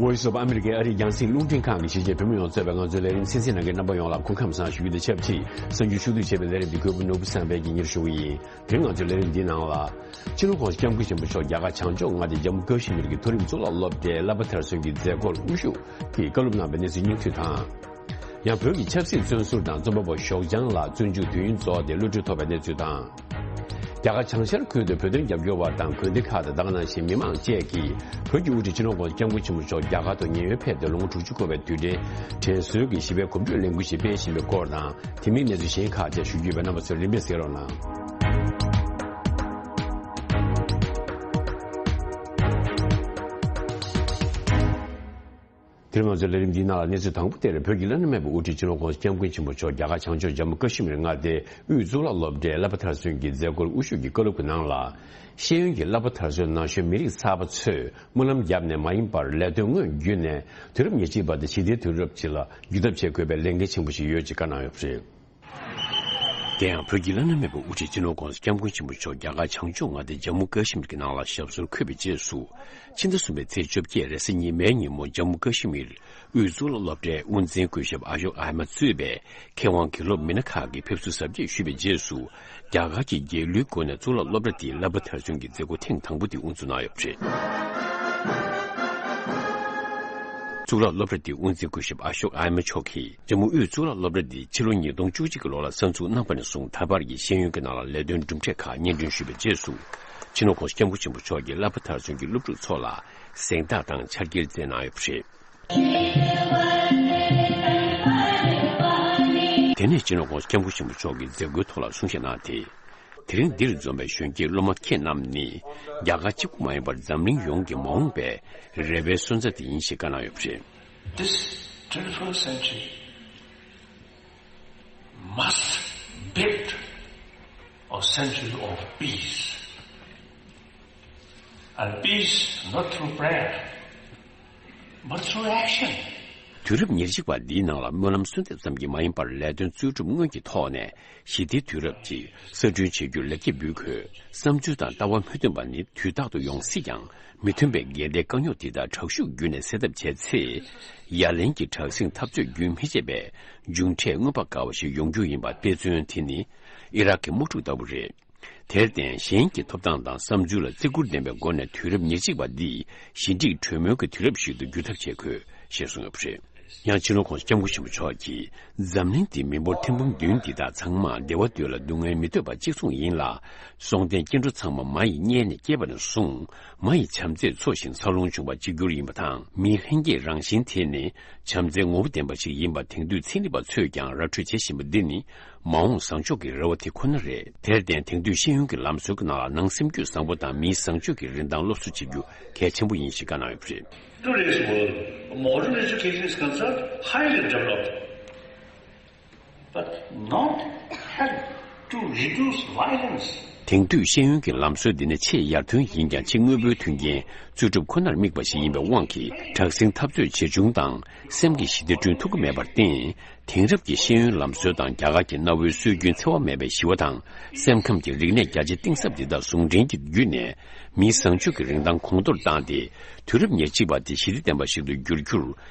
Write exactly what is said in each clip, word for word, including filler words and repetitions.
Voice of America ཨ་རིའི་རྒྱང་སྲིང་རླུང་འཕྲིན་ཁང་གི་གཞིས་བྱེས་བོད་མི་ཡོངས་གཙོས་པའི་ང་ཚོའི་ལས་རིམ་གསན་གཟིགས་གནང་མཁན་རྣམ་པ་ཡོངས་ལ་སྐུ་ཁམས་བཟང་ཞུ་རྒྱུ་དང་ཆབས་ཅིག་གསར་འགྱུར་ཕྱོགས་བསྡུས་བྱས་པའི་ལས་རིམ་འདི་གོ་བོ་ནོར་བུ་བསམ་འཕེལ་གྱིས་སྙན་ཞུ་གི་ཡིན། དེ་རིང་ང་ཚོའི་ལས་རིམ་འདིའི་ནང་ལ། སྤྱི་ནོར་༸གོང་ས་༸སྐྱབས་མགོན་ཆེན་པོ་མཆོག་རྒྱ་གར་བྱང་ཕྱོགས་མངའ་སྡེ་ཇམ་མུ་ཀ་ཤི་མིར་གྱི་མཐོ་རིམ་གཙུག་ལག་སློབ་གྲྭའི་བསླབ་པ་མཐར་སོན་གྱི་མཛད་སྒོར་དབུ་བཞུགས་ཀྱིས་བཀའ་སློབ་གནང་བའི་གནས་ཚུལ་སྙིང་བསྡུས་དང་། ཡང་བོད་ཀྱི་ཆབ་སྲིད་བཙོན་ཟུར་དང་རྩོམ་པ་པོ་ཞོགས་ལྗང་ལགས་བཙོན་འཇུག་དུས་ཡུན་རྫོགས་ཏེ་གློད་གྲོལ་ཐོབ་པའི་གནས་ཚུལ་དང་། རྒྱ་གར་བྱང་ཤར་ཁུལ་དུ་བོད་དོན་རྒྱབ་སྐྱོར་བ་དང་དགོན་སྡེ་ཁག་དང་ད་ག་ནང་བཞིན་མི་མང་བཅས་ཀྱིས་བོད་ཀྱི་དབུ་ཁྲིད་སྤྱི་ནོར་༸གོང་ས་༸སྐྱབས་མགོན་ཆེན་པོ་མཆོག་རྒྱ་གར་དུ་ཉེན་གཡོལ་ཕེབས་ཏེ་ལོ་ངོ་དྲུག་ཅུ་འཁོར་བའི་དུས་དྲན་དྲན་གསོའི་གི་ཞི་བའི་གོམ་བགྲོད་ལས་འགུལ་ཞིག་སྤེལ་བཞིན་པའི་སྐོར་དང་། དེ་མིན་གནས་ཚུལ་གཞན་ཁག་བཅས་ཞུ་རྒྱུ་ཡོད་པས་རྣམ་པ་ཚོས་རིམ་པས་གསན་རོགས་གནང་། དེ་རིང་ང་ཚོའི་ལས་རིམ་འདིའི་ནང་ལ་གནས་ཚུལ་དང་པོ་དེར་བོད་ཀྱི་བླ་ན་མེད་པའི་དབུ་ཁྲིད་སྤྱི་ནོར་༸གོང་ས་༸སྐྱབས་མགོན་ཆེན་པོ་མཆོག་རྒྱ་གར་བྱང་ཕྱོགས་ཇམ་མུ་ཀ་ཤི་མིར་མངའ་སྡེའི་དབུས་གཙུག་ལག་སློབ་གྲྭའི་བསླབ་པ་མཐར་སོན་གྱི་མཛད་སྒོར་དབུ་བཞུགས་ཀྱིས་བཀའ་སློབ་ཀྱི་ནང་ལ། ཤེས་ཡོན་གྱི་བསླབ་པ་མཐར་སོན་ནང་གཞོན་མི་རིགས་གསར་པ་ཚོས་སྨོན་ལམ་བརྒྱབ་ནས་མ་ཡིན་པར་ལས་དོན་དངོས་བརྒྱུད་ནས་དུས་རབས་ཉེར་གཅིག་པ་དང་ཞི་བདེའི་དུས་རབས་སྤྱི་ལ་བརྒྱུད་ཐབས་བྱེད་དགོས་པའི་ལས་འགན་ཆེན་པོ་ཞིག་ཡོད་ཅེས་བཀའ་གནང་ཡོད་པ་རེད། དེ་ཡང་བོད་ཀྱི་བླ་ན་མེད་པའི་དབུ་ཁྲིད་སྤྱི་ནོར་༸གོང་ས་༸སྐྱབས་མགོན་ཆེན་པོ་མཆོག་རྒྱ་གར་བྱང་ཕྱོགས་མངའ་སྡེ་ཇམ་མུ་ཀ་ཤི་མིར་གྱི་ནང་ལ་ཞབས་སོར་འཁོད་པའི་རྗེས་སུ། ཕྱི་ཟླ་གསུམ་པའི་ཚེས་བཅོ་བརྒྱད་རེས་གཟའ་ཉི་མའི་ཉིན་མོ་ཇམ་མུ་ཀ་ཤི་མིར་དབུས་གཙུག་ལག་སློབ་གྲྭའི་དབུ་འཛིན་སྐུ་ཞབས་ཨ་ཤོག་ཨ་མ་གཙོས་པའི་མཁས་དབང་དགེ་སློབ་མི་སྣ་ཁག་གིས་ཕེབས་བསུ་གཟབ་རྒྱས་ཞུས་པའི་རྗེས་སུ། རྒྱ་གར་གྱི་རྒྱལ་གླུའི་སྒོ་ནས་གཙུག་ལག་སློབ་གྲྭ་དེའི་བསླབ་པ་མཐར་སོན་གྱི་མཛད་སྒོ་ཐེངས་དང་པོ་དེ་དབུ་འཛུགས་གནང་ཡོད་པ་རེད། གཙུག་ལག་སློབ་གྲྭ་འདིའི་དབུ་འཛིན་སྐུ་ཞབས་ཨ་ཤོག་ཨ་མ་མཆོག་གིས་ཇམ་མུ་དབུས་གཙུག་ལག་སློབ་གྲྭ་འདི་ཕྱི་ལོ་ཉིས་སྟོང་བཅུ་གཅིག་གི་ལོ་ལ་གསར་འཛུགས་གནང་བ་ནས་བཟུང་ད་བར་གྱི་ཤེས་ཡོན་གྱི་ནང་ལ་ལས་དོན་གྲུབ་འབྲས་ཁག་སྙན་སྒྲོན་ཞུས་པའི་རྗེས་སུ། སྤྱི་ནོར་༸གོང་ས་༸སྐྱབས་མགོན་ཆེན་པོ་མཆོག་གིས་བསླབ་པ་མཐར་སོན་གྱི་སློབ་ཕྲུག་ཚོ་ལ་གཟེངས་རྟགས་དང་ཕྱག་འཁྱེར་སྩལ་གནང་ཡོད་པ་རེད། དེ་ནས་སྤྱི་ནོར་༸གོང་ས་༸སྐྱབས་མགོན་ཆེན་པོ་མཆོག་གིས་མཛད་སྒོའི་ཐོག་ལ་གསུང་བཤད་གནང་སྟེ། དེ་རིང་འདིར་འཛོམས་པའི་གཞོན་སྐྱེས་སློབ་མ་ཁྱེད་རྣམས་ནི་རྒྱ་གར་གཅིག་པུ་མ་ཡིན་པར་འཛམ་གླིང་ཡོངས་ཀྱི་མ་འོངས་པའི་རེ་བའི་སོན་རྩ་དེ་ཡིན་ཞེས་བཀའ་གནང་ཡོད་པ་རེད། This twenty-first century must build a century of peace. And peace not through prayer, but through action. དུས་རབས་ཉེར་གཅིག་པ་འདིའི་ནང་ལ་སྨོན་ལམ་གསོལ་འདེབས་ཙམ་གྱིས་མ་ཡིན་པར་ལས་དོན་གཙོ་གྲུབ་དངོས་ཀྱི་ཐོག་ནས་ཞི་བདེའི་དུས་རབས་ཀྱི་གསར་སྐྲུན་བྱེད་རྒྱུར་ལེགས་སྐྱེས་འབུལ་དགོས། བསམ་ཚུལ་དང་ལྟ་བ་མི་མཐུན་པ་ནི་དུས་རྟག་ཏུ་ཡོང་སྲིད་ཀྱང་། མི་མཐུན་པའི་འགལ་ཟླའི་དཀའ་རྙོག་འདི་དག་དྲག་ཤུགས་བརྒྱུད་ནས་སེལ་ཐབས་བྱས་ཚེ། ཡ་ལན་གྱི་དྲག་ཟིང་འཐབ་རྩོད་རྒྱུན་མི་ཆད་པའི་མཇུག་འབྲས་མངོན་པ་དགའ་བ་ཞིག་ཡོང་རྒྱུ་ཡིན་པ་དཔེ་མཚོན་དེ་ནི་ཨི་རག་གི་དམག་འཁྲུག་ལྟ་བུ་རེད། དེར་བརྟེན་གཞན་གྱི་ཐོབ་ཐང་དང་བསམ་ཚུལ་ལ་བརྩི་བཀུར་ལྡན་པའི་སྒོ་ནས་དུས་རབས་ཉེར་གཅིག་པ་འདི་ཞི་འགྲིག་གྲོས་མོལ་གྱི་དུས་རབས་ཤིག་ཏུ་བསྒྱུར་ཐབས་བྱེད་དགོས་ཞེས་གསུངས་ཡོད་པ་རེད། ཡང་སྤྱི་ནོར་༸གོང་ས་༸སྐྱབས་མགོན་ཆེན་པོ་མཆོག་གིས་འཛམ་གླིང་འདི་མི་འབོར་ཐེར་འབུམ་བདུན་འདི་དག་ཚང་མ་བདེ་བ་འདོད་ལ་སྡུག་བསྔལ་མི་འདོད་པ་གཅིག་མཚུངས་ཡིན་ལ། སྲོང་བཙན་སྐྱེ་འགྲོ་ཚང་མ་མ་ཡི་མངལ་ནས་སྐྱེས་པ་ནས་བཟུང་མ་ཡི་བྱམས་བརྩེས་འཚོ་ཞིང་འཚར་ལོངས་བྱུང་བ་གཅིག་གྱུར་ཡིན་པ་དང་། མིའི་ལྷན་སྐྱེས་རང་བཞིན་དེ་ནི་བྱམས་བརྩེའི་ངོ་བོ་ལྡན་པ་ཞིག་ཡིན་པ་དེང་དུས་ཚན་རིག་པ་ཚོས་ཀྱང་ར་སྤྲོད་བྱེད་བཞིན་པ་འདི་ནི། མ་འོངས་བཟང་ཕྱོགས་ཀྱི་རེ་བ་དེ་ཁོ་ན་རེད། དེར་བརྟེན་དེང་དུས་ཤེས་ཡོན་གྱི་ལམ་སྲོལ་གྱི་ནང་ལ་ནང་སེམས་རྒྱུད་བཟང་པོ་དང་མིའི་བཟང་སྤྱོད་ཀྱི་རིན་ཐང་སློབ་གསོ་བྱེད་རྒྱུ་གལ་ཆེན་པོ་ཡིན་ཞེས་བཀའ་གནང་ཡོད་པ་རེད། Today's world, modern education is concerned, highly developed, but not help to reduce violence. དེང་དུས་ཤེས་ཡོན་གྱི་ལམ་སྲོལ་འདི་ནི་ཆེས་ཡར་ཐོན་ཡིན་ཀྱང་ཆེས་དངོས་པོའི་མཐུན་རྐྱེན་རྩོད་སྒྲུབ་ཁོ་ནར་དམིགས་པ་ཞིག་ཡིན་པའི་དབང་གིས་དྲག་ཟིང་འཐབ་རྩོད་ཇེ་ཆུང་དང་སེམས་ཀྱི་ཞི་བདེ་བསྐྲུན་ཐུབ་ཀྱི་མེད་པར་བརྟེན། དེང་རབས་ཀྱི་ཤེས་ཡོན་ལམ་སྲོལ་དང་རྒྱ་གར་གྱི་གནའ་བོའི་སྲོལ་རྒྱུན་འཚེ་བ་མེད་པའི་ཞི་བ་དང་སེམས་ཁམས་ཀྱི་རིག་གནས་རྒྱ་ཆེ་གཏིང་ཟབ་འདི་དག་ཟུང་འབྲེལ་གྱི་བརྒྱུད་ནས་མིའི་བཟང་སྤྱོད་ཀྱི་རིན་ཐང་གོང་མཐོར་བཏང་སྟེ། དུས་རབས་ཉེར་གཅིག་པ་དེ་ཞི་བདེ་ལྡན་པ་ཞིག་ཏུ་འགྱུར་རྒྱུར་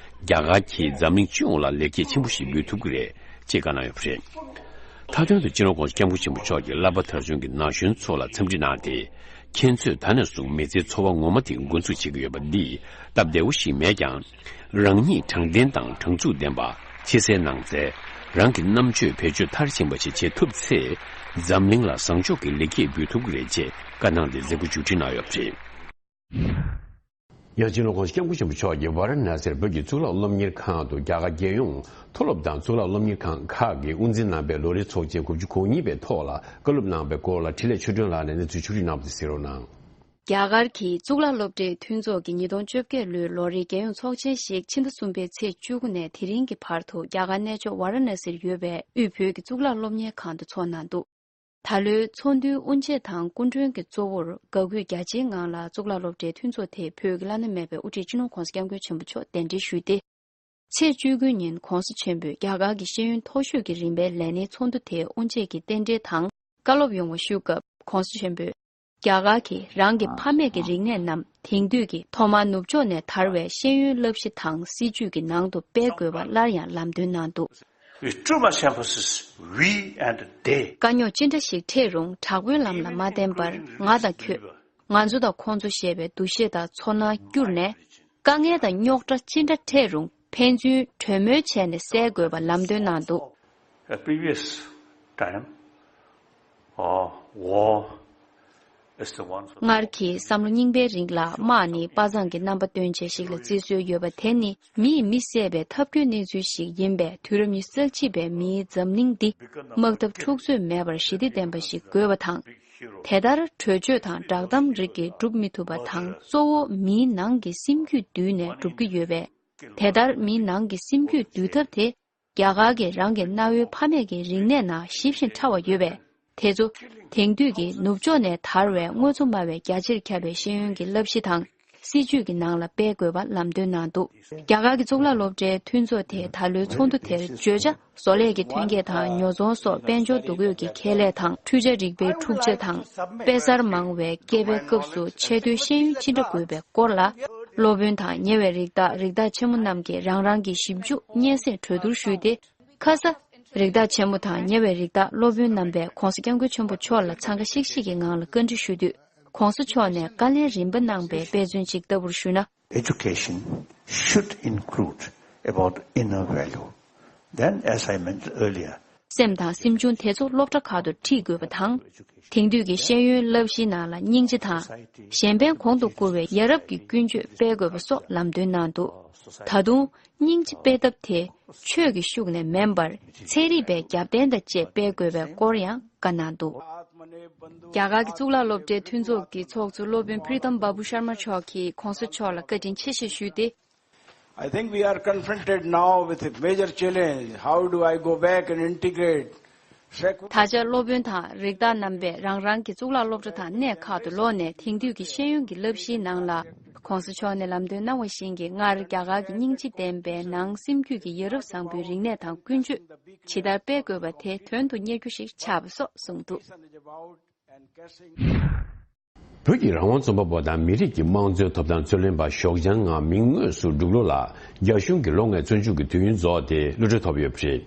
རྒྱ་གར་གྱིས་འཛམ་གླིང་སྤྱི་ཡོངས་ལ་ལེགས་སྐྱེས་ཆེན་པོ་ཞིག་འབུལ་ཐུབ་ཀྱི་རེད་ཅེས་བཀའ་གནང་ཡོད་པ་རེད། མཐའ་དོན་དུ་སྤྱི་ནོར་༸གོང་ས་༸སྐྱབས་མགོན་ཆེན་པོ་མཆོག་གིས་བསླབ་པ་མཐར་སོན་གྱི་ན་གཞོན་ཚོ་ལ་འཚམས་འདྲི་གནང་སྟེ། ཁྱེད་ཚོས་ད་ནས་བཟུང་མི་ཚེའི་འཚོ་བ་ངོ་མ་དེ་འགོ་འཛུགས་བྱེད་ཀྱི་ཡོད་པ་འདི་སྟབས་བདེ་བོ་ཞིག་མེད་ཀྱང་། རང་ཉིད་དྲང་བདེན་དང་དྲང་ཚུགས་ལྡན་པ། ཕྱི་གསལ་ནང་གསལ། རང་གི་རྣམ་དཔྱོད་བེད་སྤྱོད་མཐར་ཕྱིན་པ་ཞིག་བྱེད་ཐུབ་ཚེ། འཛམ་གླིང་ལ་བཟང་ཕྱོགས་ཀྱི་ལེགས་སྐྱེས་འབུལ་ཐུབ་ཀྱི་རེད་ཅེས་བཀའ་གནང་སྟེ་མཛད་སྒོ་མཇུག་སྒྲིལ་གནང་ཡོད་པ་རེད། ཡང་སྤྱི་ནོར་༸གོང་ས་༸སྐྱབས་མགོན་ཆེན་པོ་མཆོག་གིས་ཝཱ་ར་ཎ་སིར་བོད་ཀྱི་གཙུག་ལག་སློབ་གཉེར་ཁང་དུ་རྒྱ་གར་རྒྱལ་ཡོངས་མཐོ་སློབ་དང་གཙུག་ལག་སློབ་གཉེར་ཁང་ཁག་གིས་དབུ་འཛིན་གནང་པའི་ལོ་རེའི་ཚོགས་ཆེན་དགུ་བཅུ་གོ་གཉིས་པའི་ཐོག་ལ་བཀའ་སློབ་གནང་བའི་སྐོར་ལ་འཕྲིན་ལས་ཆོས་སྒྲོན་ལགས་ནས་གནས་ཚུལ་ཕྱོགས་བསྒྲིགས་གནང་བ་དེ་གསན་རོགས་གནང་། རྒྱ་གར་གྱི་གཙུག་ལག་སློབ་གྲྭའི་མཐུན་ཚོགས་ཀྱི་ཉིས་སྟོང་བཅོ་བརྒྱད་ལོའི་ལོ་རེའི་རྒྱལ་ཡོངས་ཚོགས་ཆེན་ཞིག་ཕྱི་ཟླ་གསུམ་པའི་ཚེས་བཅུ་དགུ་ནས་དེ་རིང་གི་བར་དུ་རྒྱ་གར་གནས་མཆོག་ཝཱ་ར་ཎ་སིར་ཡོད་པའི་དབུས་བོད་ཀྱི་གཙུག་ལག་སློབ་གཉེར་ཁང་དུ་འཚོགས་གནང་འདུག་ད་ལོའི་ཚོགས་འདུའི་དབུ་འབྱེད་དང་སྐུ་མགྲོན་གྱི་གཙོ་བོར་དགའ་གུས་རྒྱ་ཆེའི་ངང་ལ་གཙུག་ལག་སློབ་གྲྭའི་མཐུན་ཚོགས་དེས་བོད་ཀྱི་བླ་ན་མེད་པའི་དབུ་ཁྲིད་སྤྱི་ནོར་༸གོང་ས་༸སྐྱབས་མགོན་ཆེན་པོ་མཆོག་གདན་འདྲེན་ཞུས་ཏེ། ཚེས་བཅུ་དགུ་ཉིན་༸གོང་ས་ཆེན་པོས་རྒྱ་གར་གྱི་ཤེས་ཡོན་མཐོ་ཤོས་ཀྱི་རིམ་པའི་ལས་སྣེའི་ཚོགས་འདུ་དེའི་དབུ་འབྱེད་ཀྱི་རྟེན་འབྲེལ་དང་བཀའ་སློབ་ཡོང་བ་ཞུ་སྐབས་༸གོང་ས་ཆེན་པོས། རྒྱ་གར་གྱིས་རང་གི་ཕ་མེས་ཀྱི་རིག་གནས་རྣམས་དེང་དུས་ཀྱི་ཐོག་མར་ནུབ་ཕྱོགས་ནས་དར་བའི་ཤེས་ཡོན་བསླབ་གཞི་དང་སྲིད་ཇུས་ཀྱི་ནང་དུ་སྤེལ་དགོས་པ་སླར་ཡང་ལམ་སྟོན་གནང་འདུག With too much emphasis, we and they. དཀའ་རྙོག་ཅི་འདྲ་ཞིག་འཕྲད་རུང་དྲག་པོའི་ལམ་ལ་མ་བརྟེན་པར་ང་དང་ཁྱོད། ང་ཚོ་དང་ཁོང་ཚོ་ཞེས་པའི་འདུ་ཤེས་དང་ཚོར་སྣང་བསྒྱུར་ནས། དཀའ་ངལ་དང་རྙོག་དྲ་ཅི་འདྲ་འཕྲད་རུང་ཕན་ཚུན་གྲོས་མོལ་བྱས་ནས་སེལ་དགོས་པ་ལམ་སྟོན་གནང་འདུག At previous time, uh, war is the one. སྔར་གྱི་བསམ་བློ་རྙིང་པའི་རིང་ལ་དམག་ནི་དཔའ་མཛངས་ཀྱི་རྣམ་པ་སྟོན་བྱེད་ཞིག་ལ་བརྩི་སྲོལ་ཡོད་པ་དེ་ནི་མིས་མི་བསད་པའི་ཐབས་སྐྱོའི་གནས་ཚུལ་ཞིག་ཡིན་པས། དུས་རབས་ཉི་ཤུ་རྩ་གཅིག་པའི་མིའི་འཛམ་གླིང་འདི་དམག་འཐབ་འཁྲུག་རྩོད་མེད་པར་ཞི་བདེ་ལྡན་པ་ཞིག་དགོས་པ་དང་། དེ་ལྟར་གྲོས་ཆོད་དང་བསྒྲགས་གཏམ་རིགས་ཀྱིས་སྒྲུབ་མི་ཐུབ་པ་དང་། གཙོ་བོ་མིའི་ནང་གི་སེམས་རྒྱུད་བསྡུས་ནས་སྒྲུབ་ཀྱི་ཡོད་པས། དེ་ལྟར་མིའི་ནང་གི་སེམས་རྒྱུད་བསྡུས་ཐབས་དེ་རྒྱ་གར་གྱིས་རང་གི་གནའ་བོའི་ཕ་མེས་ཀྱི་རིག་གནས་ནང་ཞིབ་ཅིང་ཕྲ་བ་ཡོད་པས། དེ་ཚོ་དེང་དུས་ཀྱི་ནུབ་ཕྱོགས་ནས་དར་བའི་དངོས་གཙོ་སྨྲ་བའི་རྒྱ་ཆེར་ཁྱབ་པའི་ཤེས་ཡོན་གྱི་བསླབ་གཞི་དང་སྲིད་ཇུས་ཀྱི་ནང་ལ་སྤེལ་དགོས་པ་ལམ་སྟོན་གནང་འདུག་རྒྱ་གར་གྱི་གཙུག་ལག་སློབ་གྲྭའི་མཐུན་ཚོགས་དེས་ད་ལོའི་ཚོགས་འདུ་དེར་བརྗོད་བྱ་བཟོ་ལས་ཀྱི་ཐོན་སྐྱེད་དང་ཉོ་ཚོང་སོགས་དཔལ་འབྱོར་འདུ་འགོད་ཀྱི་ཁེ་ལས་དང་འཕྲུལ་ཆས་རིག་པའི་འཁྲུག་ཆ་དང་དཔེ་གསར་མང་བའི་སྐྱེས་པའི་སྐབས་སུ་ཆེས་མཐོའི་ཤེས་ཡོན་ཅི་འདྲ་དགོས་པའི་སྐོར་ལ། སློབ་དཔོན་དང་ཉེ་བའི་རིགས་བདག་རིགས་བདག་ཆེན་མོ་རྣམས་ཀྱིས་རང་རང་གི་ཞིབ་འཇུག་སྙན་སེང་གྲོས་བསྡུར་ཞུས་ཏེ། ཁ་ས། རིགས་བདག་ཆེན་མོ་དང་ཉེ་བའི་རིགས་བདག་སློབ་དཔོན་རྣམ་པས་༧གོང་ས་༧སྐྱབས་མགོན་ཆེན་པོ་མཆོག་ལ་འཚང་ཁ་ཤིག་ཤིག་གི་ངང་ལ་བཀའ་འདྲི་ཞུ་དུས། ༸གོང་ས་མཆོག་ནས་བཀའ་ལན་རིམ་པ་གནང་པའི་དཔེ་མཚོན་ཅིག་ལྟ་བུར་ཞུས་ན། Education should include about inner value. Then, as I mentioned earlier, སེམས་དང་སེམས་བྱུང་དེ་ཚོ་སློབ་གྲྭ་ཁག་ཏུ་ཁྲིད་དགོས་པ་དང་། དེང་དུས་ཀྱི་ཤེས་ཡོན་བསླབ་གཞིའི་ནང་ལ་སྙིང་རྗེ་དང་། གཞན་ཕན་གོང་དུ་བཀུར་བའི་ཡ་རབས་ཀྱི་ཀུན་སྤྱོད་སྤེལ་དགོས་པ་སོགས་ལམ་སྟོན་གནང་འདུག་ད་དུང་སྙིང་རྗེ་སྤེལ་ཐབས་དེ་ཆོས་ཀྱི་ཤུགས་ནས་མིན་པར་ཚན་རིག་པའི་རྒྱབ་རྟེན་དང་བཅས་སྤེལ་དགོས་པའི་སྐོར་ཡང་བཀའ་གནང་འདུག་རྒྱ་གར་གྱི་གཙུག་ལག་སློབ་གྲྭའི་མཐུན་ཚོགས་ཀྱི་ཚོགས་གཙོ་སློབ་དཔོན་Pritam Babu Sharma མཆོག་གིས་༸གོང་ས་མཆོག་ལ་བཀའ་དྲིན་ཆེ་ཞེས་ཞུས་ཏེ། I think we are confronted now with a major challenge. How do I go back and integrate secular ད་ཆ་སློབ་དཔོན་དང་རིགས་བདག་རྣམ་པས་རང་རང་གི་གཙུག་ལག་སློབ་གྲྭ་དང་གནས་ཁག་ཏུ་ལོག་ནས་དེང་དུས་ཀྱི་ཤེས་ཡོན་གྱི་བསླབ་གཞིའི་ནང་ལ་༸གོང་ས་མཆོག་ནས་ལམ་སྟོན་གནང་བ་བཞིན་གྱི་སྔར་རྒྱ་གར་གྱི་སྙིང་རྗེ་ལྡན་པའི་ནང་སེམས་རྒྱུད་ཀྱི་ཡ་རབས་བཟང་པོའི་རིག་གནས་དང་ཀུན་སྤྱོད་ཇི་ལྟར་སྤེལ་དགོས་པ་དེ་དོན་དུ་གཉེར་རྒྱུ་ཞིག་ཆགས་པ་སོགས་གསུངས་འདུག་བོད་ཀྱི་རང་དབང་རྩོམ་པ་པོ་དང་མི་རིགས་ཀྱི་དམངས་གཙོའི་ཐོབ་ཐང་རྩོད་ལེན་པ་ཞོགས་ལྗང་ངག་མིག་དངོས་སུ་འབྲུག་ལོ་ལ་རྒྱ་གཞུང་གིས་ལོ་ལྔའི་བཙོན་འཇུག་གི་དུས་ཡུན་རྫོགས་ཏེ་གློད་གྲོལ་ཐོབ་ཡོད་པ་རེད།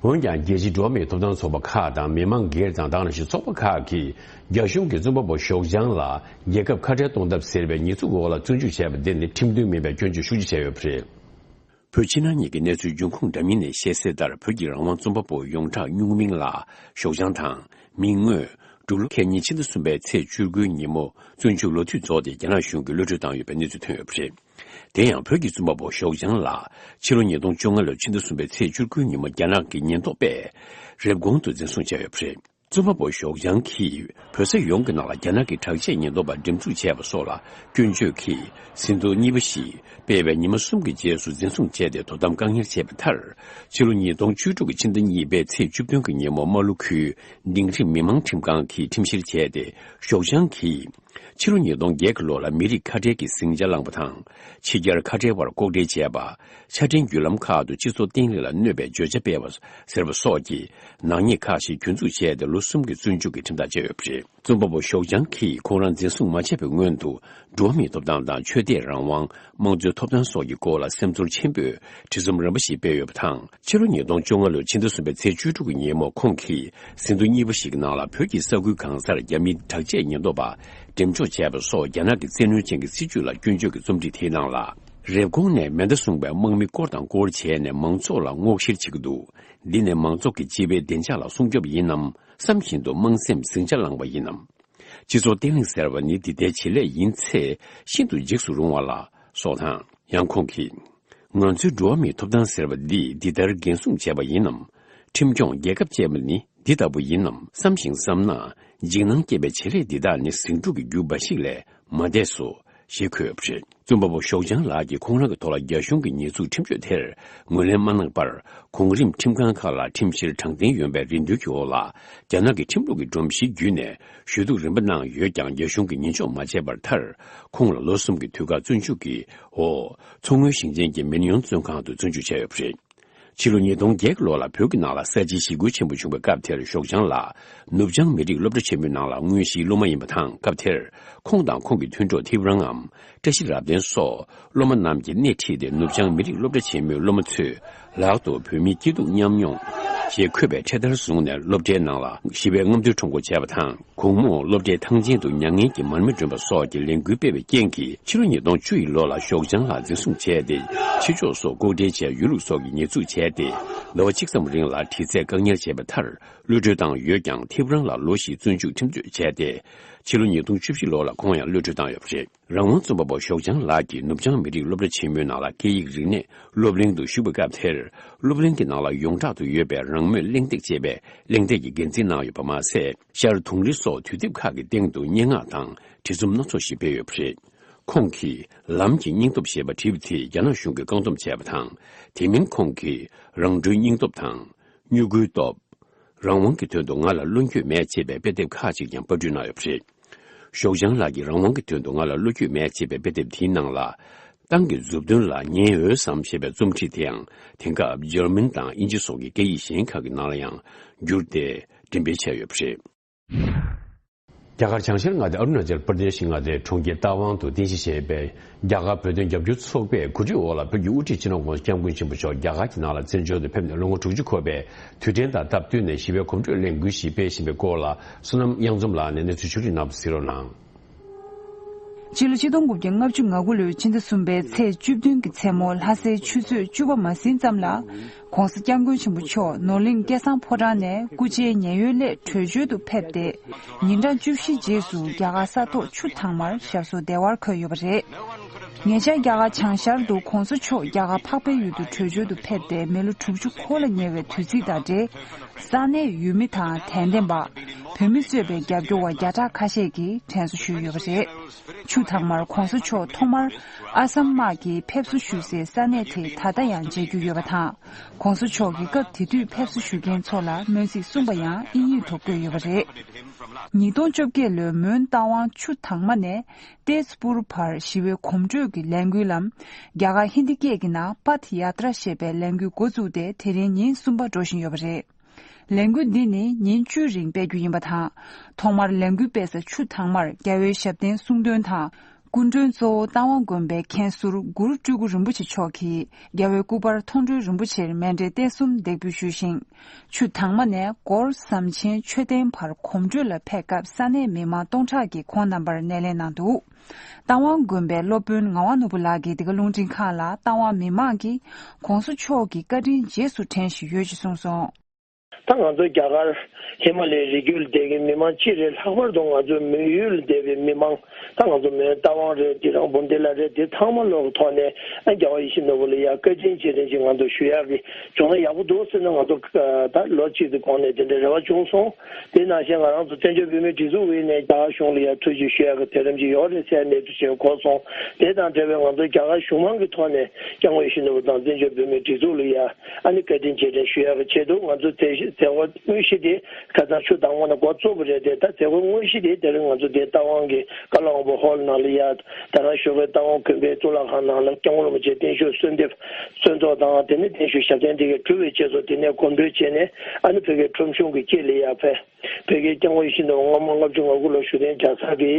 འོན་ཀྱང་རྒྱལ་སྤྱིའི་འགྲོ་བ་མིའི་ཐོབ་ཐང་ཚོགས་པ་ཁག་དང་མི་མང་སྒེར་དང་དེ་ནང་བཞིན་ཚོགས་པ་ཁག་གིས་རྒྱ་གཞུང་གིས་རྩོམ་པ་པོ་ཞོགས་ལྗང་ལ་རྒྱལ་ཁབ་ཁ་བྲལ་གཏོང་ཐབས་ཟེར་བའི་ཉེས་འཛུགས་འོག་ལ་བཙོན་འཇུག་བྱས་པ་འདི་ནི་ཁྲིམས་མཐུན་མིན་པའི་སྐྱོན་བརྗོད་ཤུགས་ཆེ་བྱས་ཡོད་པ་རེད། བོད་ཕྱི་ནང་གཉིས་ཀྱི་གནས་ཚུལ་འབྱུང་ཁུངས་འདྲ་མིན་ནས་བཤད་གསལ་ལྟར། བོད་ཀྱི་རང་དབང་རྩོམ་པ་པོ་ཡོངས་གྲགས་སྨྱུག་མིང་ལགས་ཞོགས་ལྗང་དང་མིག་དངོས་འབྲུག་ལོ་ཁལ་གཉིས་ཕྱི་ཟླ་གསུམ་པའི་ཚེས་བཅུ་དགུའི་ཉིན་མོ་བཙོན་འཇུག་ལོ་དུས་རྫོགས་ཏེ་རྒྱ་ནག་གཞུང་གིས་གློད་གྲོལ་བཏང་ཡོད་པའི་གནས་ཚུལ་ཐོན་ཡོད་པ་རེད། དེ་ཡང་བོད་ཀྱི་རྩོམ་པ་པོ་ཞོགས་ལྗང་ལགས་ཕྱི་ལོ་ཉིས་སྟོང་བཅོ་ལྔ་ལོའི་ཕྱི་ཟླ་གསུམ་པའི་ཚེས་བཅུ་དགུའི་ཉིན་མོ་རྒྱ་ནག་གི་ཉེན་རྟོག་པས་རེབ་གོང་དུ་འཛིན་བཟུང་བྱས་ཡོད་པ་རེད། རྩོམ་པ་པོ་ཞོགས་ལྗང་གིས་བོད་ས་ཡོངས་ཀྱི་ནང་ལ་རྒྱ་ནག་གི་དྲག་ཆས་ཉེན་རྟོག་པ་འགྲེམས་འཛུགས་བྱས་པ་སོགས་ལ་སྐྱོན་བརྗོད་ཀྱིས་ཟིན་ཐོ་གཉིས་པ་ཞིག་སྤེལ་བའི་ཉི་མ་གསུམ་གྱི་རྗེས་སུ་འཛིན་བཟུང་བྱས་ཏེ་དོ་དམ་བཀག་ཉར་བྱས་པའི་མཐར། ཕྱི་ལོ་ཉིས་སྟོང་བཅུ་དྲུག་གི་ཕྱི་ཟླ་གཉིས་པའི་ཚེས་བཅུ་བདུན་གྱི་ཉིན་མོ་རྨ་ལྷོ་ཁུལ་ལྡིང་རི་མི་མང་ཁྲིམས་ཁང་གིས་ཁྲིམས་བཤེར་བྱས་ཏེ། ཞོགས་ལྗང་གིས་ཕྱི་ལོ་ཉིས་སྟོང་བརྒྱད་ཀྱི་ལོ་ལ་མི་རིགས་ཁ་བྲལ་གྱི་ཟིང་ཆ་བསླངས་པ་དང་། ཕྱི་རྒྱལ་ཁ་བྲལ་བར་ལྐོག་འབྲེལ་བྱས་པ། ཆ་འཕྲིན་བརྒྱུད་ལམ་ཁག་ཏུ་སྤྱི་ཚོགས་བརྟན་ལྷིང་ལ་གནོད་པའི་བརྗོད་བྱ་སྤེལ་བ་ཟེར་བ་སོགས་ཀྱི་ནག་ཉེས་ཁག་ཞིག་གྱོད་འཛུགས་བྱས་ཏེ་ལོ་གསུམ་གྱི་བཙོན་འཇུག་གི་ཁྲིམས་ཐག་བཅད་ཡོད་པ་རེད། རྩོམ་པ་པོ་ཞོགས་ལྗང་གིས་ཁོང་རང་འཛིན་བཟུང་མ་བྱས་པའི་སྔོན་དུ་འགྲོ་བ་མིའི་ཐོབ་ཐང་དང་ཆོས་དད་རང་དབང་། དམངས་གཙོའི་ཐོབ་ཐང་སོགས་ཀྱི་སྐོར་ལ་སེམས་ཚོར་ཆེན་པོས་བྲིས་རྩོམ་རིམ་པ་ཞིག་སྤེལ་ཡོད་པ་དང་། ཕྱི་ལོ་ཉིས་སྟོང་བཅོ་ལྔ་ལོའི་ཕྱི་ཟླ་གསུམ་པའི་ཚེས་བཅུ་དྲུག་གི་ཉིན་མོ་ཁོང་གིས་ཟིན་ཐོ་གཉིས་པ་ཞིག་གི་ནང་ལ་བོད་ཀྱི་ས་ཁུལ་གང་སར་རྒྱ་མིའི་དྲག་ཆས་ཉེན་རྟོག་པ་འགྲེམས་འཇོག་བྱས་པ་སོགས་རྒྱ་ནག་གི་བཙན་གནོན་ཅན་གྱི་སྲིད་བྱུས་ལ་སྐྱོན་བརྗོད་ཀྱི་རྩོམ་བྲིས་དེའི་ནང་ལ། རེབ་གོང་ནས་མེ་མདའ་བཟུང་བའི་དམག་མི་སྐོར་དང་སྐོར་བྱས་ནས་མང་ཚོགས་ལ་སྔོག་བཤེར་བྱེད་ཀྱི་འདུག་འདི་ནི་མང་ཚོགས་ཀྱི་སྤྱི་པའི་བདེ་འཇགས་ལ་སྲུང་སྐྱོབ་ཡིན་ནམ། བསམ་བཞིན་དུ་དམངས་སེམས་ཟིང་ཆ་བསླངས་པ་ཡིན་ནམ། སྤྱི་ཚོགས་བརྟན་ལྷིང་ཟེར་བ་ནི་འདི་ལྟའི་བྱེད་ལས་ཡིན་ཚེ་ཤིན་ཏུ་འཇིགས་སུ་རུང་བ་ལ་སོགས་དང་། ཡང་ཁོང་གིས། ང་ཚོའི་འགྲོ་བ་མིའི་ཐོབ་ཐང་ཟེར་བ་འདི་འདི་ལྟར་འགན་སྲུང་བྱས་པ་ཡིན་ནམ། ཁྲིམས་སྐྱོང་རྒྱལ་ཁབ་ཅེས་པ་ནི་འདི་ལྟ་བུ་ཡིན་ནམ་བསམ་ཞིང་བསམ་ན། འཇིགས་སྣང་སྐྱེ་བའི་བྱེད་ལས་འདི་དག་ནི་ཟིང་འཁྲུག་གི་རྒྱུ་འབའ་ཞིག་ལས་མ་འདས་སོ། ཞེས་འཁོད་ཡོད་པ་རེད། རྩོམ་པ་པོ་ཞོགས་ལྗང་ལགས་ཀྱིས་ཁོང་རང་གི་ཐོག་ལ་རྒྱ་གཞུང་གི་ཉེས་འཛུགས་ཁྲིམས་གཅོད་དེར་ངོས་ལེན་མ་གནང་བར། གོང་རིམ་ཁྲིམས་ཁང་ཁག་ལ་ཁྲིམས་བཤེར་དྲང་བདེན་ཡོད་པའི་རེ་འདུན་གྱི་འོག་ལ། རྒྱ་ནག་གི་ཁྲིམས་ལུགས་ཀྱི་སྒྲོམ་གཞི་བརྒྱུད་ནས་ཞུ་གཏུག་རིམ་པ་གནང་ཡོད་ཀྱང་། རྒྱ་གཞུང་གིས་ཉེས་འཇོག་མ་བྱས་པར་མཐར། ཁོང་ལ་ལོ་གསུམ་གྱི་དུས་བཀག་བཙོན་འཇུག་གི་འོག་མཚོ་སྔོན་ཞིང་ཆེན་གྱི་མིན་ཡོང་བཙོན་ཁང་དུ་བཙོན་འཇུག་བྱས་ཡོད་པ་རེད། ཕྱི་ལོ་ཉིས་སྟོང་བརྒྱད་ལོ་ལ་བོད་ཀྱི་ནང་ལ་ས་བྱིའི་ཞི་རྒོལ་ཆེན་པོ་བྱུང་བའི་སྐབས་དེར་ཞོགས་ལྗང་ལགས་ནུབ་བྱང་མི་རིགས་སློབ་གྲྭ་ཆེན་མོའི་ནང་ལ་དངོས་གཞིའི་སློབ་མ་ཡིན་པ་དང་། སྐབས་དེར་ཁོང་དང་ཁོང་གི་མཐུན་གྲོགས་ཐེའུ་རང་ངམ་བཀྲ་ཤིས་རབ་བརྟན་སོགས་སློབ་མ་རྣམས་ཀྱིས་སྣེ་ཁྲིད་དེ་ནུབ་བྱང་མི་རིགས་སློབ་གྲྭ་ཆེན་མོའི་སློབ་མ་ཚོས་ལག་ཏུ་བོད་མིའི་སྐྱིད་སྡུག་མཉམ་མྱོང་ཞེས་འཁོད་པའི་འཕྲེད་དར་བཟུང་ནས་སློབ་གྲྭའི་ནང་ལ་ཞི་བའི་རྔམ་སྟོན་ཁྲོམ་སྐོར་བྱས་པ་དང་། དགོང་མོ་སློབ་གྲྭའི་ཐང་ཆེན་དུ་མྱ་ངན་གྱི་མར་མེ་སྒྲོན་པ་སོགས་ཀྱི་ལས་འགུལ་སྤེལ་བའི་རྐྱེན་གྱིས། ཕྱི་ལོ་ཉིས་སྟོང་བཅུ་ཡི་ལོ་ལ་ཞོགས་ལྗང་ལགས་འཛིན་བཟུང་བྱས་ཏེ། ཕྱི་ཕྱོགས་སུ་ལྐོག་འབྲེལ་བྱས་ཡོད་ལུགས་སོགས་ཀྱི་ཉེས་འཛུགས་བྱས་ཏེ། ཟླ་བ་གཅིག་ཙམ་རིང་ལ་དྲི་རྩད་བཀག་ཉར་བྱས་པའི་མཐར། གློད་གྲོལ་བཏང་ཡོད་ཀྱང་། ཐེའུ་རང་ལ་ལོ་བཞིའི་བཙོན་འཇུག་ཁྲིམས་གཅོད་བྱས་ཏེ། ཕྱི་ལོ་ཉིས་སྟོང་བཅུ་བཞི་ལོ་ལ་ཁོང་ཡང་གློད་གྲོལ་བཏང་ཡོད་པ་རེད། རང་དབང་རྩོམ་པ་པོ་ཞོགས་ལྗང་ལགས་ཀྱིས་ནུབ་བྱང་མི་རིགས་སློབ་གྲྭ་ཆེན་མོའི་ནང་ལ་སྐད་ཡིག་རིག་གནས་སློབ་གླིང་དུ་ཞུགས་པའི་སྐབས་དེར། སློབ་གླིང་གི་ནང་ལ་ཡོངས་གྲགས་སུ་ཡོད་པའི་རང་མོས་གླེང་སྟེགས་ཅེས་པའི་གླེང་སྟེགས་ཀྱི་འགན་འཛིན་གནང་ཡོད་པ་མ་ཟད། ཤར་དུང་རི་སོགས་དུས་དེབ་ཁག་གི་སྟེང་དུ་སྙན་ངག་དང་བྲིས་རྩོམ་སྣ་ཚོགས་ཤིག་སྤེལ་ཡོད་པ་རེད། ཁོང་གིས་ལམ་གྱི་སྙིང་སྟོབས་ཞེས་པ་བྲིས་པ་དེ་རྒྱ་ནག་གཞུང་གིས་བཀག་སྡོམ་བྱས་པ་དང་། དེ་མིན་ཁོང་གིས་རང་གྲོལ་སྙིང་སྟོབས་དང་། སྨྱུ་གུའི་སྟོབས། རང་དབང་གི་དོན་དུ་ང་ལ་བློ་འགྱོད་མེད་ཅེས་པའི་དཔེ་དེབ་ཁག་ཅིག་ཀྱང་པར་སྐྲུན་གནང་ཡོད་པ་རེད། ཞོགས་ལྗང་ལགས་ཀྱིས་རང་དབང་གི་དོན་དུ་ང་ལ་བློ་འགྱོད་མེད་ཅེས་པའི་དཔེ་དེབ་དེའི་ནང་ལ། ཏང་གི་མཛུབ་སྟོན་ལ་ཉན་འོས་སམ་ཞེས་པའི་རྩོམ་བྲིས་དེའང་དེང་སྐབས་འཇར་མན་དང་དབྱིན་ཇི་སོགས་ཀྱི་སྐད་ཡིག་གཞན་ཁག་གི་ནང་ལ་ཡང་བསྒྱུར་ཏེ་འགྲེམས་སྤེལ་བྱས་ཡོད་པ་རེད། རྒྱ་གར་བྱང་ཤར་མངའ་སྡེ་ཨ་རུ་ན་ཅལ་པར་དེ་ཤི་མངའ་སྡེའི་གྲོང་ཁྱེར་རྟ་དབང་དུ་རྟེན་གཞི་བྱས་པའི་རྒྱ་གར་བོད་དོན་རྒྱབ་སྐྱོར་ཚོགས་པས་གོ་སྒྲིག་འོག་ལ་བོད་ཀྱི་དབུ་ཁྲིད་སྤྱི་ནོར་༸གོང་ས་༸སྐྱབས་མགོན་ཆེན་པོ་མཆོག་རྒྱ་གར་གྱི་ནང་ལ་བཙན་བྱོལ་དུ་ཕེབས་ནས་ལོ་ངོ་དྲུག་ཅུ་འཁོར་བའི་དུས་དྲན་དང་སྟབས་བསྟུན་ནས་ཞི་བའི་གོམ་བགྲོད་ལས་འགུལ་ཞིག་སྤེལ་བཞིན་པའི་སྐོར་ལ། བསོད་ནམས་དབྱངས་འཛོམས་ལགས་ནས་གནས་ཚུལ་ཕྱོགས་བསྒྲིགས་གནང་བ་གཟིགས་རོགས་གནང་། སྤྱི་ལོ་ཆིག་སྟོང་དགུ་བརྒྱ་ལྔ་བཅུ་ང་དགུ་ལོའི་ཕྱི་ཟླ་གསུམ་པའི་ཚེས་བཅུ་བདུན་གྱི་མཚན་མོ་ལྷ་སའི་ཆུ་ཚོད་བཅུ་པ་མ་ཟིན་ཙམ་ལ། ༸གོང་ས་༸སྐྱབས་མགོན་ཆེན་པོ་མཆོག་ནོར་གླིང་སྐལ་བཟང་ཕོ་བྲང་ནས་སྐུ་ཕྱྭའི་ཉེན་གཡོལ་སླད་བྲོས་བྱོལ་དུ་ཕེབས་ཏེ། ཉིན་གྲངས་བཅུ་བཞི་རྗེས་སུ་རྒྱ་གར་ས་ཐོག་ཆུ་དྭངས་མར་ཞབས་སོར་བདེ་བར་འཁོད་ཡོད་པ་རེད། ཉེ་ཆར་རྒྱ་གར་བྱང་ཤར་དུ་༸གོང་ས་མཆོག་རྒྱ་གར་འཕགས་པའི་ཡུལ་དུ་བྲོས་བྱོལ་དུ་ཕེབས་ཏེ་མི་ལོ་དྲུག་ཅུ་འཁོར་ལ་ཉེ་བའི་དུས་ཚིགས་དང་འབྲེལ། ས་གནས་ཡུལ་མི་དང་དད་ལྡན་པ། བོད་མི་གཙོས་པའི་རྒྱབ་སྐྱོར་བ་བརྒྱ་ཕྲག་ཁ་ཤས་ཀྱིས་དྲན་གསོ་ཞུས་ཡོད་པ་རེད། ཆུ་དྭངས་མར་༸གོང་ས་མཆོག་ཐོག་མར་ཨ་སམ་དམག་གིས་ཕེབས་བསུ་ཞུས་སའི་ས་གནས་དེ་ད་ལྟ་ཡང་མཇལ་རྒྱུ་ཡོད་པ་དང་། ༸གོང་ས་མཆོག་གིས་སྐབས་དེ་དུས་ཕེབས་བསུ་ཞུ་མཁན་ཚོ་ལ་སྨོན་ཚིག་གསུངས་པ་ཡང་དབྱིན་ཡིག་ཐོག་བཀོད་ཡོད་པ་རེད། ཉིས་སྟོང་བཅོ་བརྒྱད་ལོའི་མོན་རྟ་དབང་ཆུ་དྭངས་མ་ནས་ཏེས་པུར་བར་ཞི་བའི་གོམ་བགྲོད་ཀྱི་ལས་འགུལ་ལམ། རྒྱ་གར་ཧིན་དི་སྐད་ཀྱི་ནང་པཐ་ཡ་ཏྲ་ཞེས་པའི་ལས་འགུལ་འགོ་བཙུགས་ཏེ་དེ་རིང་ཉིན་གསུམ་པ་འགྲོ་བཞིན་ཡོད་པ་རེད། ལས་འགུལ་འདི་ནི་ཉིན་བཅུའི་རིང་སྤེལ་རྒྱུ་ཡིན་པ་དང་། ཐོག་མར་ལས་འགུལ་སྤེལ་ས་ཆུ་དྭངས་མར་རྒྱལ་བའི་ཞབས་བརྟན་གསུང་འདོན་དང་། སྐུ་མགྲོན་གཙོ་བོ་རྟ་དབང་དགོན་པའི་མཁན་ཟུར་གུ་རུ་སྤྲུལ་སྐུ་རིན་པོ་ཆེ་མཆོག་གིས་རྒྱལ་བའི་སྐུ་པར་མཐོང་གྲོལ་རིན་པོ་ཆེར་མཎྜལ་རྟེན་གསུམ་འདེགས་འབུལ་ཞུས་ཤིང་། ཆུ་དྭངས་མ་ནས་སྒོར་ཟམ་ཆེན་མཆོད་རྟེན་བར་གོམ་བགྲོད་ལ་ཕེབས་སྐབས་ས་གནས་མི་མང་སྟོང་ཕྲག་གིས་ཁོང་རྣམ་པར་སྣེ་ལེན་གནང་འདུག་རྟ་དབང་དགོན་པའི་སློབ་དཔོན་ངག་དབང་ནོར་བུ་ལགས་ཀྱིས་འདི་ག་རླུང་འཕྲིན་ཁང་ལ་རྟ་དབང་མི་མང་གིས་༸གོང་ས་མཆོག་གི་བཀའ་དྲིན་རྗེས་སུ་དྲན་བཞིན་ཡོད་ཅེས་གསུངས་སོང་། ད་ང་ཚོ་རྒྱ་གར་ཧི་མ་ལའི་རི་རྒྱུད་ལ་བསྡད་མཁན་མི་མང་སྤྱི་རེད། ལྷག་པར་དུ་ང་ཚོ་མོན་ཡུལ་ལ་བསྡད་པའི་མི་མང་། ད་ང་ཚོ་མོན་རྟ་དབང་རེད། དེ་རང་བུན་བདེ་ལ་རེད། དེ་ཚང་མ་ལོག་གི་ཐོག་ནས་ཨ་རྒྱལ་བ་ཡིད་བཞིན་ནོར་བུ་ལ་ཡ་བཀའ་དྲིན་རྗེས་དྲན་ཅིག་ང་ཚོ་ཞུ་ཡག་གི་བྱུང་ན་ཡག་པོ་འདུག་ཟེར་ནས་ང་ཚོ་ད་ལོ་གཅིག་གི་གོང་ནས་དེ་འདྲའི་རེ་བ་བྱུང་སོང་། དེ་ནང་བཞིན་ང་རང་ཚོ་བཙན་བྱོལ་བོད་མིའི་སྒྲིག་འཛུགས་ངོས་ནས་རྒྱ་གར་གཞུང་ལ་ཡ་ཐུགས་རྗེ་ཞུ་ཡག་གི་དེ་རིམ་ཅིག་ཡོད་རེད་ཟེར་གནས་ཚུལ་ཞིག་གོ་སོང་། དེ་དང་འབྲེལ་བའི་ང་ཚོ་རྒྱ་གར་གཞུང་མང་གི་ཐོག་ནས་སྐྱབས་མགོན་ཡིད་བཞིན་ནོར་བུ་དང་བཙན་བྱོལ་བོད་མིའི་སྒྲིག་འཛུགས་ལ་ཡ། ཨ་ནི་བཀའ་དྲིན་རྗེས་དྲན་ཞུ་ཡག་གི་ཆེད་དུ་ང་ཚོ་མཛད་གཞི་མཛད་སྒོ་དངོས་གཞི་དེ་ཁ་སང་ཆུ་དྭངས་མ་ནས་འགོ་བཙུགས་པ་རེད་དེ། ད་མཛད་སྒོ་དངོས་གཞི་དེ་དེ་རིང་ང་ཚོ་དེ་རྟ་དབང་གི་ཀ་ལ་དབང་པོ་ཧོལ་ནང་ལ་ཡ། ད་རང་ཞོགས་པའི་རྟ་དབང་དགོན་པའི་གཙུག་ལག་ཁང་ནང་ལ་སྐྱབས་མགོན་རིན་པོ་ཆེ་བརྟན་བཞུགས་གསོལ་འདེབས་གསོལ་ཚོགས་དང་། དེ་ནས་བརྟན་བཞུགས་ཞབས་བརྟན་དེ་གའི་གྲུབ་པའི་རྗེས་སུ་དེ་ནས་གོམ་བགྲོད་བྱས་ནས་ཨ་ནི་བོད་ཀྱི་ཁྲོམ་གཞུང་གི་དཀྱིལ་ལ་ཡ་ཕེབས། བོད་ཀྱི་སྐྱབས་མགོན་ཡིད་བཞིན་ནོར་བུ་སྔ་མ་ལྔ་བཅུ་ང་དགུ་ལོར་བཞུགས་གདན་རྒྱག་ས་གི་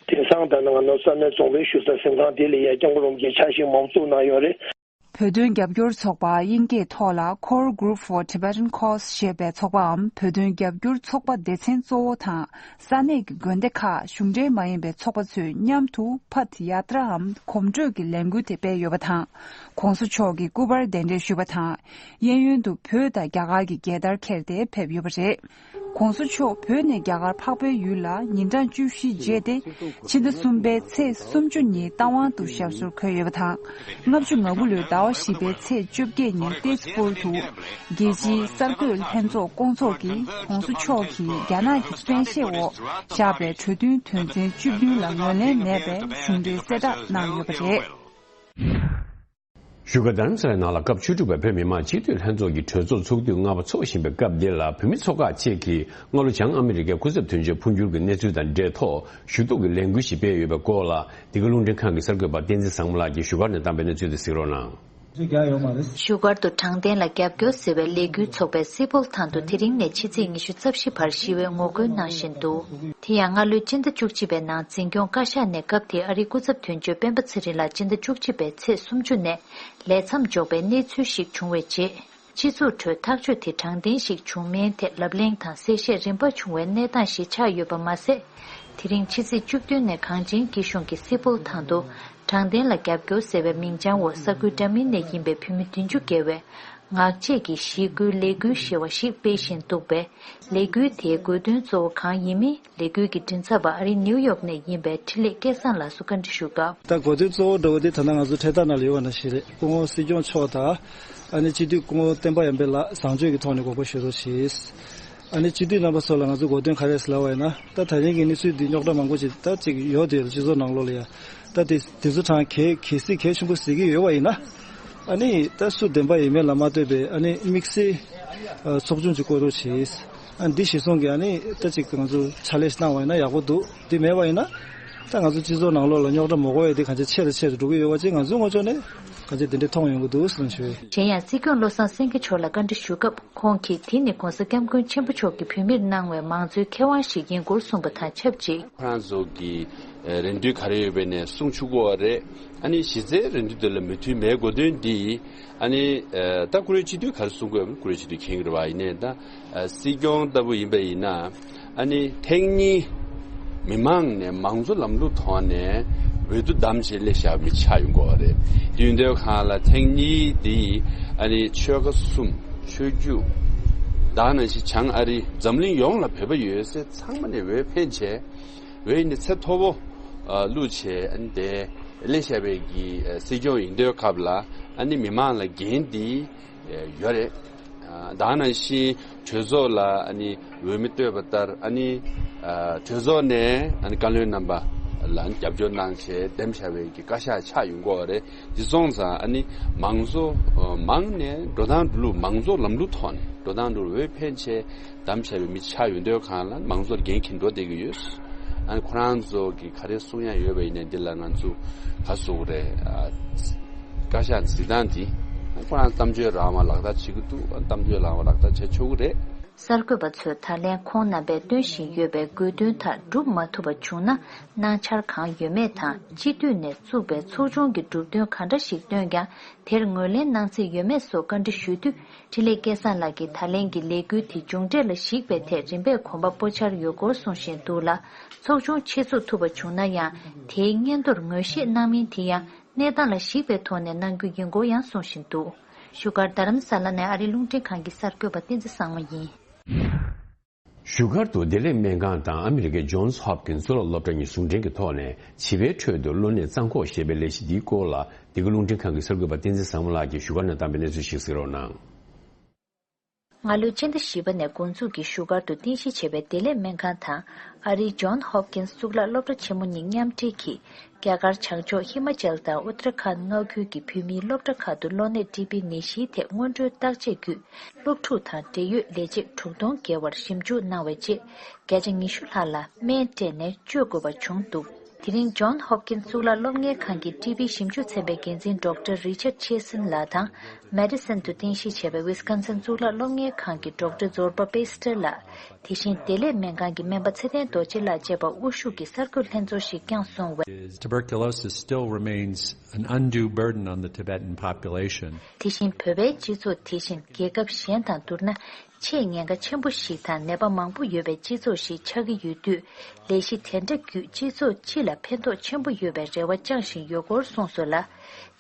དེང་སང་ད་ནང་ནོར་ས་གནས་རྫོང་དཔོན་བཞུགས་ས་གཟིམ་ཁང་དེ་ལ་ཡ་སྐྱབས་མགོན་རིན་པོ་ཆེ་ཕྱག་བཞེས་མང་པོ་བཙུགས་གནང་ཡོད་རེད། བོད་དོན་རྒྱབ་སྐྱོར་ཚོགས་པ་དབྱིན་སྐད་ཐོག་ལ་Core Group for Tibetan Cause ཞེས་པའི་ཚོགས་པའམ་བོད་དོན་རྒྱབ་སྐྱོར་ཚོགས་པ་སྡེ་ཚན་གཙོ་བོ་དང་ས་གནས་ཀྱི་དགོན་སྡེ་ཁག་གཞུང་འབྲེལ་མ་ཡིན་པའི་ཚོགས་པ་ཚོས་མཉམ་དུ་ཕ་ཐི་ཡ་ཏྲའམ་གོམ་བགྲོད་ཀྱི་ལས་འགུལ་དེ་སྤེལ་ཡོད་པ་དང་། ༸གོང་ས་མཆོག་གི་སྐུ་པར་གདན་འདྲེན་ཞུས་པ་དང་། གཡས་གཡོན་དུ་བོད་དང་རྒྱ་གར་གྱི་རྒྱལ་དར་འཁྱེར་ཏེ་ཕེབས་ཡོད་པ་རེད། ༸གོང་ས་མཆོག་བོད་ནས་རྒྱ་གར་འཕགས་པའི་ཡུལ་ལ་ཉིན་གྲངས་བཅུ་བཞི་རྗེས་ཏེ་ཕྱི་ཟླ་གསུམ་པའི་ཚེས་སུམ་ཅུ་ཉིན་རྟ་དབང་དུ་ཞབས་སོར་འཁོད་ཡོད་པ་དང་། ལྔ་བཅུ་ང་དགུ་ལོའི་ཟླ་བ་བཞི་པའི་ཚེས་བཅོ་བརྒྱད་ཉིན་ཏེས་པུར་དུ་རྒྱལ་སྤྱིའི་གསར་འགོད་ལྷན་ཚོགས་སྐོང་ཚོགས་ཀྱིས་༸གོང་ས་མཆོག་གིས་རྒྱ་ནག་གི་པེན་ཤེ་འོག་བཞག་པའི་གྲོས་མཐུན་དོན་ཚན་བཅུ་བདུན་ལ་ངོས་ལེན་མེད་པའི་གཞུང་འབྲེལ་གསལ་བསྒྲགས་གནང་ཡོད་པ་རེད། བཞུགས་སྒར་རྡ་རམ་ས་ལའི་ནང་ལ་སྐབས་བཅུ་དྲུག་པའི་བོད་མི་མང་སྤྱི་འཐུས་ལྷན་ཚོགས་ཀྱི་གྲོས་ཚོགས་ཚོགས་དུས་ལྔ་པ་འཚོགས་བཞིན་པའི་སྐབས་འདི་ལ། བོད་མི་ཚོགས་ཁག་ཅིག་གིས་སྔ་ལོ་བྱང་ཨ་མི་རི་ཀའི་སྐུ་ཚབ་དོན་གཅོད་འཕོ་འགྱུར་གྱི་གནས་ཚུལ་དང་འབྲེལ་ཐོག་ཞུ་གཏུག་གི་ལས་འགུལ་ཞིག་སྤེལ་ཡོད་པའི་སྐོར་ལ། འདི་ག་རླུང་འཕྲིན་ཁང་གི་གསར་འགོད་པ་བསྟན་འཛིན་བཟང་མོ་ལགས་ཀྱིས་བཞུགས་སྒར་ནས་བཏང་པའི་གནས་ཚུལ་དེ་གཟིགས་རོགས་གནང་། བཞུགས་སྒར་དུ་དྲང་བདེན་ལ་རྒྱབ་སྐྱོར་ཟེར་བའི་ལས་འགུལ་ཚོགས་པས་སི་པོལ་ཐང་དུ་དེ་རིང་ནས་ཕྱི་ཚེས་ཉི་ཤུ་རྩ་བཞི་བར་ཞི་བའི་ངོ་རྒོལ་གནང་བཞིན་འདུག་དེ་ཡང་སྔ་ལོའི་སྤྱི་ཟླ་བཅུ་གཅིག་པའི་ནང་འཛིན་སྐྱོང་བཀའ་ཤག་ནས་སྐབས་དེའི་ཨ་རིའི་སྐུ་ཚབ་དོན་གཅོད་སྤེན་པ་ཚེ་རིང་ལགས་སྤྱི་ཟླ་བཅུ་གཅིག་པའི་ཚེས་སུམ་ཅུ་ནས་ལས་མཚམས་འཇོག་པའི་གནས་ཚུལ་ཞིག་བྱུང་བའི་རྗེས། སྤྱི་ཚོགས་ཁྲོད་ཐག་གཅོད་དེ་དྲང་བདེན་ཞིག་བྱུང་མིན་ཐད་ལབ་གླེང་དང་གསལ་བཤད་རིམ་པ་བྱུང་བའི་གནས་སྟངས་ཤིག་ཆགས་ཡོད་པ་མ་ཟད། དེ་རིང་ཕྱི་ཚེས་བཅུ་བདུན་ནས་གངས་ཅན་སྐྱིད་གཤོངས་ཀྱི་སི་པོལ་ཐང་དུ་དྲང་བདེན་ལ་རྒྱབ་སྐྱོར་ཟེར་བའི་མིང་བྱང་འོག་ས་ཁུལ་འདྲ་མིན་ནས་ཡིན་པའི་བོད་མི་བདུན་ཅུ་བརྒལ་བས་ངག་བཅད་ཀྱི་ཞི་རྒོལ་ལས་འགུལ་ཞེས་པ་ཞིག་སྤེལ་བཞིན་འདུག་པས། ལས་འགུལ་དེའི་དགོས་འདུན་གཙོ་བོ་གང་ཡིན་མིན་ལས་འགུལ་གྱི་མགྲིན་ཚབ་པ་ཨ་རིའི་ནིའུ་ཡོག་ནས་ཡིན་པའི་འཕྲིན་ལས་སྐལ་བཟང་ལགས་སུ་བཀའ་འདྲི་ཞུ་སྐབས། ད་དགོས་འདུན་གཙོ་བོ་འདྲ་བོ་དེ་ད་ལྟ་ང་ཚོ་འཕྲེད་དར་ནང་ལ་ཡོད་པ་ནང་བཞིན་རེད། སྐུ་ངོ་སྲིད་སྐྱོང་མཆོག་དང་ཨ་ནི་སྤྱི་འཐུས་སྐུ་ངོ་བསྟན་པ་ཡར་འཕེལ་ལགས་བཟང་སྤྱོད་ཀྱི་ཐོག་ནས་དགོངས་པ་ཞུ་རོགས་གྱིས། ཨ་ནི་སྤྱི་འཐུས་རྣམ་པ་ཚོ་ལ་ང་ཚོ་དགོས་འདུན་ག་རེ་ཟེར་ལབ་པ་ཡིན་ན། ད་ད་རིང་གི་གནས་ཚུལ་འདི་རྙོག་དྲ་མང་པོ་ཅིག་ད་ཅིག་ཡོད་དེ་སྤྱི་ཚོགས་ནང་ལོགས་ལ་ཡ། ད་དེ་དེ་ཚོ་གྲངས་གལ་གལ་སྲིད་གལ་ཆེན་པོ་ཟེར་གྱི་ཡོད་པ་ཡིན་ན། ཨ་ནི་ད་སུ་བདེན་པ་ཡིན་མིན་ལ་མ་ལྟོས་པའི་ཨ་ནི་དམིགས་བསལ་ཨ་ཚོགས་ཆུང་ཅིག་བསྐོ་རོགས་གྱིས། ཨ་འདི་གཞིར་བཟུང་གིས་ཨ་ནི་ད་ཅིག་ང་ཚོ་ཕྱག་ལས་ཤིག་གནང་བ་ཡིན་ན་ཡག་པོ་འདུག་འདི་མེད་པ་ཡིན་ན་ད་ང་ཚོ་སྤྱི་ཚོགས་ནང་ལོགས་ལ་རྙོག་དྲ་མ་གོ་ཡ་དེ་གང་ཆེ་ཆེ་རུ་ཆེ་རུ་འགྲོ་གི་ཡོད་པ་ཅིག་ང་ཚོའི་ངོས་ཕྱོགས་ནས་གང་ཆེ་དེ་འདྲས་མཐོང་ཡོང་གི་འདུག་ཟེར་ཞུ། གཞན་ཡང་སྲིད་སྐྱོང་བློ་བཟང་སེང་གེ་མཆོག་ལ་བཀའ་འདྲི་ཞུ་སྐབས། ཁོང་གིས་དེ་ནི་༸གོང་ས་༸སྐྱབས་མགོན་ཆེན་པོ་མཆོག་གིས་བོད་མིར་གནང་བའི་མང་གཙོའི་ཁེ་དབང་ཞིག་ཡིན་སྐོར་གསུངས་པ་དང་ཆབས་ཅིག་ཁོ་རང་ཚོ་གི་རེ་འདུན་ག་རེ་ཡོད་པའི་ནས་གསུང་ཆོག་གི་རེད། ཨ་ནི་གཞི་རྩའི་རེ་འདུན་དེ་ལ་མོས་མཐུན་མེད་དགོས་དོན་འདི་ཨ་ནི་ད་བཀུར་འོས་སྤྱི་འཐུས་ག་རེ་གསུང་དགོས་བཀུར་འོས་སྤྱི་འཐུས་མཁྱེན་གྱི་རེད་བ། ཡིན་ནའི་ད་སྲིད་སྐྱོང་ལྟ་བུ་ཡིན་པ་ཡིན་ན། ཨ་ནི་ཐེངས་གཉིས་མི་མང་ནས་མང་གཙོ་ལམ་ལུགས་ཐོག་ནས་འོས་བསྡུ་བདམས་བྱས་སླེབས་བཞག་མི་ཆགས་ཡོང་གི་རེད། དེ་ཡིན་དུས་གང་ལ་ཐེངས་གཉིས་འདི་ཨ་ནི་ཆོལ་ཁ་གསུམ་ཆོས་བརྒྱུད་ད་ནང་བཞིན་བྱང་ཨ་རི་འཛམ་གླིང་ཡོངས་ལ་བོད་པ་ཡོད་ཚད་ཚང་མ་ནས་འོས་འཕེན་བྱས་འོས་ནི་ཚད་མཐོ་པོ་ཨ་བླུགས་བྱས་ཨ་ནི་དེ་སླེབས་བཞག་པའི་གི་ཨ་སྲིད་སྐྱོང་ཡིན་དུས་སྐབས་ལ་ཨ་ནི་མི་མང་ལ་འགན་འདི་ཡོད་རེད། ད་ག་ནང་བཞིན་གྲོས་ཚོགས་ལ་ཨ་ནི་འོས་མི་བསྟོད་པ་ལྟར་ཨ་ནི་གྲོས་ཚོགས་ནས་ཨ་ནི་བཀའ་བློན་རྣམ་པ་ལ་རྒྱབ་སྐྱོར་གནང་བྱས་འདེམས་བྱ་བའི་གི་བཀའ་ཤག་ཆགས་ཡོང་གི་ཡོད་རེད། འདི་སོང་ཙང་ཨ་ནི་མང་གཙོ་མང་ནས་འགྲོ་སྟངས་འགྲོ་ལུགས་མང་གཙོ་ལམ་ལུགས་ཐོག་ནས་འགྲོ་སྟངས་འགྲོ་འོས་འཕེན་བྱས་གདམ་བྱས་པའི་མི་ཆགས་ཡོང་དུས་གང་ལ་མང་གཙོ་ལ་འགན་འཁྱེར་འགྲོ་བསྡད་ཀྱི་ཡོད། ཨ་ནི་ཁོ་རང་ཚོ་གི་ག་རེ་གསུང་ཡ་ཡོད་པ་ཡིན་ནའི་འདི་ལ་ང་ཚོ་ག་ཟེར་དགོས་རེད། བཀའ་ཤག་འཛིན་སྟངས་འདི་ཁོ་རང་གཏམ་བརྗོད་རང་དབང་ལག་བསྟར་བྱེད་ཀྱི་འདུག་གཏམ་བརྗོད་རང་དབང་ལག་བསྟར་བྱེད་ཆོག་གི་རེད། གསར་འགོད་པ་ཚོས་ད་ལན་ཁོང་རྣམ་པས་བཏོན་བཞིན་ཡོད་པའི་དགོས་འདུན་དག་འགྲུབ་མ་ཐུབ་པ་བྱུང་ན་གནང་འཆར་གང་ཡོད་མེད་དང་། སྤྱི་འཐུས་ནས་བཙུགས་པའི་ཚོགས་ཆུང་གིས་གྲུབ་དོན་ག་འདྲ་ཞིག་བཏོན་ཀྱང་དེར་ངོས་ལེན་གནང་རྩིས་ཡོད་མེད་སོགས་བཀའ་འདྲི་ཞུས་དུས། འཕྲིན་ལས་སྐལ་བཟང་ལགས་ཀྱིས་ད་ལན་གྱི་ལས་འགུལ་དེ་མཇུག་འབྲས་ལ་གཞིགས་པའི་ཐད་རིམ་པས་གོམ་པ་སྤོ་འཆར་ཡོད་སྐོར་གསུང་བཞིན་འདུག་ལ། ཚོགས་ཆུང་ཆེད་འཛུགས་ཐུབ་པ་བྱུང་ན་ཡང་དེའི་སྔོན་དུ་ངོས་བཞེས་གནང་མིན་དེ་ཡང་གནས་སྟངས་ལ་གཞིགས་པའི་ཐོག་ནས་གནང་རྒྱུ་ཡིན་སྐོར་ཡང་གསུང་བཞིན་འདུག་བཞུགས་སྒར་རྡ་རམ་ས་ལ་ནས་ཨ་རིའི་རླུང་འཕྲིན་ཁང་གི་གསར་འགོད་པ་བསྟན་འཛིན་བཟང་མོ་ཡིན། བཞུགས་སྒར་དུ་བདེ་ལེགས་སྨན་ཁང་དང་ཨ་མི་རི་ཀའི་ཇོན་སི་ཧོབ་ཀིན་སི་གཙུག་ལག་སློབ་གྲྭ་གཉིས་ཟུང་འབྲེལ་གྱི་ཐོག་ནས་བྱིས་པའི་ཁྲོད་དུ་གློ་ནད་རྩ་འགོག་ཞེས་པའི་ལས་གཞི་འདིའི་སྐོར་ལ་འདི་ག་རླུང་འཕྲིན་ཁང་གི་གསར་འགོད་པ་བསྟན་འཛིན་བཟང་མོ་ལགས་ཀྱིས་བཞུགས་སྒར་ནས་བཏང་བའི་གནས་ཚུལ་ཞིག་གཟིགས་རོགས་གནང་། སྔ་ལོའི་ཕྱི་ཟླ་བཞི་པ་ནས་འགོ་འཛུགས་ཀྱིས་བཞུགས་སྒར་དུ་རྟེན་གཞི་བྱས་པའི་བདེ་ལེགས་སྨན་ཁང་དང་ཨ་རིའི་ཇོན་ཧོབ་ཀིན་སི་གཙུག་ལག་སློབ་གྲྭ་ཆེན་མོ་གཉིས་མཉམ་འབྲེལ་གྱིས། རྒྱ་གར་བྱང་ཕྱོགས་ཧི་མ་ཅལ་དང་ཨུ་ཏྲ་ཁཱན་མངའ་ཁུལ་གྱི་བོད་མིའི་སློབ་གྲྭ་ཁག་ཏུ་གློ་ནད་ཊི་བི་ནད་གཞིའི་ཐད་སྔོན་འགྲོའི་བརྟག་དཔྱད་བརྒྱུད། སློབ་ཕྲུག་དང་འབྲེལ་ཡོད་ལས་བྱེད་དྲུག་སྟོང་བརྒལ་བར་ཞིབ་འཇུག་གནང་བའི་རྗེས། བརྒྱ་ཆ་ཉི་ཤུ་ལྷག་ལ་སྨན་སྤྲད་ནས་བཅོས་དགོས་པ་བྱུང་འདུག་དེ་རིང་ཇོན་ཧོབ་ཀིན་སི་གཙུག་ལག་སློབ་གཉེར་ཁང་གི་ཊི་བི་ཞིབ་འཇུག་ཚན་པའི་འགན་འཛིན་ཌོག་ཊར་རི་ཆར་ཌི་ཆེ་སན་ལགས་དང་། མེ་ཌི་སན་དུ་རྟེན་གཞི་བྱས་པའི་ཝི་སི་ཀོན་སིན་གཙུག་ལག་སློབ་གཉེར་ཁང་གི་ཌོག་ཊར་ཛོར་པ་པེ་སི་ཏྲ་ལགས། དེ་བཞིན་བདེ་ལེགས་སྨན་ཁང་གི་སྨན་པ་ཚེ་བརྟན་རྡོ་རྗེ་ལགས་བཅས་པ་དབུ་བཞུགས་ཀྱི་གསར་འགོད་ལྷན་ཚོགས་ཤིག་ཀྱང་སོང་བས། Tuberculosis still remains an undue burden on the Tibetan population. དེ་བཞིན་བོད་པའི་སྤྱི་ཚོགས་དེ་བཞིན་རྒྱལ་ཁབ་གཞན་དང་བསྡུར་ན། ཆེས་ཉེན་ཁ་ཆེན་པོ་ཞིག་དང་ནད་པ་མང་པོ་ཡོད་པའི་སྤྱི་ཚོགས་ཤིག་ཆགས་ཀྱི་ཡོད་དུས། ལས་གཞི་དེ་འདྲ་བརྒྱུད་སྤྱི་ཚོགས་སྤྱི་ལ་ཕན་ཐོགས་ཆེན་པོ་ཡོད་པའི་རེ་བ་བཅངས་བཞིན་ཡོད་སྐོར་གསུངས་སོང་ལ།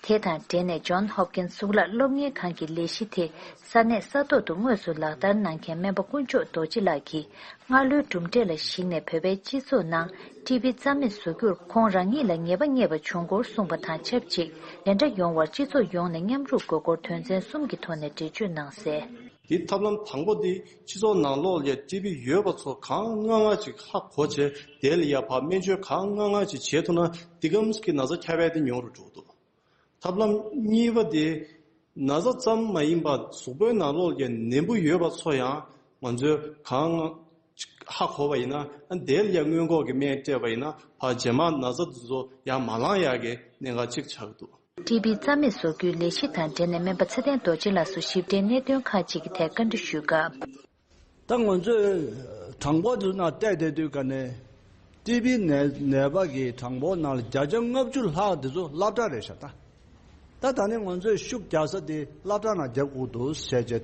དེ་དང་འབྲེལ་ནས་ཇོན་ཧོབ་ཀིན་སི་གཙུག་ལག་སློབ་གཉེར་ཁང་གི་ལས་གཞི་དེ་ས་གནས་ས་ཐོག་ཏུ་དངོས་སུ་ལག་བསྟར་གནང་མཁན་སྨན་པ་དཀོན་མཆོག་རྡོ་རྗེ་ལགས་ཀྱིས། སྔ་ལོའི་གྲུབ་འབྲས་ལ་གཞིགས་ནས་བོད་པའི་སྤྱི་ཚོགས་ནང་ཊི་བི་རྩ་མེད་བཟོ་རྒྱུར་ཁོང་རང་ཉིད་ལ་ངེས་པ་རྙེད་པ་བྱུང་སྐོར་གསུངས་པ་དང་ཆབས་ཅིག་དེ་འདྲ་ཡོང་བར་སྤྱི་ཚོགས་ཡོངས་ནས་མཉམ་རུབ་དགོས་སྐོར་དོན་ཚན་གསུམ་གྱི་ཐོག་ནས་འགྲེལ་བརྗོད་གནང་གསལ། དེའི་ཐབས་ལམ་དང་པོ་དེ་སྤྱི་ཚོགས་ནང་ལོགས་ལ་ཊི་བི་ཡོད་པ་ཚོ་གང་ང་ང་ཅིག་ཧ་གོ་བྱས་དེ་ལ་ཡ་ཕར་སྨན་བཅོས་གང་ང་ང་ཅིག་བྱེད་ཐུབ་ན་འདི་གམ་གྱི་ན་ཚ་ཁྱབ་ཡ་དེ་ཉུང་རུ་འགྲོ་འདུག་ཐབས་ལམ་གཉིས་པ་དེ་ན་ཚ་ཙམ་མ་ཡིན་པར་གཟུགས་པོའི་ནང་ལོགས་ཀྱི་ནད་འབུ་ཡོད་པ་ཚོ་ཡང་ང་ཚོས་གང་ཧ་གོ་བ་ཡིན་ན་དེ་ལ་ཡང་སྔོན་འགོག་གི་སྨན་སྤྲད་པ་ཡིན་ན་ཕར་རྗེས་མ་ན་ཚ་དེ་ཚོ་ཡང་མ་ལངས་ཡག་གི་གནད་འགག་གཅིག་ཆགས་ཀྱི་འདུག་ཊི་བི་རྩ་མེད་བཟོ་རྒྱུའི་ལས་གཞི་དང་འབྲེལ་ནས་སྨན་པ་ཚེ་བརྟན་རྡོ་རྗེ་ལགས་སུ་ཞིབ་ཕྲའི་གནད་དོན་ཁག་ཅིག་གི་ཐད་བཀའ་འདྲི་ཞུས་སྐབས། ད་ང་ཚོས་གྲངས་འབོར་དེ་ནང་བལྟས་བསྡད་དུས་ཀ་ནས་ཊི་བི་ནད་ནད་པ་གི་གྲངས་འབོར་ནང་ལ་བརྒྱ་ཆ་ལྔ་བཅུ་ལྷག་དེ་ཚོ་སློབ་གྲྭ་རེད་ཤག་ད། ད་ད་ནི་ང་ཚོས་ཤུགས་རྒྱག་ས་དེ་སློབ་གྲྭ་ནང་རྒྱབ་དགོས་འདུག་ཟེར་བྱས།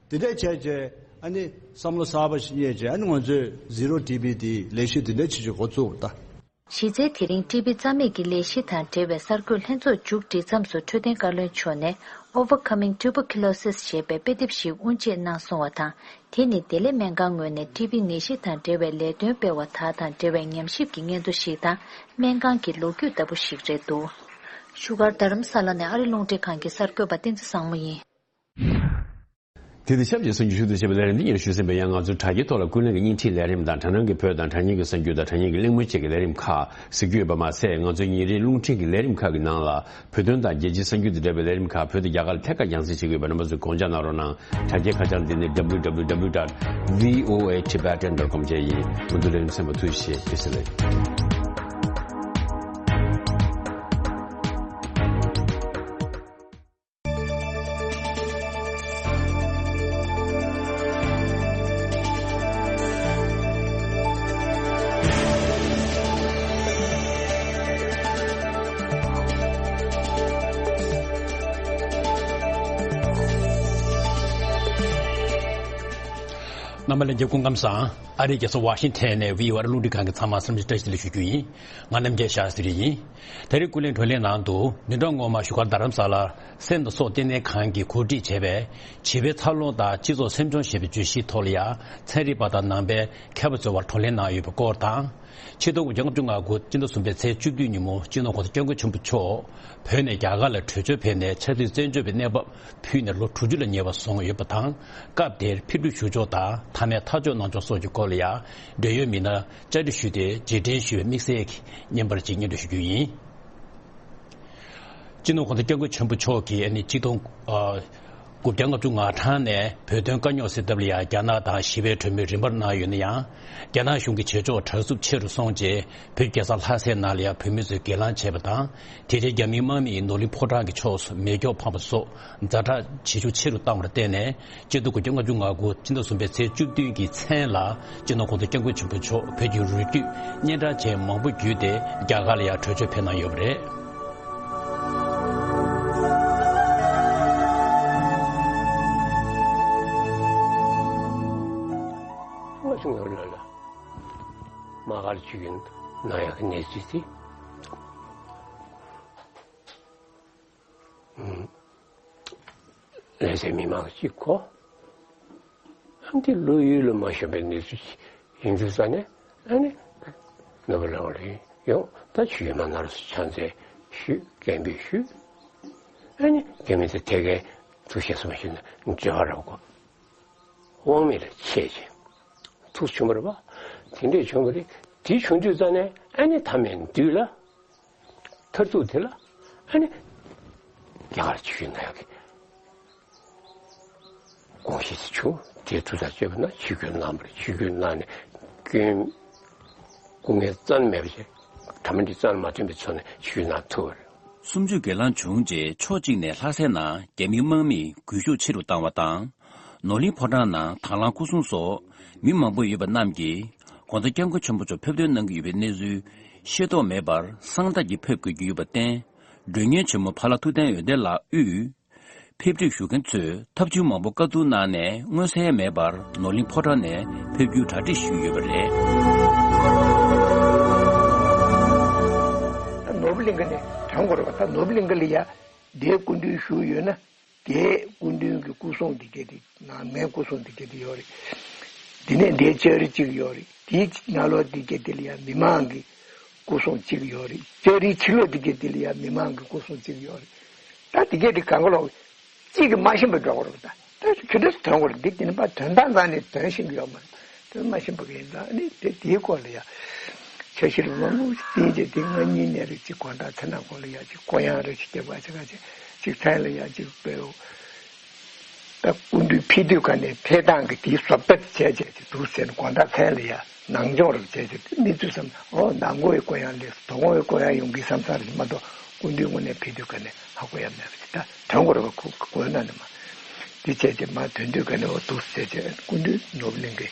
ད་དེ་འདྲས་བྱས་བྱས་ཨ་ནི་བསམ་བློ་གསར་པ་ཞིག་རྙེད་བྱས། ཨ་ནི་ང་ཚོས་ཟི་རོ་ཊི་བི་དེ་ལས་གཞི་དེ་འདྲས་བྱེད་ཆེད་འགོ་བཙུགས་པ་ད། གཞི་རྩའི་དེ་རིང་ཊི་བི་རྩ་མེད་ཀྱི་ལས་གཞི་དང་འབྲེལ་བའི་གསར་འགོད་ལྷན་ཚོགས་མཇུག་སྒྲིལ་མཚམས་སུ་འཕྲོད་བསྟེན་བཀའ་བློན་མཆོག་ནས་Overcoming Tuberculosis ཞེས་པའི་དཔེ་དེབ་ཞིག་དབུ་འབྱེད་གནང་སོང་བ་དང་། དེ་ནི་བདེ་ལེགས་སྨན་ཁང་ངོས་ནས་ཊི་བི་ནད་གཞི་དང་འབྲེལ་བའི་ལས་དོན་སྤེལ་བ་དག་དང་འབྲེལ་བའི་ཉམས་ཞིབ་ཀྱི་སྙན་ཐོ་ཞིག་དང་། སྨན་ཁང་གི་ལོ་རྒྱུས་ལྟ་བུ་ཞིག་རེད་འདུག་བཞུགས་སྒར་རྡ་རམ་ས་ལ་ནས་ཨ་རི་རླུང་འཕྲིན་ཁང་གི་གསར་འགོད་པ་བསྟན་འཛིན་བཟང་མོ་ཡིན། དེ་དང་ཆབས་ཅིག་གསར་འགྱུར་ཞུ་གཏུག་བྱེད་པའི་ལས་རིམ་འདི་ཡང་ཞུ་གསན་པའི་ཡང་། ང་ཚོའི་དྲ་རྒྱའི་ཐོག་ལ་ཀུན་གླེང་གི་བརྙན་འཕྲིན་ལས་རིམ་དང་། དྲ་སྣང་གི་བོད་དང་དྲ་བརྙན་གྱི་གསར་འགྱུར་དང་། དྲ་བརྙན་གྱི་གླེང་མོལ་བཅས་ཀྱི་ལས་རིམ་ཁག་གཟིགས་རྒྱུ་ཡོད་པ་མ་ཟད། ང་ཚོའི་ཉིན་རེའི་རླུང་འཕྲིན་གྱི་ལས་རིམ་ཁག་གི་ནང་ལ་བོད་དོན་དང་རྒྱལ་སྤྱིའི་གསར་འགྱུར་དང་འབྲེལ་བའི་ལས་རིམ་ཁག་བོད་དང་རྒྱ་གར་ལ་ཐད་ཀར་རྒྱང་སྲིང་བྱེད་ཀྱི་ཡོད་པ་རྣམ་པ་ཚོས་དགོངས་འཇགས་གནང་རོགས་གནང་། དྲ་རྒྱའི་ཁ་བྱང་འདི་ནི་W W W dot V O A Tibetan dot com བཅས་ཡིན། མུ་མཐུད་ལས་རིམ་གསན་པར་ཐུགས་རྗེ་ཆེ། བཀྲ་ཤིས་བདེ་ལེགས། རྣམ་པ་ལྷན་རྒྱས་སྐུ་ཁམས་བཟང་། ཨ་རིའི་རྒྱལ་ས་ཝ་ཤིང་ཐན་ནས་བྷི་ཨོ་ཨེ་རླུང་འཕྲིན་ཁང་གི་ཚང་མ་བསམ་འཆར་བཀྲ་ཤིས་བདེ་ལེགས་ཞུ་རྒྱུ་ཡིན། ང་རྣམ་རྒྱལ་ཤར་ཟི་རི་ཡིན། ད་རེས་ཀུན་གླེང་བགྲོ་གླེང་ནང་དུ་བདུན་ཕྲག་སྔོན་མ་བཞུགས་སྒར་རྡ་རམ་ས་ལར་སེམས་དང་སྲོག་ལྟེ་གནས་ཁང་གིས་གོ་སྒྲིག་བྱས་པའི་བྱིས་པའི་འཚར་ལོངས་དང་སྤྱི་ཚོགས་སེམས་ཤུགས་ཞེས་པའི་བརྗོད་གཞིའི་ཐོག་ལ་ཡང་ཚན་རིག་པ་དང་ནང་པའི་མཁས་པ་ཚོའི་དབར་བགྲོ་གླེང་གནང་ཡོད་པའི་སྐོར་དང་། ཆིག་སྟོང་དགུ་བརྒྱ་ལྔ་བཅུ་ང་དགུ་སྤྱི་ཟླ་གསུམ་པའི་ཚེས་བཅུ་བདུན་ཉིན་མོ་སྤྱི་ནོར་༸གོང་ས་༸སྐྱབས་མགོན་ཆེན་པོ་མཆོག་བོད་ནས་རྒྱ་གར་ལ་བྲོས་བྱོལ་ཕེབས་ནས་ཆབ་སྲིད་བཙན་བྱོལ་བའི་གནས་བབ་ཕུད་ནས་ལོ་དྲུག་ཅུ་ལ་ཉེ་བ་སོང་ཡོད་པ་དང་། སྐབས་དེར་ཕེབས་སྒྲུག་ཞུ་ཕྱོགས་དང་མཐའ་མའི་ཐག་གཅོད་གནང་ཕྱོགས་སོགས་ཀྱི་སྐོར་ལ་ཡང་འབྲེལ་ཡོད་མི་སྣར་བཅར་འདྲི་ཞུས་ཏེ་རྗེས་དྲན་ཞུ་བའི་དམིགས་བསལ་གྱི་བརྙན་པར་ཅིག་སྙན་སྒྲོན་ཞུ་རྒྱུ་ཡིན། སྤྱི་ནོར་༸གོང་ས་༸སྐྱབས་མགོན་ཆེན་པོ་མཆོག་གིས་ཨ་ནི་ཆིག་སྟོང་དགུ་བརྒྱ་ལྔ་བཅུ་ང་གྲངས་ནས་བོད་དོན་དཀའ་རྙོག་སེལ་ཐབས་ལ་ཡང་རྒྱ་ནག་དང་ཞི་བའི་གྲོས་མོལ་རིམ་པར་གནང་ཡོད་ན་ཡང་། རྒྱ་ནག་གཞུང་གི་བྱེད་ཕྱོགས་དྲག་རྩུབ་ཆེ་རུ་སོང་རྗེས་བོད་རྒྱལ་ས་ལྷ་སའི་ནང་ལ་ཡང་བོད་མི་ཚོས་སྒེར་ལངས་བྱས་པ་དང་། དེ་རྗེས་རྒྱ་མིའི་དམག་མི་ཡིས་ནོར་གླིང་ཕོ་བྲང་གི་ཕྱོགས་སུ་མེ་སྒྱོགས་འཕངས་པ་སོགས་ཛ་དྲག་བྱེད་ཤུགས་ཆེ་རུ་བཏང་བར་བརྟེན་ནས། སྤྱི་ཟླ་དགུ་བརྒྱ་ལྔ་བཅུ་ང་དགུ་སྤྱི་ཟླ་གསུམ་པའི་ཚེས་བཅུ་བདུན་གྱི་མཚན་ལ་སྤྱི་ནོར་༸གོང་ས་༸སྐྱབས་མགོན་ཆེན་པོ་མཆོག་བོད་ཀྱི་རུས་རྒྱུད་སྙན་གྲགས་ཅན་མང་པོ་བརྒྱུད་དེ་རྒྱ་གར་ལ་ཡང་བྲོས་བྱོལ་ཕེབས་གནང་ཡོད་པ་རེད། ང་ཚོ་ངོས་ལ་ལ་མ་གར་བྱེད་ཀྱིན་ན་ཡག་གི་གནས་ཚུལ་དེ། ལྷ་སའི་མི་མང་གཅིག་གོ། ཨ་འདི་བློ་ཡུལ་ལ་མ་ཤོང་བའི་གནས་ཚུལ་ཡིན་དུས་ཙ་ནས། ཨ་ནི་ནོར་བུ་ལགས་ལ་ཡོང་། ད་ཆུ་ཡོད་མ་ནར་སོ་ཕྱག་འཚལ་ཞུས། སྐད་འབོད་ཞུས། ཨ་ནི་རྒྱ་མི་ཚོ་ཐད་ཀའི་ཐུགས་ཞེ་སོང་ཞིག་ན་འབྲེལ་བ་རག་གོ། དབང་མེད་ལ་ཆད་ཅིང་ཐུགས་ཆུང་བར་བ། དེ་འདྲས་བྱུང་བ་རེད། དེ་བྱུང་དུས་ཙ་ནས་ཨ་ནི་མཐའ་མའི་མདུན་ལ། མཐར་ཐུག་དེ་ལ་ཨ་ནི་རྒྱ་གར་ཆིབས་བསྒྱུར་གནང་ཡག་གི་དགོངས་གཞི་དེ་བྱུང་། དེ་ཐུགས་ཐག་བཅད་པ་ན་ཆིབས་བསྒྱུར་གནང་བ་རེད། ཆིབས་བསྒྱུར་གནང་ནས་སྐྱོན་སྐུ་ངལ་རྩ་ནས་མེད་པ་བྱས། གྲ་མ་འགྲིག་རྩ་ནས་མ་ཐོན་པའི་ཚོགས་ནས་ཆིབས་བསྒྱུར་གནང་ཐུབ་པ་རེད། གསུམ་བཅུའི་སྒེར་ལངས་བྱུང་རྗེས་ཕྱོགས་གཅིག་ནས་ལྷ་སའི་ནང་རྒྱ་མིའི་དམག་མིས་སྒུལ་ཤུགས་ཆེ་རུ་བཏང་བ་དང་། ནོར་གླིང་ཕོ་བྲང་ནང་དང་བླངས་སྐུ་སྲུང་སོགས་མི་མང་པོ་ཡོད་པ་རྣམས་ཀྱིས་༸གོང་ས་༸སྐྱབས་མགོན་ཆེན་པོ་མཆོག་ཕེབས་ཐོན་གནང་གི་ཡོད་པའི་གནས་ཚུལ་ཤེས་རྟོགས་མེད་པར་གསང་བདག་གིས་ཕེབས་དགོས་ཀྱི་ཡོད་པར་བརྟེན། མགྲོན་གཉེར་ཆེན་མོ་ཕ་ལྷ་ཐུབ་བསྟན་འོད་ལྡན་ལགས་དབུས་ཕེབས་འཁྲིད་ཞུ་མཁན་ཚོས་ཐབས་ཇུས་མང་པོ་བཀའ་བསྡུར་གནང་ནས་མངོན་གསལ་མེད་པར་ནོར་གླིང་ཕོ་བྲང་ནས་ཕེབས་རྒྱུའི་གྲ་སྒྲིག་ཞུས་ཡོད་པ་རེད། ནོར་བུ་གླིང་ག་ནས་དྲངས་དགོས་རེད་པ། ད་ནོར་བུ་གླིང་ག་ལ་ཡ་དེའི་སྐུ་མདུན་བཞུགས་ཡོད་ན། དེའི་སྐུ་མདུན་གྱི་སྐུ་སྲུང་དེ་ག་དེ། ནང་མའི་སྐུ་སྲུང་དེ་ག་དེ་ཡོད་རེད། དེ་ནས་དེའི་ལྕགས་རི་གཅིག་ཡོད་རེད། དེའི་ནང་ལོགས་དེ་ག་དེ་ལ་ཡང་མི་མང་གི་སྐུ་སྲུང་གཅིག་ཡོད་རེད། ལྕགས་རིའི་ཕྱི་ལོགས་དེ་ག་དེ་ལ་ཡང་མི་མང་གི་སྐུ་སྲུང་གཅིག་ཡོད་རེད། ད་དེ་ག་དེ་གང་ག་ལོག་གཅིག་གིས་མ་ཤེས་པ་འགྲོ་གི་རེད། ད་ད་ག་འདྲ་ཐོན་གི་རེད། འདི་དེ་ནི་པ་དོན་དག་རྩ་ནས་དོན་ཤེས་ཀྱི་ཡོད་མ་རེད། དོན་མ་ཤེས་པ་གི་ཡིན་ཙང་ནི་དེ་དེའི་སྐོར་ལ་ཡ། འཆར་གཞི་ལ་ལོ་ལོ་ཞིག་བསྟན་རྗེས་དེ་སྔ་ཉིན་ནས་རེ་ཅིག་དགོང་དག་ཚེ་ན་སྐོར་ལ་ཡ་ཅིག་ཀོ་ཡང་རེ་ཅིག་རྒྱབ་པ་ཅིག་ག་ཅིག་ཅིག་ཚན་ལ་ཡ་ཅིག་སྤེལ། ད་སྐུ་མདུན་ཕེབས་དུས་ག་ནས་ཕེབས་སྟངས་ཀྱི་དེའི་བཟོ་ལྟ་དེ་བྱས་བྱས་ཅིག་འདུག་ཟེར་ནས་དགོང་དག་མཚན་ལ་ཡ་ནང་སྦྱོང་རེ་བྱས་བྱས་དེ་མི་ཚོས་བསམ། ཨོ་ནང་སྒོ་ཡི་ཀོ་ཡང་ལས་སོ་དོ་དགོང་ཡི་ཀོ་ཡང་ཡོང་གི་བསམ་ས་རེད་མ་གཏོགས། སྐུ་མདུན་ངོས་ནས་ཕེབས་དུས་ག་ནས་ཧ་གོ་ཡ་མེད་པ་ཅིག་ད་དོན་གོ་ར་བ་ཁུག་གོ་ན་ནི་མ། དེ་བྱས་ཏེ་མ་དོན་དུས་ག་ནས་འོ་འདུག་ཟེར་ཏེ་སྐུ་མདུན་ནོར་བུ་གླིང་གི་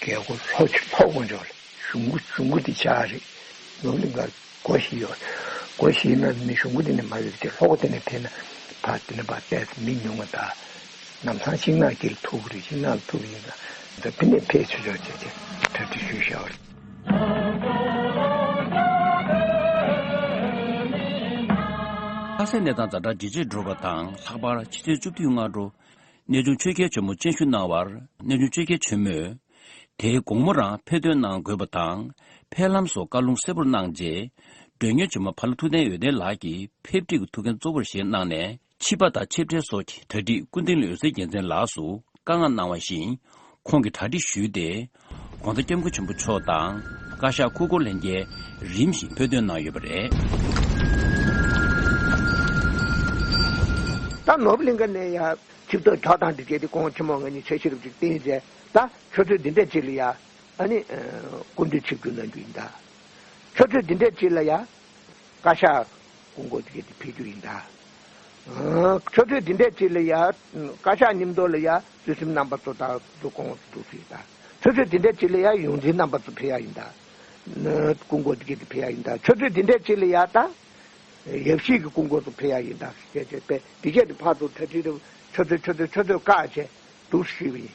རྒྱལ་སྒོ་ལྷོ་ཕྱོགས་ལྷོ་དགོན་ཕྱོགས་ལ་གཞུང་སྒོ་གཞུང་སྒོ་དེ་ཆགས་རེད། ནོར་བུ་གླིང་ག་སྒོ་བཞི་ཡོད། སྒོ་བཞི་ན་མི་གཞུང་སྒོ་དེ་ནས་མ་ཡོད་དེ་ལྷོ་སྒོ་དེ་ནས་ཕེབས་ན་ཕ་དེ་ནས་ཕ་ཏེས་མི་ཉུང་བ་དང་། ལམ་སང་ཤིང་ནགས་དཀྱིལ་ཐུག་གི་རེད། ཤིང་ནགས་ཐུག་གི་ཡིན་ན་ད་དེ་ནས་ཕེབས་ཆོག་ཆོག་བྱས་ཏེ་གྲ་སྒྲིག་ཞུས་བཞག་པ་རེད། ལྷ་སའི་གནས་སྟངས་ཛ་དྲག་ཇེ་ཆེར་འགྲོ་བ་དང་ལྷག་པར་ཕྱི་ཚེས་བཅུ་བདུན་སྔ་དྲོ་གནས་ཆུང་ཆོས་རྒྱལ་ཇོ་མོ་སྤྱན་ཞུ་གནང་བར་གནས་ཆུང་ཆོས་རྒྱལ་ཇོ་མོས། དེའི་དགོང་མོ་རང་ཕེབས་ཐོན་གནང་དགོས་པ་དང་། ཕེབས་ལམ་སོགས་བཀའ་ལུང་གསལ་པོར་གནང་རྗེས། མགྲོན་གཉེར་ཇོ་མོ་ཕ་ལྷ་ཐུབ་བསྟན་འོད་ལྡན་ལགས་ཀྱིས་ཕེབས་ཁྲིད་ཀྱི་ཐུགས་འགན་གཙོ་བོར་བཞེས་གནང་ནས། ཆིབས་པ་དང་ཆིབས་གྲལ་སོགས་ཀྱི་གྲ་སྒྲིག་ཀུན་ལྡིང་གླིང་འོད་ཟེར་རྒྱལ་མཚན་ལགས་སུ་བཀའ་མངགས་གནང་བ་བཞིན། ཁོང་གིས་གྲ་སྒྲིག་ཞུས་ཏེ། དགོང་དག་སྐྱབས་མགོན་ཆེན་པོ་མཆོག་དང་། བཀའ་ཤག་སྐུ་འཁོར་ལྷན་རྒྱས་རིམ་བཞིན་ཕེབས་ཐོན་གནང་ཡོད་པ་རེད། ད་ནོར་བུ་གླིང་ག་ནས་ཡ་ཆིབས་ཐོག་ཐོག་དང་འདི་བྱས་ཏེ་ཁོང་ཆེན་མོ་ང་གཉིས་འཆར་གཞི་རུ་ཅིག་བསྟན་རྗེས་ད་ཆུ་ཚོད་འདི་འདྲ་ཅིག་ལ་ཡ། ཨ་ནི། སྐུ་མདུན་ཆིབས་བསྒྱུར་གནང་རྒྱུ་ཡིན་ད། ཆུ་ཚོད་འདི་འདྲ་ཅིག་ལ་ཡ། བཀའ་ཤག་སྐུ་འཁོར་དེ་གས་དེ་ཕེབས་རྒྱུ་ཡིན་ད། ཆུ་ཚོད་འདི་འདྲ་ཅིག་ལ་ཡ། བཀའ་ཤག་མཉམ་དུ་ལ་ཡ་བརྩེ་སེམས་རྣམ་པ་ཚོ་དང་འདུ་ཁོང་འདུ་སུ་ཡིན་ད། ཆུ་ཚོད་འདི་འདྲ་ཅིག་ལ་ཡ་ཡོངས་འཛིན་རྣམ་པ་ཚོ་ཕེབས་ཡ་ཡིན་ད། སྐུ་འཁོར་དེ་གས་དེ་ཕེབས་ཡ་ཡིན་ད། ཆུ་ཚོད་འདི་འདྲ་ཅིག་ལ་ཡ་ད། ཡབ་གཞིས་ཀྱི་སྐུ་འཁོར་ཚོ་ཕེབས་ཡ་ཡིན་ད་ཟེར་བྱས་བྱས་པས་འདི་གས་དེ་ཕར་ཚུར་གྲ་སྒྲིག་དེ་ཆུ་ཚོད་ཆུ་ཚོད་ཆུ་ཚོད་བཀག་བྱས། འདུག་ཞུས་པ་ཡིན།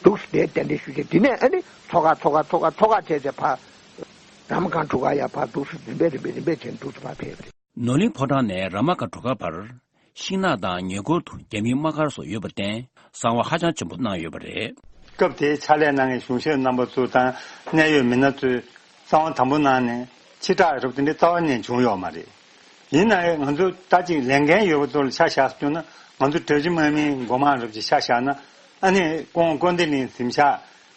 འདུག་དེ་གཏན་གཏན་ཞུས་རྗེས་དེ་ནས་ཨ་ནི་ཚོགས་ཁག་ཚོགས་ཁག་ཚོགས་ཁག་ཚོགས་ཁག་བྱས་བྱས་ཕར། ར་མ་སྒང་གྲུ་ཁ་ཡར་ཕར་འདུག་རིམ་པས་རིམ་པས་རིམ་པས་བྱས་འདུག་ཕར་ཕེབས་པ་རེད། ནོར་གླིང་ཕོ་བྲང་ནས་ར་མ་སྒང་གྲུ་ཁ་བར་ཤིང་ནགས་དང་ཉེ་འཁོར་དུ་རྒྱ་མིའི་དམག་སྒར་སོགས་ཡོད་པར་བརྟེན་གསང་བ་ཧ་ཅང་ཆེན་པོ་གནང་ཡོད་པ་རེད། སྐབས་དེའི་ཕྱག་ལས་གནང་མཁན་གཞུང་ཞབས་རྣམ་པ་ཚོ་དང་གནད་ཡོད་མི་སྣ་ཚོས་གསང་བ་དམ་པོ་གནང་ནས་ཕྱིར་བསྒྲགས་རབ་དེ་འདྲའི་རྩ་བ་ནས་བྱུང་ཡོད་མ་རེད། ཡིན་ན་ཡང་ང་ཚོ་ད་ཅིག་ལས་འགན་ཡོད་པ་ཚོ་ལ་ཆ་བཞག་སོང་ན་ང་ཚོ་གྲོས་གཞི་དམག་མིའི་འགོ་དམངས་རབ་ཅིག་ཆ་བཞག་ན་ཨ་ནི་ཀོང་ཀོན་ཏི་གླིང་གཟིམ་ཤག་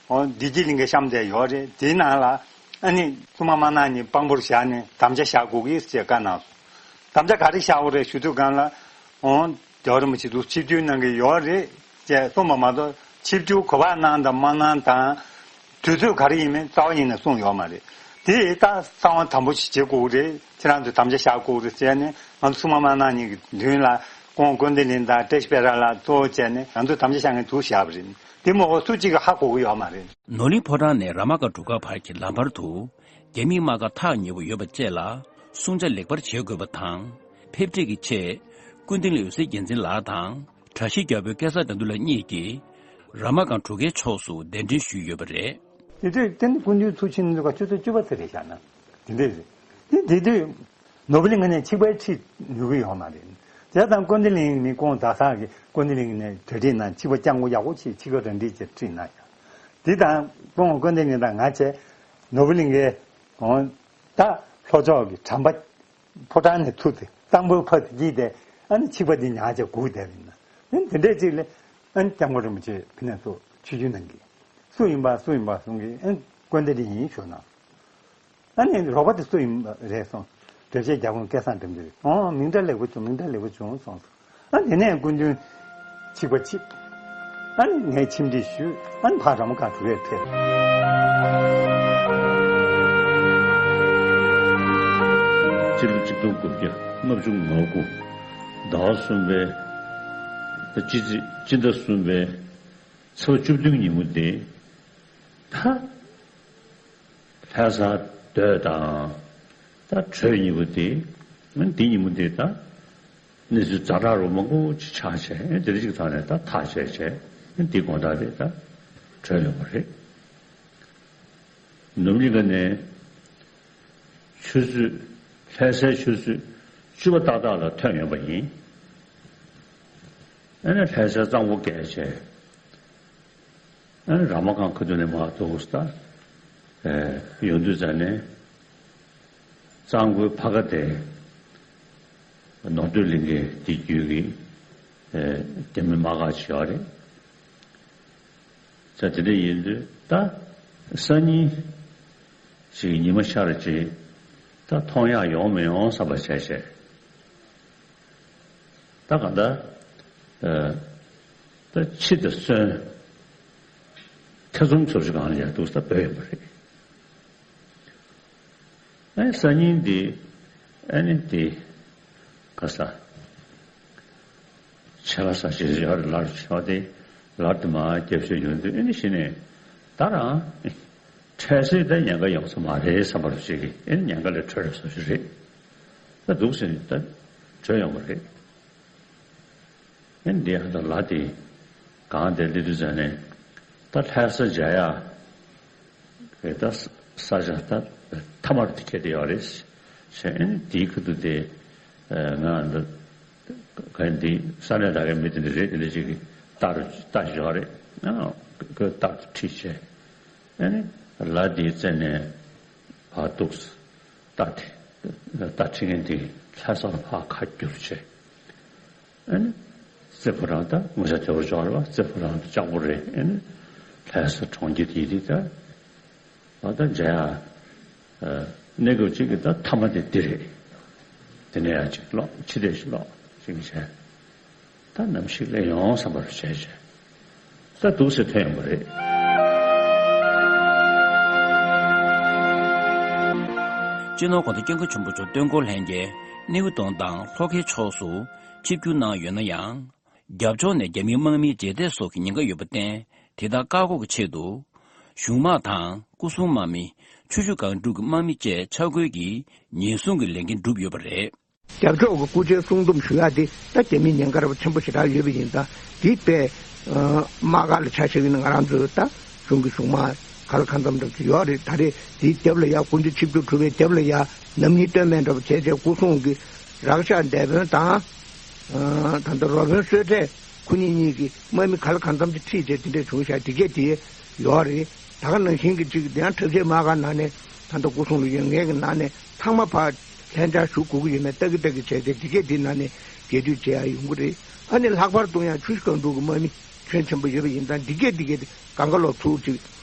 འོ་བདེ་སྐྱིད་གླིང་གའི་གཤམ་དེ་ཡོད་རེད། དེའི་ནང་ལ་ཨ་ནི་སྲུང་མ་དམར་ནག་གཉིས་དཔང་པོར་བཞག་ནས་དམ་བཅའ་བཞག་དགོས་ཀྱི་ཞེས་བཀའ་གནང་སོང་། དམ་བཅའ་ག་རེ་བཞག་དགོས་རེད་ཞུ་དུས་སྒང་ལ་འོ་རྒྱལ་བ་རིན་པོ་ཆེ་འདུག་ཆིབས་བསྒྱུར་གནང་གི་ཡོད་རེད་ཅེས་གསུངས་པ་མ་གཏོགས་ཆིབས་བསྒྱུར་ག་པར་གནང་དང་མ་གནང་དང་། དུས་ཚོད་ག་རེ་ཡིན་མིན་རྩ་བ་ཉིད་ནས་གསུངས་ཡོད་མ་རེད། དེ་ད་གསང་བ་དམ་པོ་ཞིག་བྱེད་དགོས་ཀྱི་རེད། ཁྱེད་རང་ཚོས་དམ་བཅའ་བཞག་དགོས་ཀྱི་རེད་ཟེར་ནས་ང་ཚོ་སྲུང་མ་དམར་ནག་གཉིས་ཀྱི་མདུན་ལ་ཀོང་ཀོན་ཏི་གླིང་དང་བཀྲ་ཤིས་སྤེན་ར་ལགས་གཙོ་བོ་བྱས་ནས་ང་ཚོས་དམ་བཅའ་བཞག་མཁན་དུ་བཞག་པ་རེད། དེ་མ་གཏོགས་སུ་གཅིག་གིས་ཧ་གོ་གི་ཡོད་མ་རེད། ནོར་གླིང་ཕོ་བྲང་ནས་ར་མ་སྒང་གྲུ་ཁ་བར་གྱི་ལམ་བར་དུ་རྒྱ་མིའི་དམག་སྒར་ཐག་ཉེ་པོ་ཡོད་པ་བཅས་ལ་སྲུང་བྱ་ལེགས་པར་བྱེད་དགོས་པ་དང་། ཕེབས་ཁྲིད་ཀྱི་ཆེད་ཀུན་ལྡིང་གླིང་འོད་ཟེར་རྒྱལ་མཚན་ལགས་དང་། གྲྭ་བཞི་རྒྱལ་པོ་སྐལ་བཟང་དགྲ་འདུལ་ལགས་གཉིས་ཀྱིས་ར་མ་སྒང་གྲུ་ཁའི་ཕྱོགས་སུ་གདན་འདྲེན་ཞུས་ཡོད་པ་རེད། དེ་དུས་དེ་ནི་སྐུ་མདུན་ཚུར་ཕྱིན་ནས་ཆུ་ཚོད་བཅུ་པ་ཙམ་རེད་བཞག་ན་དེ་འདྲས་རེད། དེ་དེ་དུས་ནོར་བུ་གླིང་ནས་ཆིབས་པ་ཁྲིད་ནུས་ཀྱི་ཡོད་མ་རེད། དེ་དང་ཀུན་ལྡིང་གླིང་ནི་ཀོང་ཟླ་བཟང་གིས་ཀུན་ལྡིང་གླིང་ནས་གྲ་སྒྲིག་གནང་། ཆིབས་པ་སྐྱབས་མགོན་ཡག་པོ་ཅིག་ཆིབས་ཁ་གྲ་སྒྲིག་བྱས་ཁྲིད་གནང་ཡ། དེ་དང་ཀོང་ཀུན་ལྡིང་གླིང་དང་ང་བཅས་ནོར་བུ་གླིང་གའི་ད་ལྷོ་ཕྱོགས་ཀྱི་གྲམ་པ། ཕོ་བྲང་ནས་ཐུག་སྟེ་རྟ་མགོའི་ཕ་དེ་གྱིས་དེ་ཨ་ནི་ཆིབས་པ་དེ་ཉག་ཅིག་སྒུག་བསྡད་པ་ཡིན་ན། ཨ་ནི་དེ་འདྲས་ཅིག་ལ་ཨ་ནི་སྐྱབས་མགོན་རིན་པོ་ཆེ་ཕི་ནས་ཚུར་ཆིབས་བསྒྱུར་གནང་གི། སུ་ཡིན་པ་སུ་ཡིན་པ་གསུང་གི། ཨ་ནི་ཀུན་བདེ་འདི་ཡིན་ཞུ་ན། ཨ་ནི་རོགས་པ་དེ་སུ་ཡིན་པ་རེད་གསུངས། དོལ་རྒྱལ་རྒྱལ་དཔོན་སྐལ་བཟང་འགྲིམ་འདི་རེད། ཨོ་མིང་འདྲ་ལེགས་པོ་བྱུང་། མིང་འདྲ་ལེགས་པོ་བྱུང་གསུངས་སོང་། ཨ་དེ་ནས་སྐུ་མདུན་ཆིབས་པ་ཆིབས། ཨ་ནི་ངས་ཁྱིམ་སྡེ་ཞུས། ཨ་ནི་ཕར་ར་མ་སྒང་གྲུ་ཁར་ཕེབས། སྤྱི་ལོ་ཆིག་སྟོང་དགུ་བརྒྱ་ལྔ་བཅུ་ང་དགུ་ཟླ་བ་གསུམ་པའི་སྤྱི་ཚེས་སྤྱི་ཟླ་གསུམ་པའི་ཚེས་པ་བཅུ་བདུན་ཉིན་མོ་དེ་ད། ལྷ་ས་སྡོད་དང་། ད་གྲོས་གཉིས་པོ་དེ། འདི་གཉིས་པོ་དེ་ད། གནས་ཚུལ་ཛ་དྲག་རུ་མང་པོ་ཅིག་ཆགས་བྱས། དེ་རིང་གཅིག་ཐོག་ནས་ད་ཐག་བཅད་བྱས། འདི་དགོང་དག་དེ་ད་གྲོས་ཡོང་བ་རེད། ནོར་གླིང་ག་ནས་ཆུ་ཚོད། ལྷ་སའི་ཆུ་ཚོད་བཅུ་པ་ཏག་ཏག་ལ་ཐོན་ཡོང་བ་ཡིན། ཨ་ནི་ལྷ་སའི་གཙང་པོ་བརྒལ་བྱས། ཨ་ནི་ར་མ་སྒང་ཁ་ཐུག་ནས་མར་འདུག་ས། ཨེ། ཡོང་དུས་ཙ་ནས། གཙང་པོའི་ཕ་ཁ་དེ། ནོར་སྟོད་གླིང་གའི་དེ་བརྒྱུད་ཀྱི། ཨེ། རྒྱ་མི་དམག་སྒར་ཅིག་ཡོད་རེད། ས་དེ་འདྲ་ཡིན་དུས་ད། སང་ཉིན་ཅིག་ཉི་མ་ཤར་རྗེས་ད་མཐོང་ཡག་ཡོང་མི་ཡོང་བསམ་པ་བྱས་བྱས། ད་ག་ད། ཨ། ད་ཕྱི་དང་གསོན། ཐེ་ཚོམ་ཚོར་ཞིག་གང་ལ་ཡང་འདུག་ས་བོད་ཡོད་པ་རེད། ཨ་སང་ཉིན་འདི། ཨ་ནི་དེ་ག་ས་ཆེ་ག་ས་ཞིག་ཡོད་རེད། ལར་ཆོག་དེ་ལར་དུ་མ་རྒྱབ་ཤོད་ཡོང་དུས། ཨ་ནི་གཞི་ནས་ད་རང་འཕྲལ་སེལ་ད་ཉེན་ཁ་ཡོང་ས་མ་རེད་བསམ་པ་རུ་ཞིག་གིས། ཨ་ནི་ཉེན་ཁ་ལས་གྲོལ་རེད་བཟོ་ཞིག་རེད། ད་འདུག་ཟེར་ནས་ད་གྲོལ་ཡོང་བ་རེད། ཨེ་འདི་ཧ་ད་ལ་དེ་གང་དེ་ལི་དུ་ཟ་ནས་ད་ལྷ་ས་མཇལ་ཡ་གི་ད་ས་ཆ་ད་ཐ་མར་དེ་ཁྱེད་དེ་ཡོད་རེད་ཟེར། ཨེ་འདིའི་ཁུ་དུ་དེ་ང་འདི་ག་འདི་ས་གནས་ད་གའི་མི་དེ་འདི་རེད། དེ་འདྲ་ཅིག་གི་ལྟ་རུ་ལྟ་ཞིག་ཡོད་རེད། ཨ་ཁོས་ལྟ་དུ་ཁྲིད་བྱས། ཨེ་ནི་ལ་དེའི་རྩེ་ནས་ཕར་འདུག་ལྟ་དེ་ལྟ་ཁྲིད་མཁན་དེ་ལྷ་སར་ཕར་ཁ་བསྒྱུར་བྱས། ཨ་ནི་རྩེ་ཕོ་བྲང་ད་ངོ་ཤ་དེ་བོར་འཇོག་རེད་བ། རྩེ་ཕོ་བྲང་ལྕགས་པོ་རེད། ཨ་ནི་ལྷ་ས་གྲོང་ཁྱེར་དེ་དེ་ད་ཨ་ད་མཇལ་ཡ་གནས་སྐབས་གཅིག་གི་ད་ཐ་མ་དེ་འདི་རེད། དེ་ནས་ཡ་གཅིག་ལོག་ཕྱི་བལྟས་ཤིག་ལོག་ཅིག་བྱས། ད་ནམ་ཞིག་སླེབས་ཡོང་བསམ་པར་བྱས་བྱས། ད་འདུག་སེ་ཐོན་ཡོང་པ་རེད། སྤྱི་ནོར་གོང་ས་སྐྱབས་མགོན་ཆེན་པོ་མཆོག་སྟོན་འཁོར་ལྷན་རྒྱས་སྣེའུ་གདོང་དང་ལྷོ་ཁའི་ཕྱོགས་སུ་ཆིབས་བསྒྱུར་གནང་ཡོད་ན་ཡང་། རྒྱབ་ཕྱོགས་ནས་རྒྱ་མིའི་དམག་མིའི་རྗེས་འདེད་སོགས་ཀྱི་ཉེན་ཁ་ཡོད་པར་བརྟེན། དེ་དག་བཀག་འགོག་གི་ཆེད་དུ། གཞུང་དམག་དང་སྐུ་སྲུང་དམག་མི། ཆུ་ཤུར་སྒང་དྲུག་གི་དམག་མི་བཅས་ཆ་བགོས་ཀྱིས་ཉེན་སྲུང་གི་ལས་འགན་བསྒྲུབས་ཡོད་པ་རེད། རྒྱབ་ཕྱོགས་ཀྱི་སྐུ་ཕྱྭའི་སྲུང་སྡོམ་ཞུ་ཡག་དེ་ད་རྒྱ་མིའི་ཉེན་ཁ་རབ་ཆེན་པོ་ཞེ་དྲག་ཡོད་པ་ཡིན་ཙང་། དེ་དཔེ་དམག་སྒར་ལ་ཆ་བཞག་ན་ང་རང་ཚོའི་ད་གཞུང་གི་གཞུང་དམག་ག་ལ་གང་འཚམ་འདྲ་ཅིག་ཡོད་རེད། ད་རེས་དེའི་རྒྱབ་ལ་ཡ་སྐུ་མདུན་ཆིབས་བསྒྱུར་གྲུབ་པའི་རྒྱབ་ལ་ཡ་ནམ་ཉིན་སྟོན་སྨད་འདྲ་པོ་བྱས་བྱས་སྐུ་སྲུང་གི་རཀ་ཤ་འདས་དཔོན་དང་། ད་ལྟ་རོ་དཔོན་བསོད་བཀྲས་ཁོ་གཉིས་གཉིས་ཀྱིས་དམག་མི་ག་ལ་གང་འཚམ་ཅིག་ཁྲིད་བྱས་དེ་འདྲས་བྱུང་ཤག་དེ་གས་དེ་ཡོད་རེད། ད་ག་ནང་བཞིན་གྱི་ཅིག་དེ་ཡང་འཁྲབ་ཆས་དམག་སྒར་ནང་ནས་ད་ལྟ་སྐུ་སྲུང་ལ་ཡོད་མཁན་གྱི་ནང་ནས་ཚང་མ་ཕར་ལྷན་བཅར་ཞུ་དགོས་ཀྱི་ཡོད་མེད་ལྟ་གི་ལྟ་གི་བྱས་ཏེ་དེ་གས་དེ་ནང་ནས་རྒྱས་བསྡུས་བྱེད་ཡ་ཡོང་གི་རེད། ཨ་ནི་ལྷག་པར་དུ་ཡང་ཆུ་བཞི་སྒང་དྲུག་གི་དམག་མི་ཁྱོན་ཆེན་པོ་ཡོད་པ་ཡིན་ཙང་དེ་གས་དེ་གས་དེ་སྒང་ག་ལོག་ཚུར་ཅིག་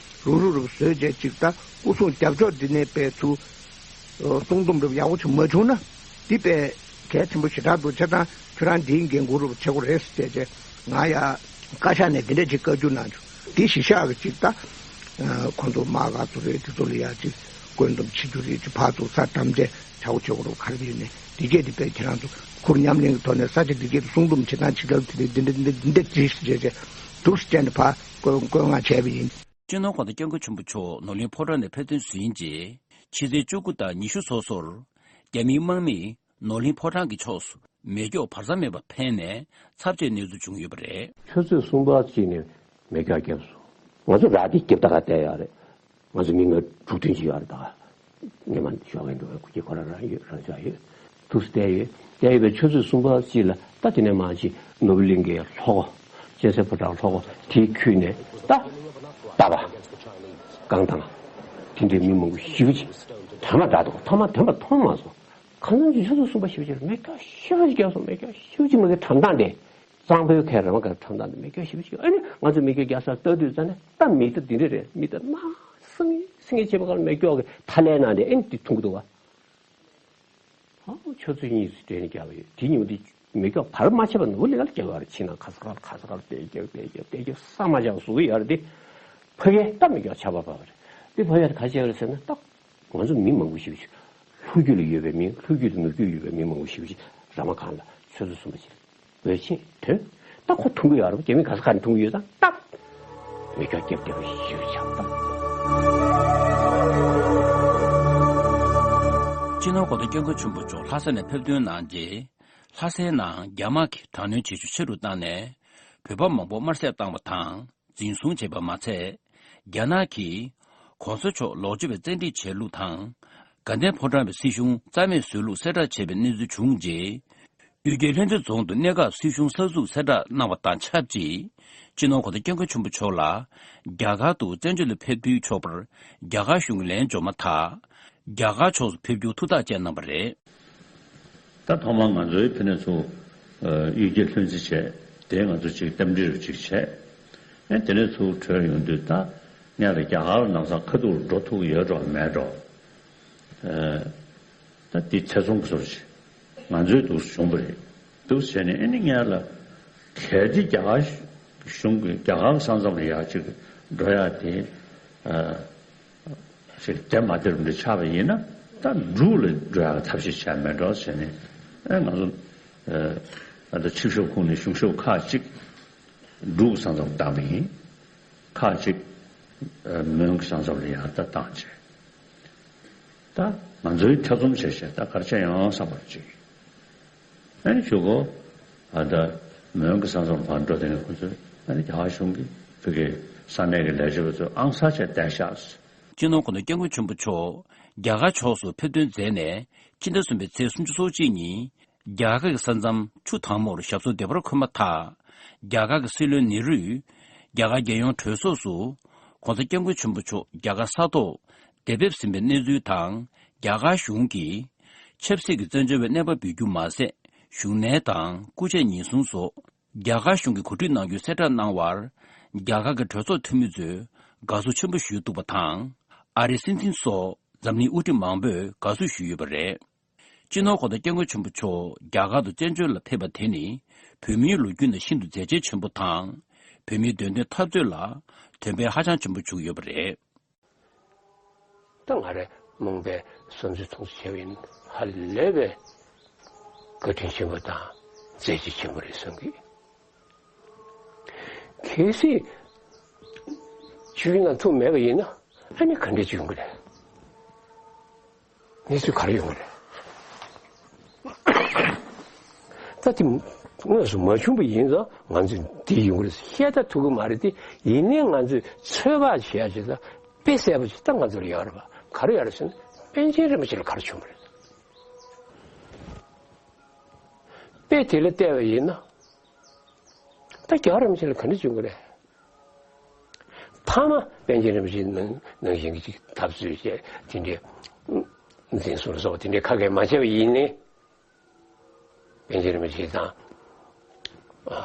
རུག་རུག་རུག་བཟོས་བྱས་ཅིག་ད་སྐུ་སྲུང་རྒྱབ་ཕྱོགས་འདི་ནས་དཔེ་ཚུར་སྲུང་སྡོམ་རུབ་ཡག་པོ་ཅིག་མ་བྱུང་ན་འདི་དཔེ་གལ་ཆེན་པོ་ཞེ་དྲག་འདུག་བྱས་ཙང་ཁྱོད་རང་འདིའི་འགན་འཁུར་རུབ་བྱེད་དགོས་རེད་ཟེར་བྱས་ང་ཡ་བཀའ་ཤག་ནས་འདི་འདྲ་ཅིག་བཀའ་བཀྱོན་གནང་བྱུང་། འདི་གཞི་བཞག་གི་ཅིག་ད་ཁོང་ཚོ་དམག་སྒར་ཚོ་རེད། དེ་ཚོ་ལ་ཡ་ཅིག་བཀོད་འདོམས་བྱེད་རྒྱུ་རེད། ཅིག་ཕར་ཚུར་ས་དམ་བཅས་བྱ་དགོས་བྱེད་དགོས་རུབ་ག་རེ་ཡིན་ནས་འདི་གས་འདི་དཔེ་ཁྱེད་རང་ཚོ་ཁུར་མཉམ་ལེན་གྱི་ཐོག་ནས་ས་ཆ་འདི་གས་འདི་སྲུང་སྡོམ་བྱེད་སྟངས་ཅིག་ལ་དེ་འདི་འདི་འདི་འདི་འདི་འདི་ཟེར་བྱས་བྱས་འདུག་སེ་བྱས་ནས་ཕར་བཀོད་བཀོད་མངགས་བྱས་པ་ཡིན། སྤྱི་ནོར་གོང་ས་སྐྱབས་མགོན་ཆེན་པོ་མཆོག་ནོར་གླིང་ཕོ་བྲང་ནས་ཕེབས་ཐོན་ཟིན་རྗེས་ཕྱི་ཚེས་བཅུ་དགུ་དང་ཉི་ཤུ་སོ་སོར་རྒྱ་མིའི་དམག་མིས་ནོར་གླིང་ཕོ་བྲང་གི་ཕྱོགས་སུ་མེ་སྒྱོགས་བར་མཚམས་མེད་པར་འཕེན་ནས་ཚབས་ཆེའི་གནས་ཚུལ་བྱུང་ཡོད་པ་རེད། ཆུ་ཚོད་གསུམ་པ་གཅིག་ནས་མེ་སྒྱོགས་བརྒྱབ་སོང་། ང་ཚོ་ར་དེ་རྒྱབ་ད་ག་བསྡད་ཡོད་རེད། ང་ཚོ་མི་ལྔ་དྲུག་བདུན་ཅིག་ཡོད་རེད། ད་ག་ངེས་མ་ཤོག་གན་འགྲོ་བའི་ཁུ་ཁྱི་ཁོ་རང་རང་ཡོད་རང་ཅག་ཡོད། འདུག་སེ་བསྡད་ཡོད། བསྡད་ཡོད་པའི་ཆུ་ཚོད་གསུམ་པ་གཅིག་ལ་ད་དེ་ནས་མར་ཅིག་ནོར་བུ་གླིང་གའི་ལྷོ་སྒོ་གཅན་གཟན་ཕོ་བྲང་ལྷོ་སྒོ་དེའི་ཁུལ་ནས་ད་རྟ་པ་རྐང་ཐང་དེ་འདྲའི་མི་མང་པོ་ཞེ་པོ་ཅིག་དྲ་མ་དྲ་འདུག་ཐོག་མ་དོན་པ་མཐོང་མ་སོང་། ཁ་སང་ཚོ་ཆུ་ཚོད་གསུམ་པ་ཞེ་པོ་ཅིག་མེ་སྒྱོགས་ཞེ་པོ་ཅིག་བརྒྱབ་སོང་། མེ་སྒྱོགས་ཞེ་པོ་ཅིག་མ་གི་དྲ་མདའ་འདྲ། གཙང་པོའི་ཁའི་ར་མ་དཀར་ཁྲམ་ཐང་དུ་མེ་སྒྱོགས་ཞེ་པོ་ཞིག་ཨ་ནི་ང་ཚོ་མེ་སྒྱོགས་རྒྱག་སར་ལྟ་དུས་ཙ་ནས་ད་མི་ད་འདི་འདྲ་རེད། མི་ད་མ་སེང་སེང་བྱེད་པ་ག་ལ་མེ་སྒྱོགས་ཀྱི་ཐ་ལའི་ནང་དེ་ཨེ་ནི་འདི་འཐུང་གི་འདུག་བ། ཨ་ཆུ་ཚོད་གཉིས་སུ་དྲན་ནས་རྒྱག་པ་ཡོད། དེ་ཉིན་འདི་མེ་སྒྱོགས་བར་མ་ཆད་པ་ནོར་བུ་གླིང་ག་ལ་རྒྱག་ཡོད་རེད། ཕྱི་ནང་ཁ་ས་ཁ་ལ་ཁ་ས་ཁ་ལ་དེ་རྒྱག་དེ་རྒྱག་དེ་རྒྱག་ས་མ་རྒྱག་བཟོ་གི་ཡོད་རེད། དེ་ཕ་གིའི་ད་མེ་སྒྱོགས་ཆར་པ་བབས་པ་རེད། དེ་ཕ་གིར་ག་བྱས་ཡོད་རེད་ཟེར་ན་ད། ང་ཚོ་མི་མང་པོ་ཞིག་ལྷོ་རྒྱུད་ལ་ཡོད་པའི་མི། ལྷོ་རྒྱུད་དང་ནུབ་རྒྱུད་ཡོད་པའི་མི་མང་པོ་ཞིག་ར་མ་སྒང་ལ་ཆུ་ཚོད་གསུམ་པ་ཅིག་འོད་ཆེན་ཐོན། ད་ཁོ་འཐུང་གི་ཡོད་རེད་པ། རྒྱ་མི་ག་ས་ག་ནས་འཐུང་གི་ཡོད་ཙང་ད་མེ་སྒྱོགས་རྒྱབ་བསྡད་པ་ཞིག་ཆགས་ད། སྤྱི་ནོར་གོང་ས་སྐྱབས་མགོན་ཆེན་པོ་མཆོག་ལྷ་ས་ནས་ཕེབས་ཐོན་གནང་རྗེས། ལྷ་སའི་ནང་རྒྱ་དམག་གིས་དྲག་གནོན་བྱེད་ཤུགས་ཆེ་རུ་བཏང་ནས། བོད་པ་མང་པོ་དམར་གསོད་བཏང་བ་དང་། འཛིན་བཟུང་བྱས་པ་མ་ཚད། རྒྱ་ནག་གིས་༸གོང་ས་མཆོག་ལོག་སྤྱོད་པའི་བཙན་ཁྲིད་བྱས་ལུགས་དང་། དགའ་ལྡན་ཕོ་བྲང་བའི་སྲིད་གཞུང་རྩ་མེད་བཟོས་ལུགས་གསལ་བསྒྲགས་བྱས་པའི་གནས་ཚུལ་བྱུང་རྗེས། གཡུལ་རྒྱལ་ལྷུན་རྩེ་རྫོང་དུ་གནས་སྐབས་སྲིད་གཞུང་གསར་འཛུགས་གསལ་བསྒྲགས་གནང་བ་དང་ཆབས་ཅིག་སྤྱི་ནོར་༸གོང་ས་༸སྐྱབས་མགོན་ཆེན་པོ་མཆོག་ལ་རྒྱ་གར་དུ་བཙན་བྱོལ་དུ་ཕེབས་ཐུབ་ཆོག་པར་རྒྱ་གར་གཞུང་གིས་ལན་འབྱོར་མ་ཐག་རྒྱ་གར་ཕྱོགས་སུ་ཕེབས་རྒྱུར་ཐུགས་ཐག་བཅད་གནང་བ་རེད། ད་ཐོག་མར་ང་ཚོའི་ཕ་ནས་ཚུར་གཡུལ་རྒྱལ་ལྷུན་རྩེ་བྱས། དེ་ང་ཚོ་ཅིག་རྟེན་འབྲེལ་རུ་ཅིག་བྱས། ཨེ་དེ་ནས་ཚུར་བྲོས་ཡོང་དུས་ད་སྔོན་ལ་རྒྱ་གར་ལམ་སང་ཁ་ཐུག་འགྲོ་ཐུབ་ཀྱི་ཡོད་འགྲོ་མེད་འགྲོ། ཨེ་ད་འདི་ཚེ་ཚོང་གི་བཟོ་ཅིག་ང་ཚོའི་འདུག་སེ་བྱུང་བ་རེད། འདུག་སེ་བྱས་ནས་ཨེ་ནི་སྔོན་ལ་གལ་ཏེ་རྒྱ་གར་གཞུང་གི་རྒྱ་གར་ས་མཚམས་ལ་ཡར་ཅིག་འགྲོ་ཡག་དེ་ཨ། ཞིག་དེ་མ་དེར་འདི་ཆགས་པ་ཡིན་ན། ད་འབྲུག་ལ་འགྲོ་ཡག་ཐབས་ཤེས་བྱས་མེད་འགྲོ་ཟེར་ནས། ཨེ་ང་ཚོ་ཨ་ད་ཆིབས་ཞབས་ཁོངས་ནས་གཞུང་ཞབས་ཁག་ཅིག་འབྲུག་ས་མཚམས་བཏང་བ་ཡིན། ཁག་ཅིག་ཨ་མོན་གྱི་ས་མཚམས་ལ་ཡང་ད་བཏང་བྱས། ད་ང་ཚོའི་ཐེ་ཚོམ་བྱས་བྱས་ད་ག་རེ་བྱས་ཡོང་བསམ་པ་ཅིག་ཨ་ནི་ཞུ་གོ། ཨ་ད་མོན་གྱི་ས་མཚམས་བར་འགྲོ་དེ་ནས་ཁོ་ཚོས་ཨ་ནི་རྒྱ་གར་གཞུང་གི་བོད་ཀྱི་ས་གནས་ཀྱི་ལས་བྱེད་པ་ཚོས་ཨང་གསར་བྱས་བསྡད་ཤག་སྤྱི་ནོར་༸གོང་ས་༸སྐྱབས་མགོན་ཆེན་པོ་མཆོག་རྒྱ་གར་ཕྱོགས་སུ་ཕེབས་ཐོན་མཛད་ནས། ཕྱི་ཟླ་གསུམ་པའི་ཚེས་སུམ་ཅུ་སོ་གཅིག་ཉིན་རྒྱ་གར་གྱི་ས་མཚམས་ཆུ་དྭངས་མོར་ཞབས་སོར་བདེ་བར་འཁོད་མ་ཐག་རྒྱ་གར་གྱི་སྲིད་བློན་ནེ་རུས་རྒྱ་གར་རྒྱལ་ཡོངས་གྲོས་ཚོགས་སུ་༸གོང་ས་༸སྐྱབས་མགོན་ཆེན་པོ་མཆོག་རྒྱ་གར་ས་ཐོག་དེ་ཕེབས་ཟིན་པའི་གནས་ཚུལ་དང་། རྒྱ་གར་གཞུང་གིས་ཆབ་སྲིད་ཀྱི་བཙན་བྱོལ་བའི་གནས་བབ་འབུལ་རྒྱུ་མ་ཟད། བཞུགས་གནས་དང་སྐུ་ཕྱྭ་ཉེན་སྲུང་སོགས་རྒྱ་གར་གཞུང་གིས་གོ་སྒྲིག་གནང་རྒྱུ་གསལ་བསྒྲགས་གནང་བར། རྒྱ་གར་གྱི་གྲོས་ཚོགས་འཐུས་མི་ཚོས་དགའ་བསུ་ཆེན་པོ་ཞུས་འདུག་པ་དང་། ཨ་རིའི་སྲིད་འཛིན་སོགས་འཛམ་གླིང་དབུ་ཁྲིད་མང་པོས་དགའ་བསུ་ཞུས་ཡོད་པ་རེད། སྤྱི་ནོར་༸གོང་ས་༸སྐྱབས་མགོན་ཆེན་པོ་མཆོག་རྒྱ་གར་དུ་བཙན་བྱོལ་ལ་ཕེབས་པ་དེ་ནི། བོད་མིའི་ལོ་རྒྱུས་ནང་ཤིན་ཏུ་མཛད་རྗེས་ཆེན་པོ་དང་། བོད་མིའི་བདེན་དོན་འཐབ་རྩོད་ལ་དོན་ཕན་ཧ་ཅང་ཆེན་པོ་བྱུང་ཡོད་པ་རེད། ད་ང་རེ་རྨོངས་པའི་བསམ་ཚུལ་མཐོང་ཚུལ་བྱས་པ་ཡིན་ན། ཧ་ལས་པའི་བཀའ་དྲིན་ཆེན་པོ་དང་མཛད་རྗེས་ཆེན་པོ་རེད་བསམ་གི། གལ་སྲིད་ཆུ་ཡུལ་ན་ཐུག་མེད་པ་ཡིན་ན། ཨ་ནི་ག་འདྲ་བྱུང་གི་རེད། གནས་ཚུལ་ག་རེ་ཡོང་གི་རེད། ད་དེ་དངོས་སུ་མ་བྱུང་པ་ཡིན་ཙང་ང་ཚོས་འདི་ཡོང་གི་རེད་བཤད་ད་ཐུབ་ཀྱི་མ་རེད་དེ། ཡིན་ནའི་ང་ཚོས་ཚོད་དཔག་བྱེད་ཡ་ཅིག་དང་དཔེ་གསལ་པོ་ཅིག་ད་ང་ཚོར་ཡོད་རེད་པ། ག་རེ་ཡོད་རེད་ཟེར་ན། པཎ་ཆེན་རིན་པོ་ཆེ་ལ་ག་རེ་བྱུང་བ་རེད། དཔེ་དེ་ལ་བལྟས་པ་ཡིན་ན། ད་རྒྱལ་བ་རིན་པོ་ཆེ་ལ་ག་འདྲ་བྱུང་གི་རེད། ཕ་མ་པཎ་ཆེན་རིན་པོ་ཆེ་ནང་ནང་བཞིན་གྱི་ཅིག་འཐབ་རྩོད་བྱས། དེ་འདྲའི་འཛིན་སོང་སོགས་དེ་འདྲའི་ཁ་སྐད་མ་བྱས་པ་ཡིན་ནའི། པཎ་ཆེན་རིན་པོ་ཆེ་དང་ཨ་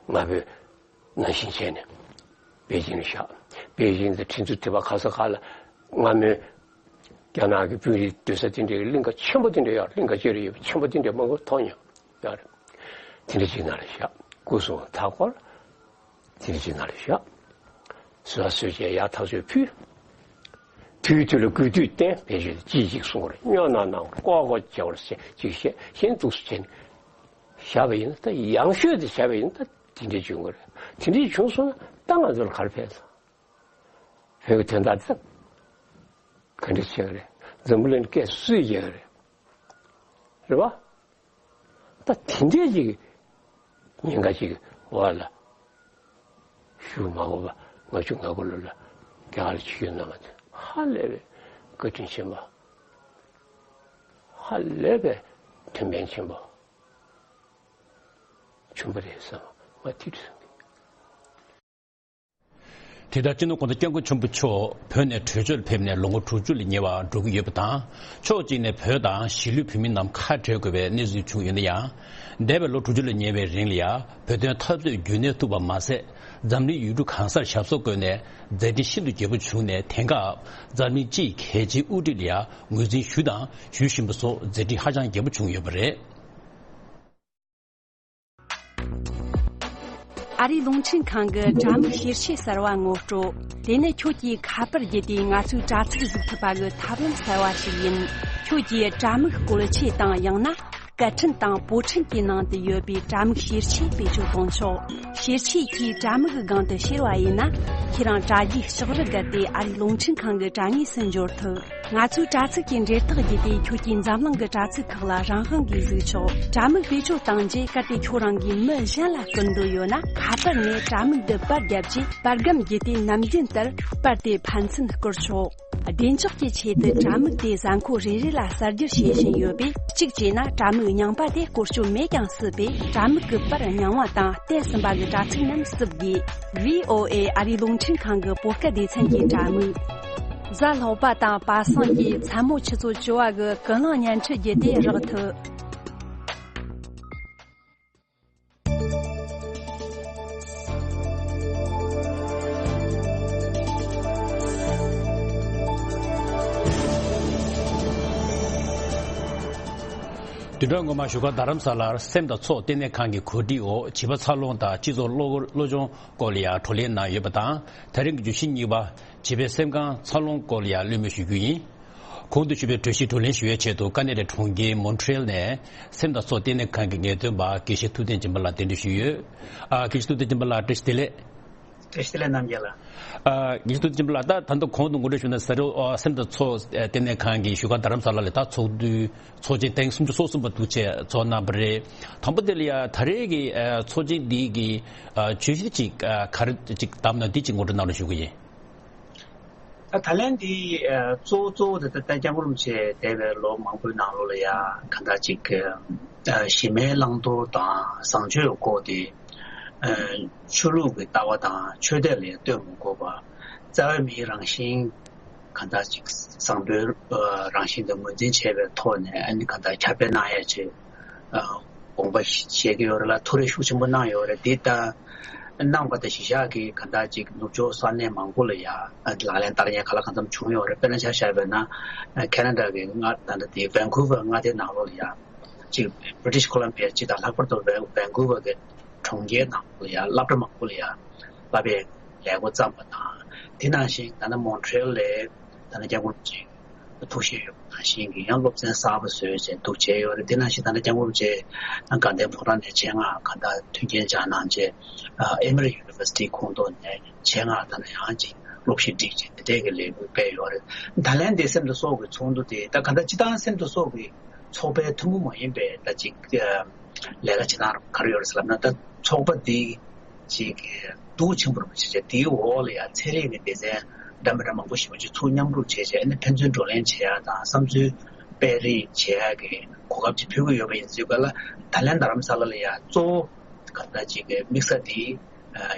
རྔ་བོད་ནང་བཞིན་བྱས་ནས་པེ་ཅིང་ལ་བཞག་པེ་ཅིང་དང་ཁྲིན་ཏུའུ་དེ་པ་ག་ས་ག་ལ་སྔ་མོའི་རྒྱ་ནག་གི་དཔོན་རིགས་སྡོད་ས་དེ་འདྲའི་གླིང་ག་ཆེན་པོ་དེ་འདྲ་ཡོད། གླིང་ག་ཅིག་རེ་ཡོད་པ་ཆེན་པོ་དེ་འདྲ་མང་པོ་མཐོང་མྱོང་ཡོད་རེད། དེ་འདྲ་ཅིག་ནང་ལ་བཞག་སྐུ་གསུང་ཐག་སྐོར་དེ་འདྲ་ཅིག་ནང་ལ་བཞག་བཟོད་པ་བཟོད་བྱས་ཡར་ཐག་ཆོད་ཕུལ། དུས་དུས་ལ་གུས་འདུད་བསྟེན། ཕལ་ཆེར་ཅི་ཅིག་གསུང་བར་སྨྱོ་ནག་ནང་ལྐོག་ལྐོག་བྱ་བར་ཟེར་ཅིག་བཤད། གཞན་འདུག་སུ་བྱས་ནས་བཞག་པ་ཡིན་ན། ད་ཡང་ཤོས་དེ་བྱས་པ་ཡིན་ན་ད་དེ་འདྲས་བྱུང་གི་རེད། དེ་འདྲས་བྱུང་སོང་ན་ད་ང་ཚོ་ལ་ག་རེ་ཕན་སོང་། བོད་ཀྱི་དོན་དག་དེ་ག་འདྲས་བྱས་གི་རེད། འཛམ་བུ་གླིང་སྐད་སུས་རྒྱག་གི་རེད། རེད་བ། ད་དེ་འདྲས་ཅིག་ཉེན་ཁ་ཅིག་འོག་ལ་བཞུགས་མ་དགོས་པ། ལྔ་བཅུ་ང་དགུ་ལོ་ལ་རྒྱ་གར་ལ་ཆིབས་བསྒྱུར་གནང་བ་དེ་ཧ་ལས་པའི་བཀའ་དྲིན་ཆེན་པོ། ཧ་ལས་པའི་དོན་ཕན་ཆེན་པོ་བྱུང་བ་རེད་བསམ། ང་དེ་འདྲ་བསམ་གི། དེ་ལྟར་སྤྱི་ནོར་༸གོང་ས་༸སྐྱབས་མགོན་ཆེན་པོ་མཆོག་བོད་ནས་བྲོས་བྱོལ་ཕེབས་ནས་ལོ་ངོ་དྲུག་ཅུ་ལ་ཉེ་བར་འགྲོ་གི་ཡོད་པ་དང་། ཕྱོགས་གཅིག་ནས་བོད་དང་གཞིས་ལུས་བོད་མི་རྣམས་ཁ་བྲལ་དགོས་པའི་གནས་ཚུལ་བྱུང་ཡོད་ན་ཡང་། འདས་པའི་ལོ་དྲུག་ཅུ་ལ་ཉེ་བའི་རིང་ལ་ཡང་བོད་དོན་འཐབ་རྩོད་རྒྱུན་གནས་ཐུབ་པ་མ་ཟད། འཛམ་གླིང་ཡུལ་གྲུ་གང་སར་ཞབས་སོར་བཀོད་ནས་མཛད་འཕྲིན་ཤིན་ཏུ་རྒྱས་པོ་བྱུང་ནས། དེང་སྐབས་འཛམ་གླིང་སྤྱིའི་གལ་ཆེའི་དབུ་ཁྲིད་ལ་ཡང་ངོས་འཛིན་ཞུས་དང་ཞུ་བཞིན་པ་སོགས་མཛད་འཕྲིན་ཧ་ཅང་རྒྱས་པོ་བྱུང་ཡོད་པ་རེད། ཨ་རིའི་རླུང་འཕྲིན་ཁང་གི་དྲ་མིག་ཤེར་ཕྱེ་གསར་བ་ངོ་སྤྲོད། དེ་ནི་ཁྱོད་ཀྱིས་ཁ་པར་བརྒྱུད་དེ་ང་ཚོའི་དྲ་ཚིགས་གཟིགས་ཐུབ་པ་གི་ཐབས་ལམ་གསར་བ་ཞིག་ཡིན། ཁྱོད་ཀྱིས་དྲ་མིག་བཀོལ་ཆས་དང་། ཡང་ན་སྐད་འཕྲིན་དང་པོ་འཕྲིན་གྱི་ནང་དུ་ཡོད་པའི་དྲ་མིག་ཤེར་ཕྱེ་བེད་སྤྱོད་གཏོང་ཆོག་ཤེར་ཕྱེ་གིས་དྲ་མིག་གི་སྒང་དུ་ཤེར་བ་ཡིན་ན། ཁྱེད་རང་དྲ་རྒྱའི་ལྕགས་རི་བརྒལ་ཏེ་ཨ་རིའི་རླུང་འཕྲིན་ཁང་གི་དྲ་ངོས་སུ་འབྱོར་ཐུབ། ང་ཚོའི་དྲ་ཚིགས་ཀྱི་འབྲེལ་ཐག་བརྒྱུད་དེ་ཁྱོད་ཀྱིས་འཛམ་གླིང་གི་དྲ་ཚིགས་ཁག་ལ་རང་དབང་གིས་གཟིགས་ཆོག་དྲ་མིག་བེད་སྤྱོད་བཏང་རྗེས། གལ་ཏེ་ཁྱོད་རང་གིས་མི་གཞན་ལ་སྐུར་འདོད་ཡོད་ན། ཁ་པར་ནས་དྲ་མིག་འདི་པར་བརྒྱབ་རྗེས། པར་སྒམ་བརྒྱུད་དེ་ནམ་རྒྱུན་ལྟར་པར་དེ་ཕན་ཚུན་བསྐུར་ཆོག་བདེ་འཇགས་ཀྱི་ཆེད་དུ་དྲ་མིག་དེ་གཟའ་འཁོར་རེ་རེ་ལ་གསར་བསྒྱུར་བྱེད་བཞིན་ཡོད་པས། གཅིག་བྱས་ན་དྲ་མིག་རྙིང་པ་དེ་བཀོལ་སྤྱོད་མེད་ཀྱང་སྲིད་པས། དྲ་མིག་གི་པར་རྙིང་བ་དང་བསྟན་ཟིན་པ་གི་དྲ་ཚིགས་རྣམས་བསུབ་དགོས། ཝི་ཨོ་ཨེ་ཨ་རིའི་རླུང་འཕྲིན་ཁང་གི་བོད་སྐད་སྡེ་ཚན་གྱི་དྲ་མིག་གཟའ་ལྷག་པ་དང་པ་སངས་ཀྱི་མཚན་མོ་ཆུ་ཚོད་བཅུ་པ་གི་ཀུན་གླེང་བརྙན་འཕྲིན་བརྒྱུད་དེ་རག་ཐུབ། བདུན་ཕྲག་སྔོན་མ་བཞུགས་སྒར་རྡ་རམ་ས་ལར་སེམས་དང་ཚོགས་ལྟེ་གནས་ཁང་གི་གོ་སྒྲིག་འོག་བྱིས་པ་འཚར་ལོངས་དང་སྤྱི་ཚོགས་བློ་བློ་སྦྱོང་སྐོར་ལ་ཡང་བགྲོ་གླེང་གནང་ཡོད་པ་དང་། ད་རིང་གི་བརྗོད་གཞི་གཉིས་པ། བྱིས་པའི་སེམས་ཁམས་འཚར་ལོངས་སྐོར་ལ་ཡང་གླེང་མོལ་ཞུ་རྒྱུ་ཡིན། གོང་དུ་ཞུས་པའི་གྲོས་གཞི་བགྲོ་གླེང་ཞུ་བའི་ཆེད་དུ་ཀ་ན་ཌའི་གྲོང་ཁྱེར་མོན་ཊི་རེལ་ནས་སེམས་དང་ཚོགས་ལྟེ་གནས་ཁང་གི་ངེས་སྟོན་པ་དགེ་བཤེས་ཐུབ་བསྟན་སྦྱིན་པ་ལགས་གདན་འདྲེན་ཞུས་ཡོད། ཨ། དགེ་བཤེས་ཐུབ་བསྟན་སྦྱིན་པ་ལགས་བཀྲ་ཤིས་བདེ་ལེགས། བཀྲ་ཤིས་བདེ་ལེགས་རྣམ་རྒྱལ་ལགས། ཨ། དགེ་བཤེས་ཐུབ་བསྟན་སྦྱིན་པ་ལགས། ད་ད་ལྟ་གོང་དུ་ངོ་སྤྲོད་ཞུས་ན་ཟེར་རོ། ཨ། སེམས་དང་ཚོགས་ལྟེ་གནས་ཁང་གི་བཞུགས་སྒར་རྡ་རམ་ས་ལ་ལ་ད་ཚོགས་འདུ་ཚོགས་ཆེན་ཐེངས་སུམ་ཅུ་སོ་གསུམ་པ་འདུ་བྱས་ཚོགས་གནང་བ་རེད། དང་པོ་དེ་ལ་ཡ་ད་རེས་ཀྱི་ཨ་ཚོགས་ཆེན་འདི་གི་ཨ་བརྗོད་གཞི་ཅིག་ཨ་ག་རེ་ཅིག་བདམས་ན་འདི་ཅིག་ངོ་སྤྲོད་གནང་རོགས་ཞུ་གི་ཡིན། ད་ད་ལན་འདི་ཨ་གཙོ་བོ་གཙོ་བོ་དེ་ད་ལྟ་སྐྱབས་མགོན་རིན་པོ་ཆེ་འདས་པའི་ལོ་མང་པོའི་ནང་ལོགས་ལ་ཡ་གང་ལྟར་ཅིག་ཨ་གཞི་མེད་བླང་དོར་དང་བཟང་སྤྱོད་སྐོར་དེ། ཨ་ཆོས་ལུགས་ཀྱི་ལྟ་བ་དང་ཆོས་དད་ལ་ལྟོས་མ་དགོས་པར་རྩ་བའི་མིའི་རང་བཞིན་གང་ལྟར་ཅིག་བཟང་པོའི་ཨ་རང་བཞིན་དེ་ངོས་འཛིན་བྱས་པའི་ཐོག་ནས་ཨ་ནི་གང་ལྟར་ཁྱབ་སྤེལ་གནང་ཡ་ཆེད་ཨ་དགོངས་པ་བཞེས་ཀྱི་ཡོད་རེད་ལ། ཐུགས་རེ་ཤུགས་ཆེན་པོ་གནང་ཡོད་རེད། འདི་ལྟར་གནང་པ་དང་གཞི་བཞག་གིས་གང་ལྟར་ཅིག་ནུབ་ཕྱོགས་ས་གནས་མང་པོ་ལ་ཡ་ལག་ལེན་བསྟར་མཁན་ག་ལ་གང་འཚམ་བྱུང་ཡོད་རེད། དཔེར་ན་ཆ་བཞག་པ་ཡིན་ན་ཁེ་ན་ཌ་གི་མངའ་ད་ལྟ་དེ་ཝན་ཀུ་ཝར་མངའ་སྡེ་ནང་ལོགས་ལ་ཡ། ཅིག་British Columbia སྤྱི་དང་ལྷག་པར་དུ་ཝན་ཝན་ཀུ་ཝར་གྱི་གྲོང་ཁྱེར་ནང་ལ་ཡང་སློབ་གྲྭ་མང་པོ་ལ་ཡང་བསླབ་པའི་ལས་འགོ་བརྩམས་པ་དང་། དེ་ནང་བཞིན་ད་ལྟ་མོན་ཊི་རེལ་ལ་ད་ལྟ་སྐྱབས་མགོན་རིན་པོ་ཆེ་ཐུགས་བཞེད་ཡོད་པ་ནང་བཞིན་གྱི་ཡང་སློབ་ཚན་གསར་པ་བཟོས་བྱས་འདུག་བྱས་ཡོད་རེད། དེ་ནང་བཞིན་ད་ལྟ་སྐྱབས་མགོན་རིན་པོ་ཆེ་དགའ་ལྡན་ཕོ་བྲང་ནས་ཆེད་མངགས་གང་ལྟར་མཐུན་རྐྱེན་སྦྱར་གནང་བྱས། ཨ་Emory University ཁོངས་གཏོགས་ནས་ཆེད་མངགས་ད་ལྟ་ཡང་ཅིག་སློབ་གཞི་སྒྲིག་བྱས་དེ་འདྲས་ཀྱི་ལས་འགུལ་སྤེལ་ཡོད་རེད། ད་ལན་འདི་སེམས་དང་སྲོག་གི་ཚོགས་འདུ་དེ་ད་ག་ད་སྤྱི་བཏང་སེམས་དང་སྲོག་གི་ཚོགས་པའི་ཐུན་མོང་མ་ཡིན་པའི་ད་ཅིག་ཨ་ལས་ཀ་བྱེད་སྟངས་ག་རེ་ཡོད་རེད་ཟེར་ལབ་ན། ད་ཚོགས་པ་འདི་ཅིག་གདུགས་ཆེན་པོ་རུ་བྱེད་བྱས་དེའི་འོག་ལ་ཡང་ཚན་རིག་གི་སྡེ་ཚན་འདྲ་མི་འདྲ་མང་པོ་ཞེ་པོ་ཅིག་ཚུར་མཉམ་རུབ་བྱས་བྱས་ཨ་ནི་ཕན་ཚུན་བགྲོ་གླེང་བྱེད་ཡག་དང་བསམ་ཚུལ་སྤེལ་རེས་བྱེད་ཡག་གི་གོ་སྐབས་ཅིག་ཕུལ་གྱི་ཡོད་པ་ཡིན་ཚུལ་ག་ལ། ད་ལན་རྡ་རམ་ས་ལ་ལ་ཡང་གཙོ་བོ་ག་ད་ཅིག་གི་དམིགས་ས་དེ་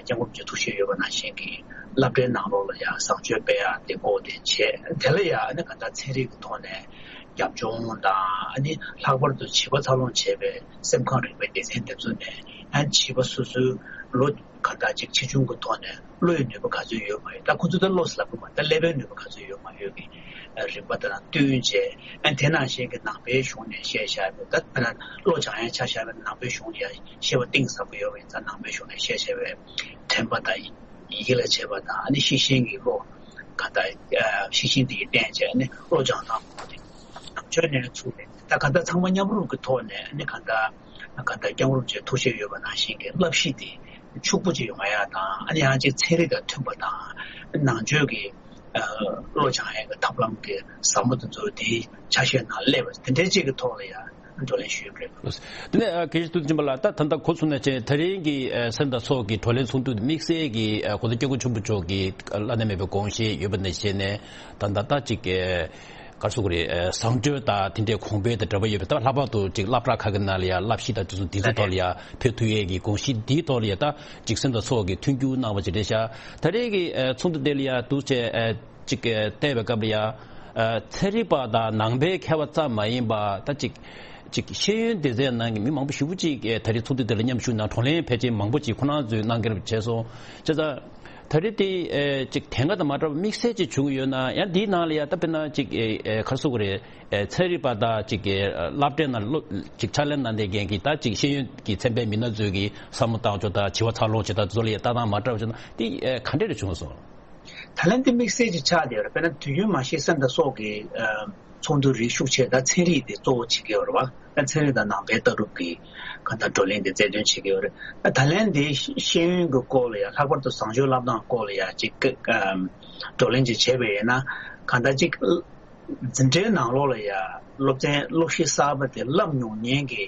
སྐྱབས་མགོན་རིན་པོ་ཆེ་ཐུགས་བཞེད་ཡོད་པ་ནང་བཞིན་གྱི་སློབ་གྲྭའི་ནང་ལོགས་ལ་ཡང་བཟང་སྤྱོད་སྤེལ་ཡག་དེ་སྐོར་དེ་བྱས། དེ་ལ་ཡང་ཨ་ནི་ག་ད་ཚན་རིག་གི་ཐོག་ནས་རྒྱབ་ལྗོངས་དང་ཨ་ནི་ལྷག་པར་དུ་བྱིས་པ་འཚར་ལོངས་བྱེད་པའི་སེམས་ཁམས་རིག་པའི་སྡེ་ཚན་དེ་ཚོ་ནས་ཨ་ནི་བྱིས་པ་སོ་སོའི་ལོ་ག་ད་ཅིག་ཆེ་ཆུང་གི་ཐོག་ནས་བློ་ཡི་ནུས་པ་ག་ཚོད་ཡོད་མ་ཡོད། ད་ཁོ་ཚོ་ད་བློ་ཟེར་ལབ་ཀྱི་མ་རེད། ད་ཀླད་པའི་ནུས་པ་ག་ཚོད་ཡོད་མ་ཡོད་ཀྱི་རིམ་པ་དང་བསྟུན་བྱས། ཨ་ནི་དེ་ནང་བཞིན་གྱི་ནང་པའི་གཞུང་ནས་བཤད་བཞག་པའི་ད་དཔེར་ན་བློ་སྦྱང་ཡ་ཆ་བཞག་པའི་ནང་པའི་གཞུང་ལ་ཡང་ཤེས་པ་གཏིང་ཟབ་པོ་ཡོད་པ་ཡིན་ཙང་ནང་པའི་གཞུང་ནས་བཤད་བྱས་པའི་དྲན་པ་དང་ཡིད་ལ་བྱེད་པ་དང་ཨ་ནི་ཤེས་བཞིན་གྱི་བློ་ག་ད་ཤེས་བཞིན་དེ་ཡི་བསྟན་བྱས་ཨ་ནི་བློ་སྦྱང་སྟངས་སྐོར་དེ་ནང་ཆོས་ནས་ཚུགས་ནས་ད་ག་ད་ཚང་མ་མཉམ་རུབ་ཀྱི་ཐོག་ནས་ཨ་ནི་ག་ད་ག་ད་སྐྱབས་མགོན་རིན་པོ་ཆེ་ཐུགས་བཞེད་ཡོད་པ་ནང་བཞིན་གྱི་བསླབ་གཞི་དེ་ཕྱུག་པོ་ཅིག་ཡོང་ཡ་དང་ཨ་ནི་ཡང་ཅིག་ཚན་རིག་དང་མཐུན་པ་དང་ནང་ཆོས་ཀྱི་བློ་སྦྱང་ཡས་ཀྱི་ཐབས་ལམ་གྱི་ཟབ་མོ་དེ་ཚོ་དེའི་ཆ་ཤས་ནང་སླེབས་པ་དེ་འདྲའི་ཅིག་གི་ཐོག་ལ་ཡང་བགྲོ་གླེང་ཞུས་པ་རེད། དེ་ནས་ཨ་དགེ་བཤེས་ཐུབ་བསྟན་སྦྱིན་པ་ལགས། ད་ད་ལྟ་གོ་སོང་ན་ཆེ་ད་རིང་གི་ཨ་སེམས་དང་ཚོགས་ཀྱི་བགྲོ་གླེང་ཚོགས་འདུ་དམིགས་བསལ་གྱི་ཨ་གོང་ས་སྐྱབས་མགོན་ཆེན་པོ་མཆོག་གི་བླ་ན་མེད་པའི་དགོངས་བཞེད་ཡོད་པ་ནང་བཞིན་ནས་ད་ད་ལྟ་ཅིག་ག་རེ་ཟེར་དགོས་རེད། ཨ་བཟང་སྤྱོད་དང་དེ་འདྲའི་གོང་འཕེལ་དང་འབྲེལ་བ་ཡོད་པའི་ད་ལྷག་པར་དུ་ཅིག་སློབ་གྲྭ་ཁག་གི་ནང་ལ་ཡང་བསླབ་གཞི་དང་དེ་ཚོ་དེ་ཚོ་ཐོག་ལ་ཡང་ཕེབས་ཐུབ་ཡས་ཀྱི་དགོངས་གཞི་འདིའི་ཐོག་ལ་ཡང་ད་ཅིག་སེམས་དང་ཚོགས་ཀྱིས་མཐུན་འགྱུར་གནང་བ་ཅིག་རེད་ཤག་ད་རེས་ཀྱི་ཨ་ཚོགས་འདུ་དེ་ལ་ཡང་འདུག་བྱས་ཨ་ཅིག་ཨ་བལྟས་པའི་སྐབས་ལ་ཡང་ཨ་ཚན་རིག་པ་དང་ནང་པའི་མཁས་པ་ཙམ་མ་ཡིན་པ་ད་ཅིག་ཅིག་ཤེས་ཡོན་སྡེ་ཚན་ནང་གི་མི་མང་པོ་ཞེ་པོ་ཅིག་ཨ་ད་རེས་ཚོགས་འདུ་དེ་ལ་མཉམ་ཞུགས་གནང་། བགྲོ་གླེང་ཕལ་ཆེར་མང་པོ་ཅིག་ཁོ་རང་ཚོས་གནང་གི་རེད་བྱས་སོང་། བྱས་ཙང་། ད་རེས་དེ་ཨེ་ཅིག་དེ་སྔ་དང་མ་འདྲ་བ་དམིགས་བསལ་ཅིག་བྱུང་ཡོད་ན་ཡང་འདིའི་ནང་ལ་ཡང་ད་དཔེར་ན་ཅིག་ཨེ་ཨེ་ག་རེ་ཟེར་དགོས་རེད། ཨེ་ཚན་རིག་པ་དང་ཅིག་ཨེ་སློབ་གྲྭའི་ནང་སློབ་ཅིག་ཕྱག་ལས་གནང་མཁན་གྱི་ད་ཅིག་ཤེས་ཡོན་གྱི་ཚན་པའི་མི་སྣ་ཚོས་ཀྱི་བསམ་བློ་བཏང་ཕྱོགས་དང་བྱིས་པ་འཚར་ལོངས་བྱེད་སྟངས་དེ་ཚོ་ལ་ཡང་ལྟ་སྟངས་མ་འདྲ་བ་བྱུང་ན་དེ་ཨེ་ག་འདྲ་རེ་བྱུང་སོང་། ད་ལན་དེ་དམིགས་བསལ་ཅིག་ཆགས་བསྡད་ཡོད་རེད། དཔེར་ན་དུས་རྒྱུན་མ་གཞི་སེམས་དང་སྲོག་གི་ཨ་ཚོགས་འདུ་རིགས་ཤུགས་ཆེ་ད་ཚན་རིག་དེ་གཙོ་བོ་བྱེད་ཀྱི་ཡོད་རེད་བ། ད་ཚན་རིག་དང་ནང་པའི་ལྟ་གྲུབ་ཀྱི་གང་ལྟར་བགྲོ་གླེང་དེ་རྩལ་འདོན་བྱེད་ཀྱི་ཡོད་རེད། ད་ད་ལན་དེ་ཤེས་ཡོན་གྱི་སྐོར་ལ་ཡང་ལྷག་པར་དུ་བཟང་སྤྱོད་བསླབ་སྟངས་སྐོར་ལ་ཡང་ཅིག་ཨམ་བགྲོ་གླེང་ཅིག་བྱས་པ་ཡིན་ན་གང་ལྟར་ཅིག་འཛིན་གྲྭའི་ནང་ལོགས་ལ་ཡང་སློབ་ཚན་སློབ་གཞི་གསར་པ་དེ་བསླབ་མྱོང་མཁན་གྱི་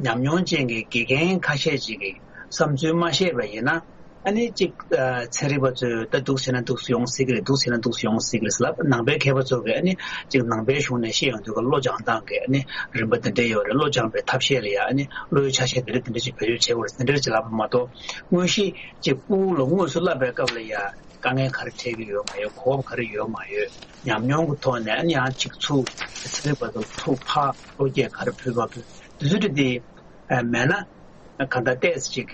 ཉམས་མྱོང་ཅན་གྱི་དགེ་རྒན་ཁ་ཤས་ཅིག་གིས་བསམ་ཚུལ་མ་བཤད་པ་ཡིན་ན། ཨ་ནི་གཅིག་ཨ་ཚན་རིག་པ་ཚོས་ད་འདུག་ཟེར་ན་འདུག་སེ་ཡོང་སྲིད་ཀྱི་རེད། འདུག་ཟེར་ན་འདུག་སེ་ཡོང་སྲིད་ཀྱི་རེད་ཟེར་ལབ། ནང་པའི་མཁས་པ་ཚོ་གིས་ཨ་ནི་གཅིག་ནང་པའི་གཞུང་ནས་བཤད་ཡོང་དུས་ཀ་བློ་སྦྱང་སྟངས་ཀྱི་ཨ་ནི་རིམ་པ་འདི་འདྲ་ཡོད་རེད། བློ་སྦྱང་པའི་ཐབས་ཤེས་ལ་ཡ་ཨ་ནི་བློ་ཡུལ་ཆ་ཤས་འདི་འདྲ་འདི་འདྲ་ཅིག་བེད་སྤྱོད་བྱེད་དགོས་རེད་ཟེར་འདི་འདྲ་ཅིག་ལབ་པ་མ་གཏོགས། དངོས་གཞི་གཅིག་ཕྲུ་གུ་ལ་དངོས་སུ་བསླབ་པའི་སྐབས་ལ་ཡ་དཀའ་ངལ་ག་རེ་འཕྲད་ཀྱི་ཡོད་མ་ཡོད། གོ་སྐབས་ག་རེ་ཡོད་མ་ཡོད། ཉམས་མྱོང་གི་ཐོག་ནས་ཨ་ནི་ཡང་གཅིག་ཚུར་ཚན་རིག་པ་ཚོ་ཚུར་ཕར་བློ་སྐྱེད་ག་རེ་ཕུལ་བ་ཕུལ་དུས་ཚོད་དེ། ཨ་མེད་ན་གང་ལྟར་ཏོག་ཙམ་ཅིག་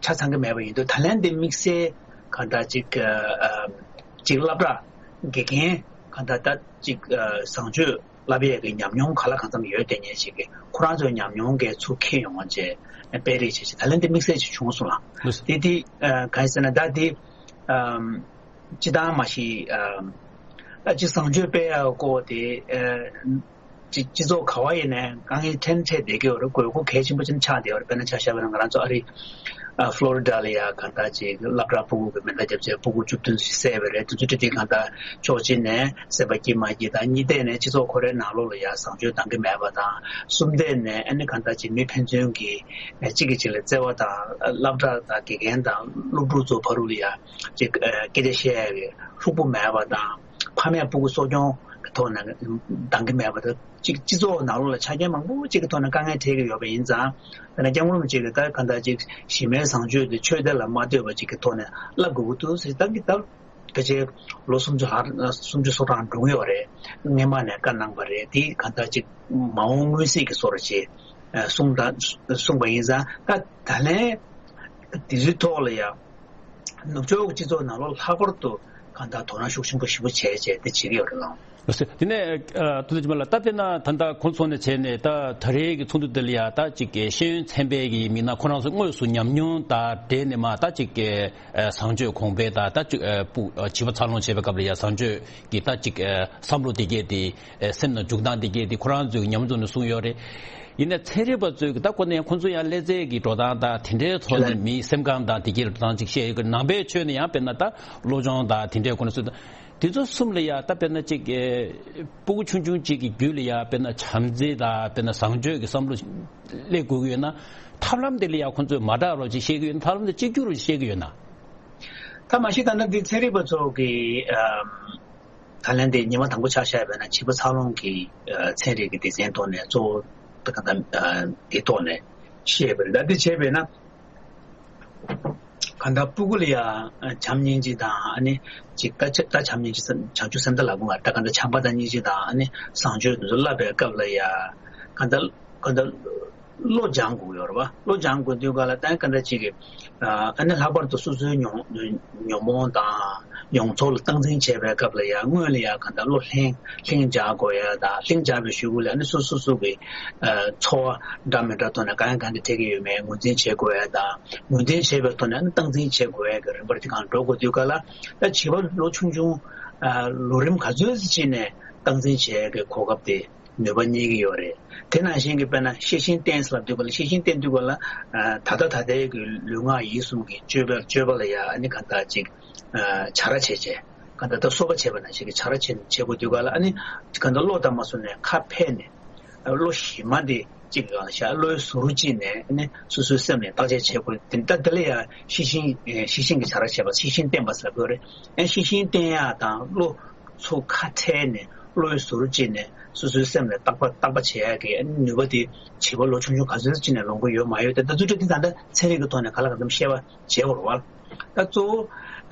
ཆ་ཚང་གི་མེད་པ་ཡིན་དུས། ད་ལན་འདི་དམིགས་བསལ་གང་ལྟར་ཅིག་ཨ་ཅིག་སློབ་གྲྭ་དགེ་རྒན་གང་ལྟར་ད་ཅིག་ཨ་བཟང་སྤྱོད་བསླབ་ཡས་ཀྱི་ཉམས་མྱོང་ག་ལ་གང་འཚམ་ཡོད་དེ་ཉན་ཞིག་གིས་ཁོ་རང་ཚོའི་ཉམས་མྱོང་གི་ཚུར་འཁྱེར་ཡོང་བ་བྱས་སྤེལ་རེས་བྱས་བྱས། ད་ལན་འདི་དམིགས་བསལ་ཅིག་བྱུང་སོང་ལ། ལགས་སོ། དེ་དེ་ཨ་གང་ཡིན་ཟེར་ན་ད་འདི་ཨ་སྤྱི་བཏང་མ་གཞི་ཨ། ད་ཅིག་བཟང་སྤྱོད་སྤེལ་ཡག་སྐོར་དེ་ཨ་ཅིག་སྤྱི་ཚོགས་ག་བ་ཡིན་ནའི་དཀའ་ངལ་འཕྲད་འཕྲད་བསྡད་ཀྱི་ཡོད་རེད། དགོས་མཁོ་གལ་ཆེན་པོ་ཅིག་ཆགས་བསྡད་ཡོད་རེད། དཔེར་ན་ཆ་བཞག་པ་ན་ང་རང་ཚོ་ཨ་རི་ཨ་ཕློ་རི་ཌ་ལ་ཡ་གང་ལྟར་ཅིག་སློབ་གྲྭ་ཕྲུ་གུ་གི་མེ་མདའ་བརྒྱབ་བྱས་ཕྲུ་གུ་བཅུ་བདུན་བསད་པ་རེད། དེ་ཚོ་དེ་དེ་གང་ལྟར་ཕྱོགས་གཅིག་ནས་སེམས་པ་སྐྱིད་མ་སྐྱིད་དང་། གཉིས་ཐད་ནས་སྤྱི་ཚོགས་ཁོ་རའི་ནང་ལོགས་ལ་ཡ་བཟང་སྤྱོད་འདང་གི་མེད་པ་དང་། གསུམ་ཐད་ནས་ཨ་ནི་གང་ལྟར་ཅིག་མི་ཕན་ཚུན་གྱི་གཅིག་གིས་གཅིག་ལ་བརྩེ་བ་དང་། སློབ་གྲྭ་དང་དགེ་རྒན་དང་སློབ་ཕྲུག་ཚོ་བར་དུ་ལ་ཡ་ཅིག་སྐད་ཆ་བཤད་ཡ་གི་ལྷུག་པོ་མེད་པ་དང་། ཕ་མས་ཕྲུ་གུ་གསོ་སྐྱོང་གི་ཐོག་ནས་འདང་གི་མེད་པ་དང་། ཅིག་སྤྱི་ཚོགས་ནང་ལོགས་ལ་ཆ་རྐྱེན་མང་པོ་ཅིག་གི་ཐོག་ནས་དཀའ་ངལ་འཕྲད་ཀྱི་ཡོད་པ་ཡིན་ཙང་། དཔེར་ན་སྐྱབས་མགོན་རིན་པོ་ཆེ་གིས་ད་གང་ལྟར་ཅིག་གཞི་མེད་བཟང་སྤྱོད་དེ་ཆོས་དད་ལ་མ་ལྟོས་པ་ཅིག་གི་ཐོག་ནས་བསླབ་དགོས་ཀྱི་འདུག་ཟེར། ད་གི་ད་ཕལ་ཆེར་ལོ་སུམ་ཅུ་ལྷག་སུམ་ཅུ་སོ་གྲངས་འགྲོ་གི་ཡོད་རེད། སྔོན་མ་ནས་བཀའ་གནང་པ་རེད། དེ་གང་ལྟར་ཅིག་མ་འོངས་མངོན་གསལ་གྱི་བཟོ་འདྲ་བྱས་གསུངས་ད་གསུངས་པ་ཡིན་ཙང་། ད་ད་ལན་དེ་ཚོའི་ཐོག་ལ་ཡང་ནུབ་ཕྱོགས་ཀྱི་སྤྱི་ཚོགས་ནང་ལོགས་ལྷག་པར་དུ་གང་ལྟར་དོ་སྣང་ཤུགས་ཆེན་པོ་ཞེ་པོ་བྱས་བྱས་དེ་བྱེད་ཀྱི་ཡོད་རེད་ལགས། ལགས་སོ། དེ་ནས་ཨ་ཐུགས་རྗེ་ཆེ་མ་ལགས། ད་དཔེར་ན་ད་ལྟ་ཁོང་ཚོ་ནས་བྱས་ནས་ད་ད་རེས་ཀྱི་ཚོགས་འདུ་འདི་ལ་ཡ་ད་ཅིག་གི་ཤེས་ཡོན་ཚན་པའི་གི་མི་སྣ་ཁོ་རང་ཚོ་དངོས་སུ་ཉམས་མྱོང་དང་འབྲེལ་ནས་མར་ད་ཅིག་གི་ཨ་བཟང་སྤྱོད་གོང་འཕེལ་དང་། ད་ཅིག་ཨ་ཕྲུ་ཨ་བྱིས་པ་འཚར་ལོངས་བྱེད་པའི་སྐབས་ལ་ཡ་བཟང་སྤྱོད་ཀྱི་ད་ཅིག་ཨ་བསམ་བློ་དེ་གས་དེ་ཨ་སེམས་ནང་འཇུག་སྟངས་དེ་གས་དེ་ཁོ་རང་ཚོའི་ཉམས་མྱོང་ནས་གསུངས་ཡོད་རེད། ཡིན་ནའི་ཚན་རིག་པ་ཚོས་ཀྱི་ད་ཁོ་ནས་ཁོ་ཚོ་ཡང་ཀླད་རྩའི་གི་འགྲོ་སྟངས་དང་དེ་འདྲའི་ཐོག་ནས་མིའི་སེམས་ཁམས་དང་དེ་གས་འགྲོ་སྟངས་ཅིག་བཤད་ཡོད་ཀྱི། ནང་པའི་ཆོས་ནས་ཡང་དཔེར་ན་ད་བློ་སྦྱོང་དང་དེ་འདྲའི་སྐོར་ནས་སུ་དང་དེ་ཚོ་གསུམ་ལ་ཡ་ད་དཔེར་ན་ཅིག་ཨེ་ཕྲུ་གུ་ཆུང་ཆུང་ཅིག་གི་རྒྱུད་ལ་ཡ་དཔེར་ན་བྱམས་བརྩེ་དང་དཔེར་ན་བཟང་སྤྱོད་ཀྱི་བསམ་བློ་སླེབས་དགོས་ཀྱི་ཡོད་ན། ཐབས་ལམ་དེ་ལ་ཡ་ཁོ་ཚོས་མ་དྲག་རོགས་ཅིག་བཤད་ཀྱི་ཡོད་ན། ཐབས་ལམ་དེ་གཅིག་གྱུར་བཤད་ཀྱི་ཡོད་ན། ད་མ་གཞི་ད་ལྟ་འདི་ཚན་རིག་པ་ཚོ་གི་ཨམ། ད་ལན་དེ་ཉི་མ་དང་པོ་ཆ་བཞག་པ་ན་བྱིས་པ་འཚར་ལོངས་ཀྱི་ཨ་ཚན་རིག་གི་སྡེ་ཚན་ཐོག་ནས་གཙོ་བོ་ད་ག་ད་ཨ་དེ་ཐོག་ནས་བཤད་པ་རེད། ད་འདི་བྱས་པས་ན་གང་ལྟར་ཕྲུ་གུ་ལ་ཡ་བྱམས་སྙིང་རྗེ་དང་། ཨ་ནི་ཅིག་ད་ཆ་ད་བྱམས་སྙིང་རྗེ་སེམས་བྱང་ཆུབ་སེམས་དང་ལབ་དགོས་མ་རེད། ད་གང་ལྟར་བྱམས་པ་དང་སྙིང་རྗེ་དང་། ཨ་ནི་བཟང་སྤྱོད་དེ་ཚོ་བསླབ་པའི་སྐབས་ལ་ཡ་གང་ལྟར་གང་ལྟར་བློ་སྦྱང་དགོས་ཡོད་རེད་བ། བློ་སྦྱང་དགོས་དུས་ག་ལ་ད་ག་འདྲ་ཅིག་གི་ཨ་ནི་ལྷག་པར་དུ་སོ་སོའི་ཉོན་ཉོན་མོངས་དང་མྱོང་ཚོར་ལ་སྟངས་འཛིན་བྱེད་པའི་སྐབས་ལ་ཡང་སྔོན་ལ་ཡང་ག་འདྲ་བློ་ལྷིང་ལྷིང་འཇགས་དགོས་ཡ་དང་། ལྷིང་འཇགས་པའི་གཞུག་གུ་ལ་ཨ་ནི་སོ་སོ་སོ་གི་ཨ་ཚོར་བ་འདྲ་མི་འདྲ་ཐོག་ནས་གང་ཡང་གང་གི་འཕྲད་ཀྱི་ཡོད་མེད་ངོས་འཛིན་བྱེད་དགོས་ཡ་དང་། ངོས་འཛིན་བྱེད་པའི་ཐོག་ནས་ཨ་ནི་སྟངས་འཛིན་བྱེད་དགོས་ཡ་གི་རིམ་པར་དེ་གང་འགྲོ་དགོས་དུས་ག་ལ། ད་བྱིས་པ་ལོ་ཆུང་ཆུང་ཨ་ལོ་རིམ་ག་ཚོད་ཅིག་ནས་སྟངས་འཛིན་བྱེད་ཡ་གི་གོ་སྐབས་དེ་ནུས་པ་རྙེད་ཀྱི་ཡོད་རེད། དེ་ནང་བཞིན་གྱི་དཔེར་ན་ཤེས་བཞིན་བསྟེན་ཟེར་ལབ་དུས་ག་ལ། ཤེས་བཞིན་བསྟེན་དུས་ག་ལ་ཨ་ད་ལྟ་ད་ལྟའི་གི་ལུས་ངག་ཡིད་གསུམ་གྱི་སྤྱོད་པ་སྤྱོད་པ་ལ་ཡ་ཨ་ནི་གང་ལྟར་ཅིག་ཨ་བྱ་ར་བྱེད་བྱས། གང་ལྟར་ད་གསོ་བ་བྱེད་པ་ནང་བཞིན་གྱི་བྱ་ར་བྱེད་བྱེད་དགོས་དུས་ག་ལ། ཨ་ནི་གང་ལྟར་བློ་དང་མ་བཟུང་ནས་ཁ་ཕྱེ་ནས་བློ་ཞིབ་མ་དེ་གཅིག་གི་སྒང་ལ་བཞག་བློའི་ཟུར་གཅིག་ནས་ཨ་ནི་སོ་སོའི་སེམས་ནས་བརྟག་དཔྱད་བྱེད་དགོས། དེ་ད་དེ་ལ་ཡ་ཤེས་བཞིན་ཤེས་བཞིན་གྱི་བྱ་ར་བྱེད་པ། ཤེས་བཞིན་བསྟེན་པ་ཟེར་དགོས་རེད། ཨ་ཤེས་བཞིན་བསྟེན་ཡ་དང་བློ་ཚུགས་ཁ་བྲལ་ནས་བློའི་ཟུར་གཅིག་ནས་སོ་སོའི་སེམས་ལ་བརྟག་པ་བརྟག་པ་བྱེད་ཡ་གི་ནུས་པ་དེ་བྱིས་པ་ལོ་ཆུང་ཆུང་ག་ཚོད་ཅིག་ནས་ལོན་གྱི་ཡོད་མ་ཡོད་དེ། ད་ཚོད་ཁྲིད་དེ་ད་ལྟ་ཚན་རིག་གི་ཐོག་ནས་ག་ལ་གང་འཚམ་བཤད་པ་བྱེད་དགོས་རེད་བ། ད་གཙོ་བོ་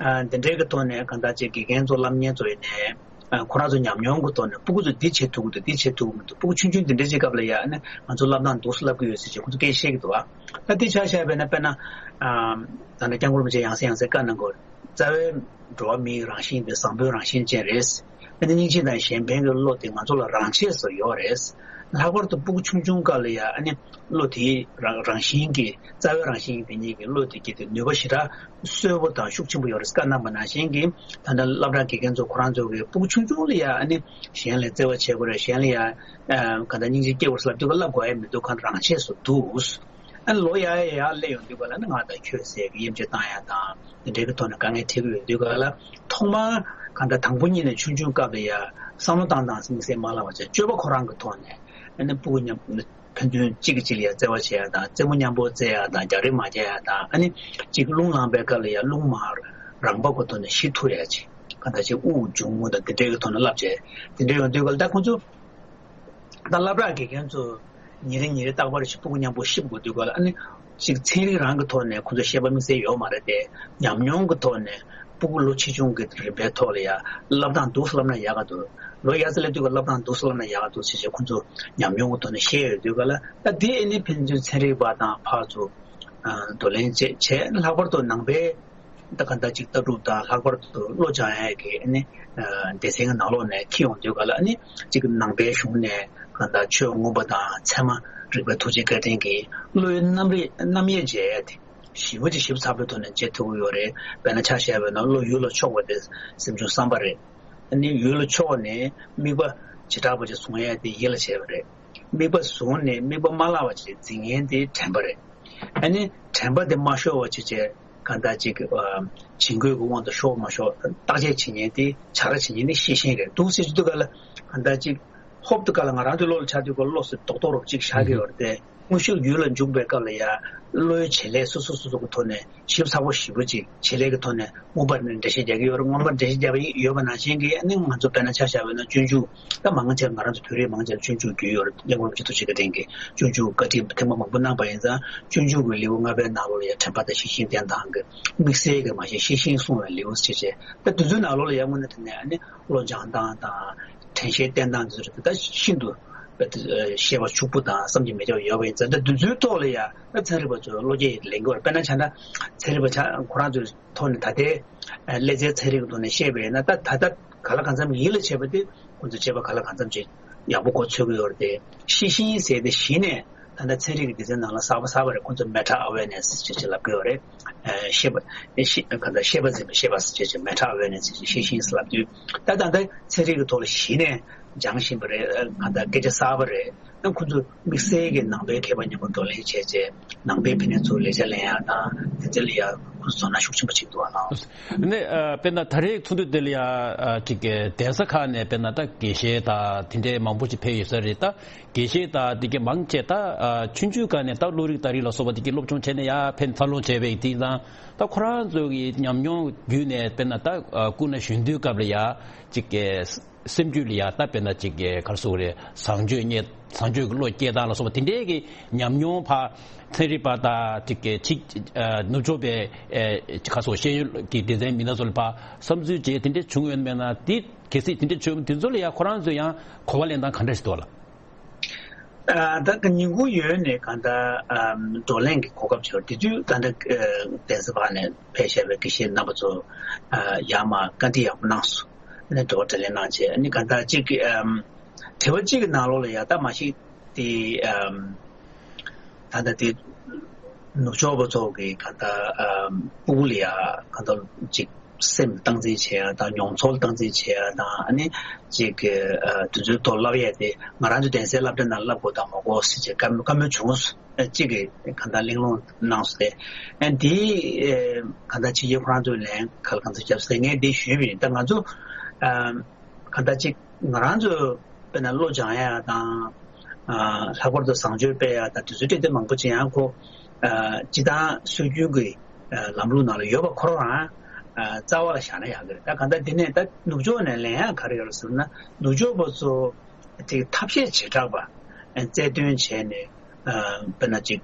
ཨ་འདི་འདྲའི་གི་ཐོག་ནས་གང་ལྟར་ཅིག་དགེ་རྒན་ཚོ་སློབ་གཉེར་ཚོ་ཡིན་ནའི་ཨ་ཁོ་རང་ཚོ་ཉམས་མྱོང་གི་ཐོག་ནས་ཕྲུ་གུ་ཚོ་འདི་བྱེད་ཐུབ་ཀྱི་འདུག་འདི་བྱེད་ཐུབ་ཀྱི་མི་འདུག་ཕྲུ་གུ་ཆུང་ཆུང་འདི་འདྲའི་ཅིག་སྐབས་ལ་ཡ་ཨ་ནི་ང་ཚོ་བསླབ་སྟངས་འདུག་སེ་བསླབ་ཀྱི་ཡོད་ཟེར་བྱས་ཁོ་ཚོ་སྐད་བཤད་ཀྱི་འདུག་བ། ད་འདི་ཆ་བཞག་པས་ན་དཔེར་ན་ཨ་ད་ནི་སྐྱབས་མགོན་རིན་པོ་ཆེ་ཡང་སེ་ཡང་སེ་བཀའ་གནང་གི་ཡོད་རེད། རྩ་བའི་འགྲོ་བ་མིའི་རང་བཞིན་དེ་བཟང་པོའི་རང་བཞིན་ཅན་རེད། ཨ་ནི་སྙིང་རྗེ་དང་གཞན་ཕན་གྱི་བློ་དེ་ང་ཚོ་ལ་རང་ཆས་སུ་ཡོད་རེད། ལྷག་པར་དུ་ཕྲུ་གུ་ཆུང་ཆུང་སྐབས་ལ་ཡ་ཨ་ནི་བློ་དེའི་རང་རང་བཞིན་གྱི་རྩ་བའི་རང་བཞིན་དེ་ཉིད་ཀྱི་བློ་དེ་སྐྱེས་ཏེ་ནུས་པ་ཞེ་དྲག་གསོན་པོ་དང་ཤུགས་ཆེན་པོ་ཡོད་རེད། བཀའ་གནང་པ་ནང་བཞིན་གྱི་ད་ལྟ་སློབ་གྲྭ་དགེ་རྒན་ཚོ་ཁོ་རང་ཚོ་གི་ཕྲུ་གུ་ཆུང་ཆུང་ལ་ཡ་ཨ་ནི་གཞན་ལ་བརྩེ་བ་བྱེད་དགོས་རེད། གཞན་ལ་ཡ་ཨ་གང་ལྟར་སྙིང་རྗེ་སྐྱེ་དགོས་རེད་ལབ་དུས་ཀ་བསླབ་དགོས་ཡ་མི་འདུག་གང་ལྟར་རང་ཆས་སུ་འདུག་ཨ་ནི་ལོ་ཡར་ཡར་ཡར་སླེབས་ཡོང་དུས་ག་ལ་ནི་ང་དང་ཁྱོད་ཟེར་གི་དབྱེ་འབྱེད་བཏང་ཡ་དང་དེ་འདྲའི་གི་ཐོག་ནས་དཀའ་ངལ་འཕྲད་ཀྱི་ཡོད་དུས་ག་ལ། ཐོག་མར་གང་ལྟར་དང་པོ་ཉིད་ནས་ཆུང་ཆུང་སྐབས་ལ་ཡ་བསམ་བློ་བཏང་སྟངས་དམིགས་བསལ་མ་བསླབ་པ་བྱས། སྤྱོད་པ་ཁོ་རང་གི་ཐོག་ནས་ཨ་ནི་ཕྲུ་གུ་མཉམ་ཕན་ཚུན་གཅིག་གིས་གཅིག་ལ་ཡ་བརྩེ་བ་བྱེད་ཡ་དང་། རྩེད་མོ་མཉམ་པོ་རྩེ་ཡ་དང་། རྒྱག་རེས་མ་རྒྱག་ཡ་དང་། ཨ་ནི་གཅིག་རླུང་ལངས་པའི་སྐབས་ལ་ཡ་རླུང་མར་རང་བབས་ཀྱི་ཐོག་ནས་ཞི་ཐུབ་ཡ་ཅིག་གང་ལྟར་ཅིག་དབུགས་འབྱུང་རྔུབ་དང་དེ་འདྲའི་གི་ཐོག་ནས་བསླབ་བྱས། དེ་འདྲ་ཡོང་དུས་ག་ལ་ད་ཁོང་ཚོ་ད་སློབ་གྲྭ་དགེ་རྒན་ཚོ་ཉིན་རེ་ཉིན་རེ་རྟག་པར་ཞིག་ཕྲུ་གུ་མཉམ་པོ་གཤིབ་དགོས་དུས་ག་ལ། ཨ་ནི་ཅིག་ཚན་རིག་རང་གི་ཐོག་ནས་ཁོང་ཚོ་བཤད་པ་དམིགས་བསལ་ཡོད་མ་རེད་དེ། ཉམས་མྱོང་གི་ཐོག་ནས་ཕྲུ་གུ་ལོ་ཆེ་ཆུང་གི་རིམ་པའི་ཐོག་ལ་ཡ་བསླབ་སྟངས་འདུག་སེ་བསླབ་ན་ཡག་ག་འདུག་ལོ་ཡར་ཙམ་སླེབས་དུས་ག་བསླབ་སྟངས་འདུག་སེ་བསླབ་ན་ཡག་ག་འདུག་ཟེར་བྱས་ཁོང་ཚོ་ཉམས་མྱོང་གི་ཐོག་ནས་བཤད་ཡོད་དུས་ག་ལ། ད་དེ་ཨ་ནི་ཕན་ཚུན་ཚན་རིག་པ་དང་ཕར་ཚུར་ཨ་བགྲོ་གླེང་བྱས་བྱས། ལྷག་པར་དུ་ནང་པའི་ད་གང་ལྟར་ཅིག་ལྟ་གྲུབ་དང་ལྷག་པར་དུ་བློ་སྦྱང་ཡས་ཀྱི་ཨ་ནི་ཨ་སྡེ་ཚན་གྱི་ནང་ལོགས་ནས་འཁྱེར་ཡོང་དུས་ག་ལ། ཨ་ནི་ཅིག་ནང་པའི་གཞུང་ནས་གང་ལྟར་ཆོས་མངོན་པ་དང་ཚད་མ་རིག་པའི་ཐུགས་རྗེ་བཀའ་དྲིན་གྱིས་བློའི་རྣམ་རིག་རྣམ་དབྱེ་འབྱེད་ཡས་དེ་ཞིབ་པོ་ཅིག་ཞིབ་ཚགས་པོའི་ཐོག་ནས་འབྱེད་ཐུབ་ཀྱི་ཡོད་རེད། དཔེར་ན་ཆ་བཞག་པ་ན་བློ་ཡུལ་ལ་ཕྱོགས་པ་དེ་སེམས་བྱུང་བསམ་པ་རེད། ཨ་ནི་ཡུལ་ལ་ཕྱོགས་ནས་དམིགས་པ་བྱེ་བྲག་པ་ཅིག་བཟུང་ཡ་དེ་ཡིད་ལ་བྱེད་པ་རེད། དམིགས་པ་བཟུང་ནས་དམིགས་པ་མ་བརླག་པ་ཅིག་འཛིན་མཁན་དེ་དྲན་པ་རེད། ཨ་ནི་དྲན་པ་དེ་མ་ཤོར་བ་ཅིག་བྱས། གང་ལྟར་ཅིག་ཨ་བྱིང་རྒོད་ཀྱི་དབང་དུ་ཤོར་མ་ཤོར་བརྟག་དཔྱད་བྱེད་མཁན་དེ་བྱ་ར་བྱེད་མཁན་དེ་ཤེས་བཞིན་རེད་འདུག་ཟེར་གྱི་འདུག་ག་ལ། གང་ལྟར་ཅིག་ཧོབ་ཏེ་ག་ལ་ང་རང་ཚོའི་བློ་ལ་འཆར་དུས་ཀ་བློ་སེ་རྡོག་རྡོག་རོབ་ཅིག་བཞག་གི་ཡོད་རེད་དེ། དངོས་ཤུགས་ཡུལ་ལ་འཇུག་པའི་སྐབས་ལ་ཡ། བློའི་བྱེད་ལས་སོ་སོ་སོ་སོ་གི་ཐོག་ནས་ཞིབ་ཚགས་པོ་ཞིབ་པོ་ཅིག་བྱེད་ལས་ཀྱི་ཐོག་ནས་མངོན་པར་འགྲེལ་བཤད་རྒྱག་གི་ཡོད་རེད། མངོན་པར་འགྲེལ་བཤད་རྒྱག་པ་ཡོད་པ་ནང་བཞིན་གྱི་ཨ་ནི་ང་ཚོ་དཔེར་ན་ཆ་བཞག་པ་ཡིན་ན་སྤྱོད་འཇུག་ད་མང་ཆེ་ང་རང་ཚོ་བོད་རིགས་མང་ཆེ་ལ་སྤྱོད་འཇུག་རྒྱུས་ཡོད་རེད། སླེ་ངོར་སྤྱི་ཚོགས་ཤིག་གི་སྟེང་གི་སྤྱོད་འཇུག་བཀའ་ཁྲིད་ཐེངས་མ་མང་པོ་གནང་པ་ཡིན་ཙང་སྤྱོད་འཇུག་གི་ལེའུ་ལྔ་པའི་ནང་ལོགས་ལ་ཡ་དྲན་པ་དང་ཤེས་བཞིན་བསྟེན་སྟངས་ཀྱི་དམིགས་བསལ་གྱི་མ་གཞི་ཤེས་བཞིན་བསྲུང་བའི་ལེའུ་ཞེས་བྱས་ད་དེ་ཚོའི་ནང་ལོགས་ལ་ཡ་དངོས་གནས་དྲང་གནས་ཨ་ནི་བློ་སྦྱང་སྟངས་དང་དྲན་ཤེས་བསྟེན་སྟངས་དེ་ཚོ་རེད། ད་ཤིན་ཏུ། ཤེས་པ་ཕྱུག་པོ་དང་བསམ་གྱིས་མི་ཁྱབ་ཡོད་པ་ཡིན་ཙང་ད་དེ་ཚོའི་ཐོག་ལ་ཡང་ད་ཚན་རིག་པ་ཚོས་བློ་སྐྱེད་ལེན་དགོས་རེད། དཔེར་ན་ཆ་ན་ཚན་རིག་པ་ཆ་ཁོ་རང་ཚོའི་ཐོག་ནས་ད་ལྟའི་ཀླད་རྩའི་ཚན་རིག་གི་ཐོག་ནས་བཤད་པ་ཡིན་ན་ད་ད་ལྟ་ག་ལ་གང་འཚམ་ཡིད་ལ་བྱེད་པ་དེ་ཁོ་ཚོས་བྱེད་པ་ག་ལ་གང་འཚམ་ཅིག་ཡག་པོ་གོ་ཚོད་ཀྱི་ཡོད་རེད་དེ། ཤེས་བཞིན་ཟེར་དེ་གཞི་ནས་ད་ལྟ་ཚན་རིག་གི་སྡེ་ཚན་ནང་ལ་གསར་པ་གསར་པ་རེད། ཁོ་ཚོས་meta awareness་ཅེས་ཅིག་ལབ་ཀྱི་ཡོད་རེད། ཤེས་པ་ཤེས་ག་ད་ཤེས་པ་འཛིན་པ་ཤེས་པ་ཅེས་ཅིག་meta awareness་ཅེས་ཤེས་བཞིན་ལབ་དུས་ད་ད་ལྟ་ཚན་རིག་གི་ཐོག་ལ་གཞི་ནས། སྦྱང་བཞིན་པ་རེད། གང་ལྟར་སྐད་ཆ་གསར་པ་རེད། ཡང་ཁོ་ཚོས་དམིགས་བསལ་གྱི་ནང་པའི་མཁས་པ་མཉམ་པོ་བགྲོ་གླེང་བྱས་རྗེས་ནང་པའི་ཕན་ནས་ཚུར་ལས་ཆ་ལེན་ཡག་དང་དེ་ཚོ་ལ་ཡང་ཁོ་ཚོ་དོ་སྣང་ཤུགས་ཆེན་པོ་བྱེད་འདུག་ཨ་ནང་། ནས་དཔེར་ན་ད་རེས་ཚོགས་འདུ་དེ་ལ་ཡང་ཅིག་གདན་ས་ཁག་ནས་དཔེར་ན་ད་དགེ་བཤེས་དང་དེ་འདྲའི་མང་པོ་ཞིག་ཕེབས་ཡོད་ས་རེད། ད་དགེ་བཤེས་དང་དེ་གའི་མང་ཆེ་ད་ཆུང་ཆུང་སྒང་ནས་ད་བློ་རིག་རྟགས་རིགས་ལ་སོགས་པ་དེ་གའི་སློབ་སྦྱོང་བྱས་ནས་ཡར་ཕན་འཚར་ལོངས་བྱས་པའི་དེ་དང་ད་ཁོ་རང་ཚོ་གི་ཉམས་མྱོང་བརྒྱུད་ནས་དཔེར་ན་ད་སྐུ་ན་གཞོན་དུས་སྐབས་ལ་ཡ་ཅིག་གི་སེམས་རྒྱུད་ལ་ཡ་ད་དཔེར་ན་ཅིག་གི་ག་རེ་ཟེར་དགོས་རེད། བཟང་སྤྱོད་རྙེད་བཟང་སྤྱོད་ཀྱི་བློ་སྐྱེ་སྟངས་ལ་སོགས་པ་དེ་འདྲའི་གི་ཉམས་མྱོང་ཕར་ཚན་རིག་པ་དང་ཅིག་གི་ཅིག་ནུབ་ཕྱོགས་པའི་ག་རེ་ཟེར་དགོས་ཤེས་ཡོན་གྱི་སྡེ་ཚན་མི་སྣ་ཚོ་ལ་ཕར་བསམ་ཚུལ་བརྗེ་དེ་འདྲ་བྱུང་ཡོད་མེད་ན་དེ་གལ་སྲིད་དེ་འདྲ་བྱུང་དེ་ཚོ་ལ་ཡ་ཁོ་རང་ཚོ་ཡང་གོ་བ་ལེན་སྟངས་ག་འདྲ་ཞིག་འདུག་ལ། ད་ཉིན་གུང་ཡོལ་ནས་གང་ལྟར་བགྲོ་གླེང་གི་གོ་སྐབས་བྱུང་དེ་དུས་ད་ལྟ་གདན་ས་ཕར་ནས་ཕེབས་བཞག་པའི་དགེ་བཤེས་རྣམ་པ་ཚོ་ཡར་མར་བཀའ་འདྲི་ཡག་པོ་གནང་སོང་། ཨ་ནི་དྲི་བ་དྲིས་ལན་གནང་བྱས་ཨ་ནི་གང་ལྟར་གཅིག་གི་དྲི་བ་གཅིག་གི་ནང་ལོགས་ལ་ཡ་ད་མ་གཞི་དེ་ད་ལྟ་དེ་ནུབ་ཕྱོགས་པ་ཚོ་གི་གང་ལྟར་ཕྲུ་གུ་ལ་ཡ་གང་ལྟར་གཅིག་སེམས་སྟངས་འཛིན་བྱེད་ཡ་དང་མྱོང་ཚོར་སྟངས་འཛིན་བྱེད་ཡ་དང་ཨ་ནི་ཅིག་གི་དུས་ཚོད་ཐོག་བསླབ་ཡ་དེ་ང་རང་ཚོ་གདན་སའི་སློབ་གྲྭ་ནང་བསླབ་དགོས་དང་མ་དགོས་ཟེར་བྱས་བཀའ་མོལ་བཀའ་མོལ་བྱུང་སོང་། གཅིག་གི་གང་ལྟར་གླེང་སློང་གནང་སོང་སྟེ། ཨ་འདི་གང་ལྟར་ཕྱི་རྒྱལ་ཁོ་རང་ཚོའི་ལན་ག་ལ་གང་ཚོད་བརྒྱབ་ཟེར་ངས་འདི་ཞུས་པ་ཡིན། ད་ང་ཚོ་གང་ལྟར་གཅིག་ང་རང་ཚོ་དཔེར་ན་བློ་སྦྱང་ཡ་དང་། ལྷག་པར་དུ་བཟང་སྤྱོད་སྤེལ་ཡ་དང་དུས་ཚོད་སྤྲད་དེ་མང་པོ་ཅིག་ཡང་ཁོ་སྤྱི་བཏང་སྲོལ་རྒྱུན་གྱི་ལམ་ལུགས་ནང་ལ་ཡོད་པ་ཁོ་རང་རྩ་བ་ལ་བཞག་ན་ཡག་གི་རེད། ད་གང་ལྟར་འདི་ནས་ད་ནུབ་ཕྱོགས་ནས་ལེན་ཡ་ག་རེ་ཡོད་ཟེར་ན་ནུབ་ཕྱོགས་པ་ཚོ་དེ་ཐབས་ཤེས་བྱེ་བྲག་པ་རྩལ་འདོན་བྱས་ནས་དཔེར་ན་ཅིག་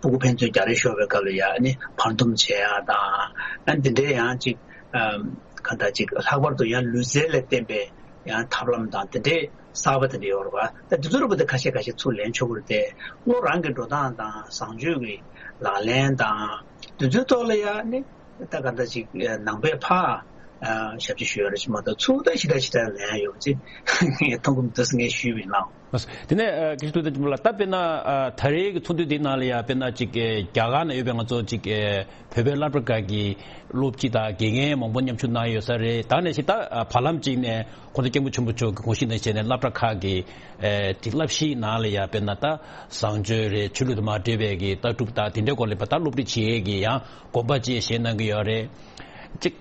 ཕྲུ་གུ་ཕན་ཚུན་རྒྱག་རེས་ཤོར་བའི་སྐབས་ལ་ཡ་ནི་བར་འདུམ་བྱེད་ཡ་དང་འདི་འདྲའི་ཡང་ཅིག་གང་ལྟར་ཅིག་ལྷག་པར་དུ་ཡང་ལུས་རྩལ་ལ་བརྟེན་པའི་ཡང་ཐབས་ལམ་དང་དེ་འདྲའི་གསར་པ་དེ་འདྲ་ཡོད་རེད་པ། ད་དེ་ཚོ་རུ་བ་དེ་ཁ་ཤས་ཁ་ཤས་ཚུར་ལེན་ཆོག་གི་རེད་དེ། བློ་རང་གི་འགྲོ་སྟངས་དང་བཟང་སྤྱོད་ཀྱི་ལག་ལེན་དང་དེ་ཚོའི་ཐོག་ལ་ཡང་ནི་ད་ག་འདྲ་ཅིག་ནང་པའི་ཕར་ཞབས་ཕྱི་ཞུ་ཡ་རེད་ཅིག་མ་གཏོགས་ཚུར་ད་ཞི་དྲག་ཞི་དྲག་ལེན་ཡ་ཡོད་ཅིག་ངས་མཐོང་གི་མི་འདུག་ཟེར་ངས་ཞུས་པ་ཡིན་ལགས། དེ་ནས་དགེ་བཤེས་ཐུབ་བསྟན་ལགས་ད་དཔེར་ན་ད་རེས་ཀྱི་ཚོགས་འདུ་འདི་ནང་ལ་ཡང་དཔེར་ན་ཅིག་རྒྱ་གར་ནང་ཡོད་པའི་ང་ཚོ་ཅིག་བོད་པའི་སློབ་གྲྭ་ཁག་གི་སློབ་སྤྱི་དང་དགེ་རྒན་མང་པོ་མཉམ་ཞུགས་གནང་ཡོད་ས་རེད། ད་ནས་ཞིག་ད་བར་ལམ་ཅིག་ནས་ཁོང་ཚོ་སྐྱབས་མགོན་ཆེན་པོ་མཆོག་གི་དགོངས་གཞི་ནང་བཞིན་ནས་སློབ་གྲྭ་ཁག་གི་ཅིག་བསླབ་གཞིའི་ནང་ལ་ཡང་དཔེར་ན་ད་བཟང་སྤྱོད་རེད། ཆོས་ལུགས་དང་མ་འབྲེལ་བའི་གི་ལྟ་གྲུབ་དང་དེ་འདྲའི་སྐོར་ལ་ད་སློབ་ཁྲིད་བྱེད་ཡས་ཀྱི་ཡང་དགོངས་པ་བཅས་བཞེས་གནང་གི་ཡོད་རེད། ཅིག་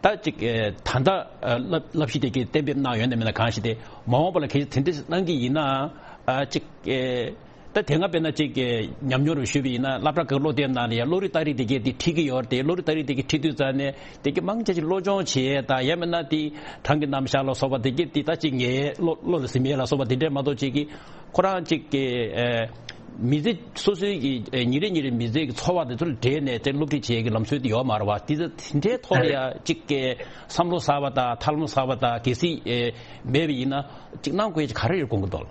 ད་ཅིག་ད་ལྟ་བསླབ་བསླབ་གཞི་དེ་གའི་གཏན་འབེབས་གནང་ཡོད་ན་མེད་ན་གང་ཞིག་དེ་མ་འོངས་པ་ལ་གལ་སྲིད་དེ་འདྲ་གནང་གི་ཡིན་ན་ཅིག་ད་དེ་སྔ་དཔེར་ན་ཅིག་ཉམས་མྱོང་རུ་ཞུས་པ་ཡིན་ན་སློབ་གྲྭ་ཁག་སློབ་དེབ་ནང་ལ་ཡང་བློ་རིག་རྟགས་རིགས་དེ་གའི་དེ་ཁྲིད་ཀྱི་ཡོད་རེད་དེ། བློ་རིག་རྟགས་རིགས་དེ་གའི་ཁྲིད་དུས་ཙང་ནས་དེ་གའི་མང་ཆེ་ཞིག་བློ་སྦྱོང་བྱེད་ཡས་དང་ཡང་མིན་ན་དེ་གྲངས་ཀྱི་རྣམ་གཞག་ལ་སོགས་པ་དེ་གའི་དེ་ད་ཅིག་ངའི་བློ་བློ་ལ་ཟིན་ཡས་ལ་སོགས་པ་དེ་འདྲས་མ་གཏོགས་ཅིག་གི་ཁོ་རང་ཅིག་གི་མི་ཚེ་སོ་སོའི་གི་ཉིན་རེ་ཉིན་རེ་མི་ཚེ་གི་འཚོ་བ་དེ་ཚོ་ལ་འབྲེལ་ནས་དེ་སློབ་ཁྲིད་བྱེད་ཡས་ཀྱི་ལམ་སྲོལ་དེ་ཡོད་མ་རེད་བ། དེ་ཚོ་དེ་འདྲའི་ཐོག་ལ་ཡང་ཅིག་གི་བསམ་བློ་གསར་པ་དང་ཐབས་ལམ་གསར་པ་དང་གལ་སྲིད་མེད་པ་ཡིན་ན་ཅིག་གནང་དགོས་ཡས་ཅིག་ག་རེ་ཡོད་དགོངས་ཀྱི་འདུག་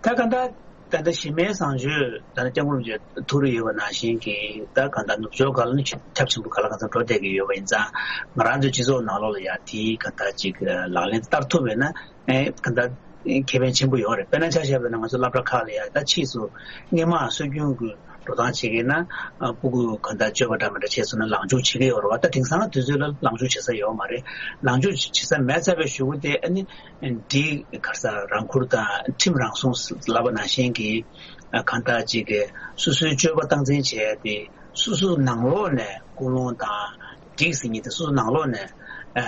ད་ག་ད་ད་ལྟ་གཞི་མེད་བཟང་སྤྱོད་ད་ལྟ་སྐྱབས་མགོན་རིན་པོ་ཆེ་ཐུགས་རེ་ཡོད་པ་ནང་བཞིན་གྱི་ད་ག་ད་ནུབ་ཕྱོགས་སྒང་ལ་ནི་ཁྱབ་ཆེན་པོ་ག་ལ་གང་འཚམ་འགྲོ་བསྡད་ཀྱི་ཡོད་པ་ཡིན་ཙང་ང་རང་ཚོའི་སྤྱི་ཚོགས་ནང་ལོགས་ལ་ཡང་དེའི་ག་ད་ཅིག་ལག་ལེན་བསྟར་ཐུབ་པ་ཡིན་ན་ཨེ་ག་ད་ཁེ་ཕན་ཆེན་པོ་ཡོད་རེད། དཔེར་ན་ཆ་བཞག་པ་ཡིན་ན་ང་ཚོ་སློབ་གྲྭ་ཁག་ལ་ཡང་ད་ཕྱིས་སུ་སྔོན་མ་སྲོལ་རྒྱུན་གྱི་ འགྲོ་སྟངས་བྱེད་ཀྱི་ན་ཨ་སྤུ་གུ་གང་ལྟར་སྤྱོད་པ་འདྲ་མི་འདྲ་བྱས་སོང་ན་ལངས་ཕྱོགས་བྱེད་ཀྱི་ཡོད་རེད་བ། ད་དེང་སང་དུས་ཚོད་ལ་ལངས་ཕྱོགས་བྱེད་ས་ཡོད་མ་རེད། ལངས་ཕྱོགས་བྱེད་ས་མེད་ཚར་བའི་གཞུག་གུ་དེ་ཨ་ནི་འདི་ག་རེ་ཟ་རང་ཁུར་དང་ཁྲིམས་རང་སྲུང་ལབ་པ་ནང་བཞིན་གྱི་ཨ་གང་ལྟར་ཅིག་གི་སོ་སོའི་སྤྱོད་པ་སྟངས་འཛིན་བྱས་ཏེ་སོ་སོ་ནང་ལོགས་ནས་ཀུན་སློང་དང་སྒྲིག་ཟིན་གྱི་དེ་སོ་སོ་ནང་ལོགས་ནས་ཨ་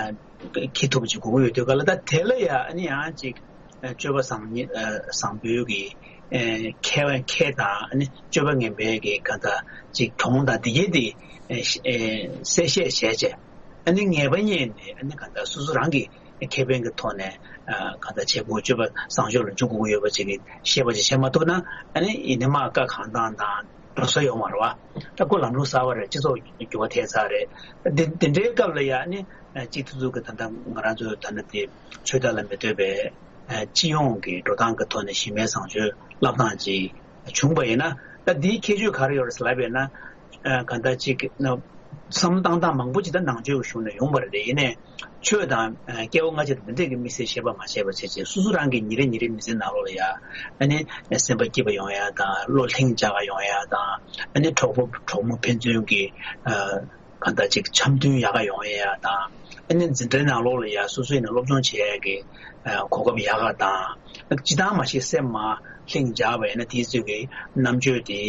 འཁྱེར་ཐུབ་པ་ཅིག་དགོས་ཀྱི་ཡོད་དུས་ག་ལ་ད་དེ་ལ་ཡ་ཨ་ནི་ཡང་ཅིག་སྤྱོད་པ་བཟང་ཉེ་ཨ་བཟང་པོའི་གི་ཨ་ཁེ་ཁེ་དང་ཨ་ནི་སྤྱོད་པ་ངན་པའི་གི་ག་ད་ཅིག་གྱོང་དང་དེ་གྱད་དེ་ཨ་ཤ་ཨ་གསལ་བཤད་བྱས་བྱས་ཨ་ནི་ངེས་པ་རྙེད་ནས་ཨ་ནི་ག་ད་སོ་སོ་རང་གི་ཁེ་ཕན་གྱི་ཐོག་ནས་ཨ་ག་ད་བྱེད་དགོས་སྤྱོད་པ་བཟང་ཕྱོགས་ལ་འཇུག་དགོས་ཀྱི་ཡོད་པ་ཅིག་གི་ཤེས་པ་ཅིག་བྱེད་མ་ཐུབ་ན་ཨ་ནི་ཡིན་ནའི་མ་དཀའ་གང་དང་དང་འགྲོ་ས་ཡོད་མ་རེད་བ། ད་ཁོ་ལམ་ལུགས་གསར་བ་རེད། སྤྱི་ཚོགས་འགྱུར་བ་ཐེབས་ཚར་རེད། འདི་འདི་འདྲའི་སྐབས་ལ་ཡང་ནི་གཅིག་ཐུབ་ཚུགས་ཀྱི་ད་ལྟ་ང་རང་ཚོའི་ད་ལྟ་དེ་ཆོས་དད་ལ་མི་ལྟོས་པའི་སྤྱི་ཡོངས་ཀྱི་འགྲོ་སྟངས་ཀྱི་ཐོག་ནས་གཞི་མེད་བཟང་སྤྱོད་བསླབ་སྟངས་ཅིག་བྱུང་པ་ཡིན་ན་ད་འདིའི་ཁྱད་ཆོས་ག་རེ་ཡོད་རེད་ཟེར་ལབ་པ་ཡིན་ན་གང་ལྟར་ཅིག་བསམ་བློ་བཏང་སྟངས་མང་པོ་ཅིག་ད་ནང་ཆོས་ཀྱི་གཞུང་ནས་ཡོང་བ་རེད། ཡིན་ནའི། ཆོས་དང་ཨ་སྐྱེ་བོ་སྔ་ཕྱི་དང་འདི་འདྲས་ཀྱི་དམིགས་བསལ་ཤེས་པ་མ་བྱས་པ་བྱས་བྱས་སོ་སོ་རང་གི་ཉིན་རེ་ཉིན་རེའི་མི་ཚེའི་ནང་ལོགས་ལ་ཡ་ཨ་ནི་སེམས་པ་སྐྱིད་པ་ཡོང་ཡ་དང་བློ་ལྷིང་འཇགས་ཡོང་ཡ་དང་ཨ་ནི་གྲོགས་པོ་གྲོགས་མོ་ཕན་ཚུན་གྱི་ཨ་གང་ལྟར་ཅིག་འཆམ་མཐུན་ཡག་ག་ཡོང་ཡ་དང་ཨ་ནི་འཛིན་གྲྭའི་ནང་ལོགས་ལ་ཡ་སོ་སོ་ཡིན་ན་སློབ་སྦྱོང་བྱེད་ཡ་གི་ཨ་གོ་སྐབས་ཡག་ག་དང་སྤྱིར་བཏང་མ་ཤེས་སེམས་མ་ལྷིང་འཇགས་པ་ཡིན་ན་དེའི་ཚོད་ཀྱི་རྣམ་དཔྱོད་དེ།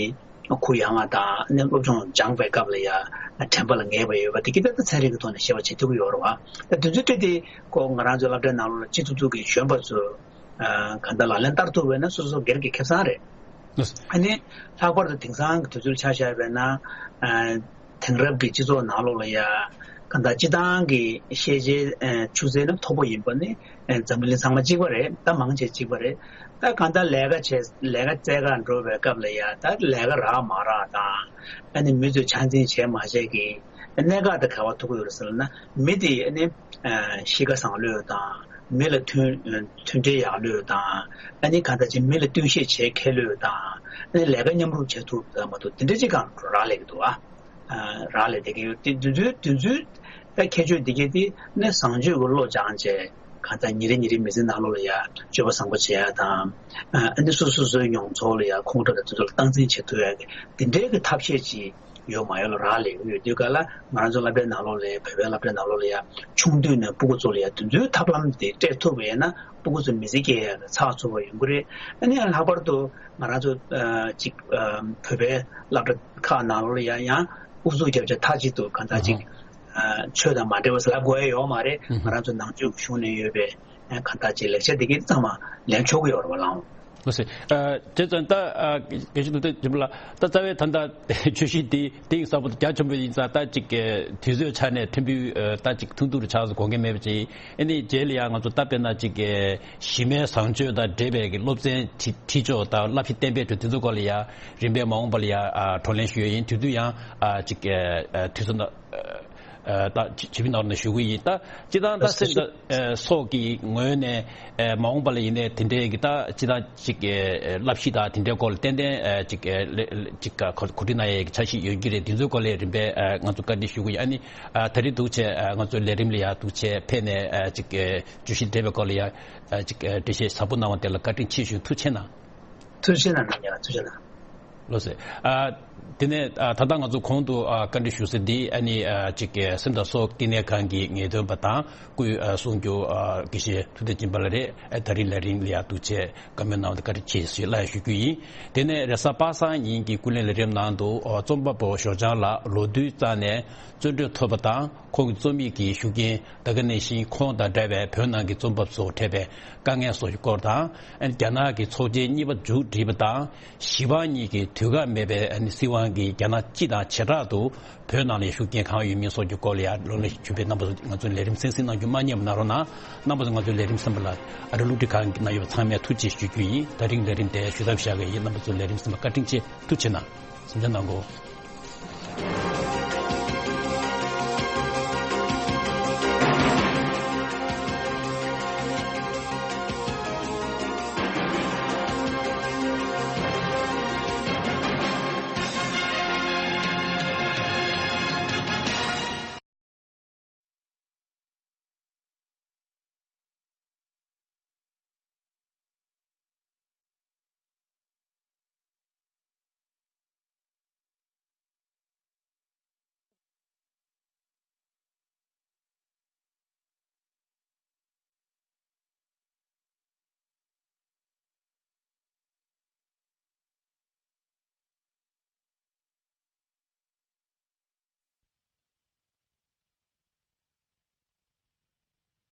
ཁུ་ཡངས་པ་དང་ནི་སློབ་སྦྱོང་སྦྱངས་པའི་སྐབས་ལ་ཡང་དྲན་པ་ལ་ངེས་པ་ཡོད་པ་དེ་གི་ད་ལྟ་ཚན་རིག་གི་ཐོག་ནས་བཤད་པ་བྱེད་ཐུབ་ཀྱི་ཡོད་རེད་བ། ད་དེ་ཚོའི་ཁྲོད་དེ་ཁོ་ང་རང་ཚོའི་སློབ་གྲྭའི་ནང་ལོགས་ལ་སྤྱི་ཚོགས་ཚོགས་ཀྱི་གཞོན་པ་ཚོ་གང་ལྟར་ལག་ལེན་བསྟར་ཐུབ་པ་ཡིན་ན་སོ་སོ་སྒེར་གྱི་ཁེ་བཟང་རེད། ཨ་ནི་ལྷག་པར་དུ་དེང་སང་གི་དུས་ཚོད་ཆ་བཞག་པ་ཡིན་ན། དེང་རབས་ཀྱི་སྤྱི་ཚོགས་ནང་ལོགས་ལ་ཡ། གང་ལྟར་སྤྱི་བཏང་གི་ཤེས་བྱའི་ཨ་ཆུ་ཚད་ནི་མཐོ་པོ་ཡིན་པ་ནི་ཨ་འཛམ་བུ་གླིང་ཚང་མ་གཅིག་པ་རེད། ད་མང་ཆེ་གཅིག་པ་རེད། ད་གང་ལྟར་ལས་ཀ་བྱས་ལས་ཀ་བཙལ་གར་འགྲོ་བའི་སྐབས་ལ་ཡ་ད་ལས་ཀ་རག་མ་རག་དང་ཨ་ནི་མི་ཚོས་ཆ་འཛིན་བྱས་མ་བྱས་ཀྱི་གནད་འགག་དེ་ག་པར་ཐུག་གི་ཡོད་རེད་ཟེར་ན་མི་དེ་ཨ་ནི་ཨ་གཤིས་ཀ་བཟང་ལོས་དང་། མི་ལ་མཐུན་མཐུན་སྒྲིལ་ཡག་ལོས་དང་། ཨ་ནི་གང་ལྟར་ཅིག་མི་ལ་བསྟུན་ཤེས་བྱེད་མཁས་ལོས་དང་། ཨ་ནི་ལས་ཀ་མཉམ་རུབ་བྱེད་ཐུབ་མ་ཐུབ་དེ་འདྲ་ཅིག་གང་རག་ལས་ཀྱི་འདུག་ཨ། རག་ལས་བསྡད་ཀྱི་ཡོད་དེ་དུས་ཚོད་དུས་ཚོད་ད་ཁྱད་ཆོས་འདི་གས་དེ་ནི་བཟང་སྤྱོད་ཀྱི་བློ་སྦྱངས་བྱས་གང་ལྟར་ཉིན་རེ་ཉིན་རེ་མི་ཚེ་ནང་ལོགས་ལ་ཡ་སྤྱོད་པ་བཟང་པོ་བྱེད་ཡ་དང་། ཨ་ནི་སོ་སོ་སོའི་མྱོང་ཚོར་ལ་ཡ་ཁོང་ཁྲོ་དང་དེ་ཚོ་ལ་སྟངས་འཛིན་བྱེད་ཐུབ་ཡ་གི་དེ་འདྲའི་གི་ཐབས་ཤེས་ཅིག་ཡོད་མ་ཡོད་ལ་རག་ལས་ཀྱི་ཡོད་དུས་ག་ལ་ང་རང་ཚོ་སློབ་གྲྭའི་ནང་ལོགས་ལ་བོད་པའི་སློབ་གྲྭའི་ནང་ལོགས་ལ་ཡ་ཆུང་དུས་ནས་སྤུ་གུ་ཚོ་ལ་ཡ་དེ་ཚོའི་ཐབས་ལམ་དེ་སྤྲད་ཐུབ་པ་ཡིན་ན་སྤུ་གུ་ཚོ་མི་ཚེ་སྐྱེལ་ཡ་ཚགས་ཚུད་པ་ཡོང་གི་རེད། ཨ་ནི་ཡང་ལྷག་པར་དུ་ང་རང་ཚོ་ཅིག་བོད་པའི་སློབ་གྲྭ་ཁག་ནང་ལོགས་ལ་ཡ་ཡང་ཨུ་ཚུགས་རྒྱབ་བྱས་མཐའ་གཅིག་ཏུ་གང་ལྟར་ཅིག་ཆོས་དང་མ་འབྲེལ་བ་ཟེར་ལབ་དགོས་ཡ་ཡོད་མ་རེད། ང་རང་ཚོ་ནང་ཆོས་ཀྱི་གཞུང་ནས་ཡོད་པའི་གང་ལྟར་ཅིག་ལེགས་ཆ་དེ་གས་ཚང་མ་ལེན་ཆོག་གི་ཡོད་རེད་བ་ལགས། ལགས་སོ། ཨ་བྱས་ཙང་ད་ཨ་དགེ་བཤེས་ཐུབ་བསྟན་སྦྱིན་པ་ལགས་ད་རྩ་བའི་ད་ལྟ་བརྗོད་གཞི་འདི་གཏིང་ཟབ་པོ་རྒྱ་ཆེན་པོ་ཡིན་ཙང་ད་ཅིག་དུས་ཚོད་ཆ་ནས་ཕྲན་བུ་ཨ་ད་ཅིག་ཐུང་ཐུང་རུ་ཆགས་སོང་དགོངས་འགལ་མེད་པ་ཅིག་ཨ་ནི་རྗེས་ལ་ཡང་ང་ཚོ་ད་དཔེར་ན་ཅིག་གཞི་མེད་བཟང་སྤྱོད་དང་འབྲེལ་བའི་གི་སློབ་ཚན་ཁྲིད་ཁྲིད་ཕྱོགས་དང་བསླབ་གཞི་གཏན་འབེབས་ཁྲོད་དེ་ཚོ་སྐོར་ལ་ཡང་རིམ་པས་མ་འོངས་པ་ལ་ཡང་ཨ་བགྲོ་གླེང་ཞུ་ཡས་ཡིན། དེ་དུས་ཡང་ཨ་ཅིག་ཨ་དུས་ཚོད་ནང་། ཨ་ད་ཇི་ཇི་བི་ནོར་ནས་ཞུ་གི་ཡིན། ད་སྤྱི་བཏང་ད་སེམས་ད་ཨ་སྲོག་གི་ངོས་ནས་ཨ་མ་འོངས་པ་ལ་ཡིན་ནའི་དེ་འདྲའི་གི་ད་སྤྱི་བཏང་ཅིག་ཨ་བསླབ་གཞི་དང་དེ་འདྲའི་སྐོར་ལ་ཏན་ཏན་ཨ་ཅིག་ཨ་ལེ་ལེ་ཅིག་ག་གོ་གོ་སྒྲིག་གནང་ཡས་ཀྱི་འཆར་གཞི་ཡོད་ཀྱི་རེད། དེ་ཚོའི་སྐོར་ལ་རིམ་པས་ཨ་ང་ཚོ་བཀའ་འདྲི་ཞུ་གི་ཡིན། ཨ་ནི་ཨ་ད་རེས་འདུག་བྱས་ཨ་ང་ཚོའི་ལས་རིམ་ལ་ཡ་འདུག་བྱས་ཕེབས་ནས་ཨ་ཅིག་ཨ་བརྗོད་གཞི་འབྲེལ་བའི་སྐོར་ལ་ཡ་ཨ་ཅིག་ཨ་འགྲེལ་བཤད་ཟབ་པོ་གནང་བ་དེ་ལ་བཀའ་དྲིན་ཆེ་ཞུ། ཐུགས་རྗེ་གནང་། ཐུགས་རྗེ་གནང་། ཐུགས་རྗེ་གནང་། ལགས་སོ། ཨ་དེ་ནས་ཨ་ད་ལྟ་ང་ཚོ་གོང་དུ་ཨ་བཀའ་འདྲི་ཞུ་ས་འདི་ཨ་ནི་ཨ་ཅིག་གི་སེམས་དང་སྲོག་བསྟི་གནས་ཁང་གི་ངེས་སྟོན་པ་དང་སྐུའི་ཨ་གསུང་སྒྱུར་ཨ་དགེ་བཤེས་ཐུབ་བསྟན་སྦྱིན་པ་ལགས་རེད། ཨ་ད་རིང་ལས་རིམ་ལ་ཡ་འདུག་བྱས་བཀའ་མོལ་གནང་བ་དེ་བཀའ་དྲིན་ཆེ་ཞེས་སླར་ཡང་ཞུ་རྒྱུ་ཡིན། དེ་ནས་རེས་གཟའ་པ་སངས་ཉིན་གྱི་ཀུན་གླེང་ལས་རིམ་ནང་དུ་ཨ་རྩོམ་པ་པོ་ཞོལ་ལྗང་ལགས་ལོ་དུས་ཙམ་ནས་བརྩོན་འགྲུས་ཐོབ་པ་དང་། ཁོང་གི་རྩོམ་ཡིག་གི་ཤུགས་རྐྱེན། ད་ག་ནང་བཞིན་ཁོང་དང་འདྲ་བའི་བོད་ནང་གི་རྩོམ་པ་པོ་ཚོར་འཕྲད་པའི་དཀའ་ངལ་སོགས་ཀྱི་སྐོར་དང་། རྒྱ་ནག་གི་ཚོགས་ཆེན་གཉིས་པ་མཇུག་བསྒྲིལ་བ་དང་། ཞི་བ་གཉིས་ཀྱི་དུས་བཀག་མེད་པའི་སྲིད་དབང་གིས་རྒྱ་ནག་སྤྱི་དང་བྱེ་བྲག་ཏུ་བོད་ནང་ལ་ཤུགས་རྐྱེན་གང་ཡོད་མིན་སོགས་ཀྱི་སྐོར་ལ་ཡང་གླེང་སློང་ཞུས་པའི་རྣམ་པ་ཚོ་ང་ཚོའི་ལས་རིམ་གསན་གཟིགས་གནང་རྒྱུ་མ་བསྙེལ་བ་གནང་རོགས་གནང་། རྣམ་པ་ཚོ་ང་ཚོའི་ལས་རིམ་གསན་པ་ལ་ཨ་རི་སློབ་ཁྲིད་ཁང་གི་ནང་ཡོད་པ་ཚང་མས་ཐུགས་རྗེ་ཆེ་ཞུ་རྒྱུ་ཡིན། ད་རིང་ལས་རིམ་དེ་ཞུ་མཚམས་བཞག་གི་ཡིན། རྣམ་པ་ཚོའི་ལས་རིམ་གསན་པ་བཀའ་དྲིན་ཆེ། ཐུགས་རྗེ་གནང་། གཟིམ་འཇགས་གནང་གོ།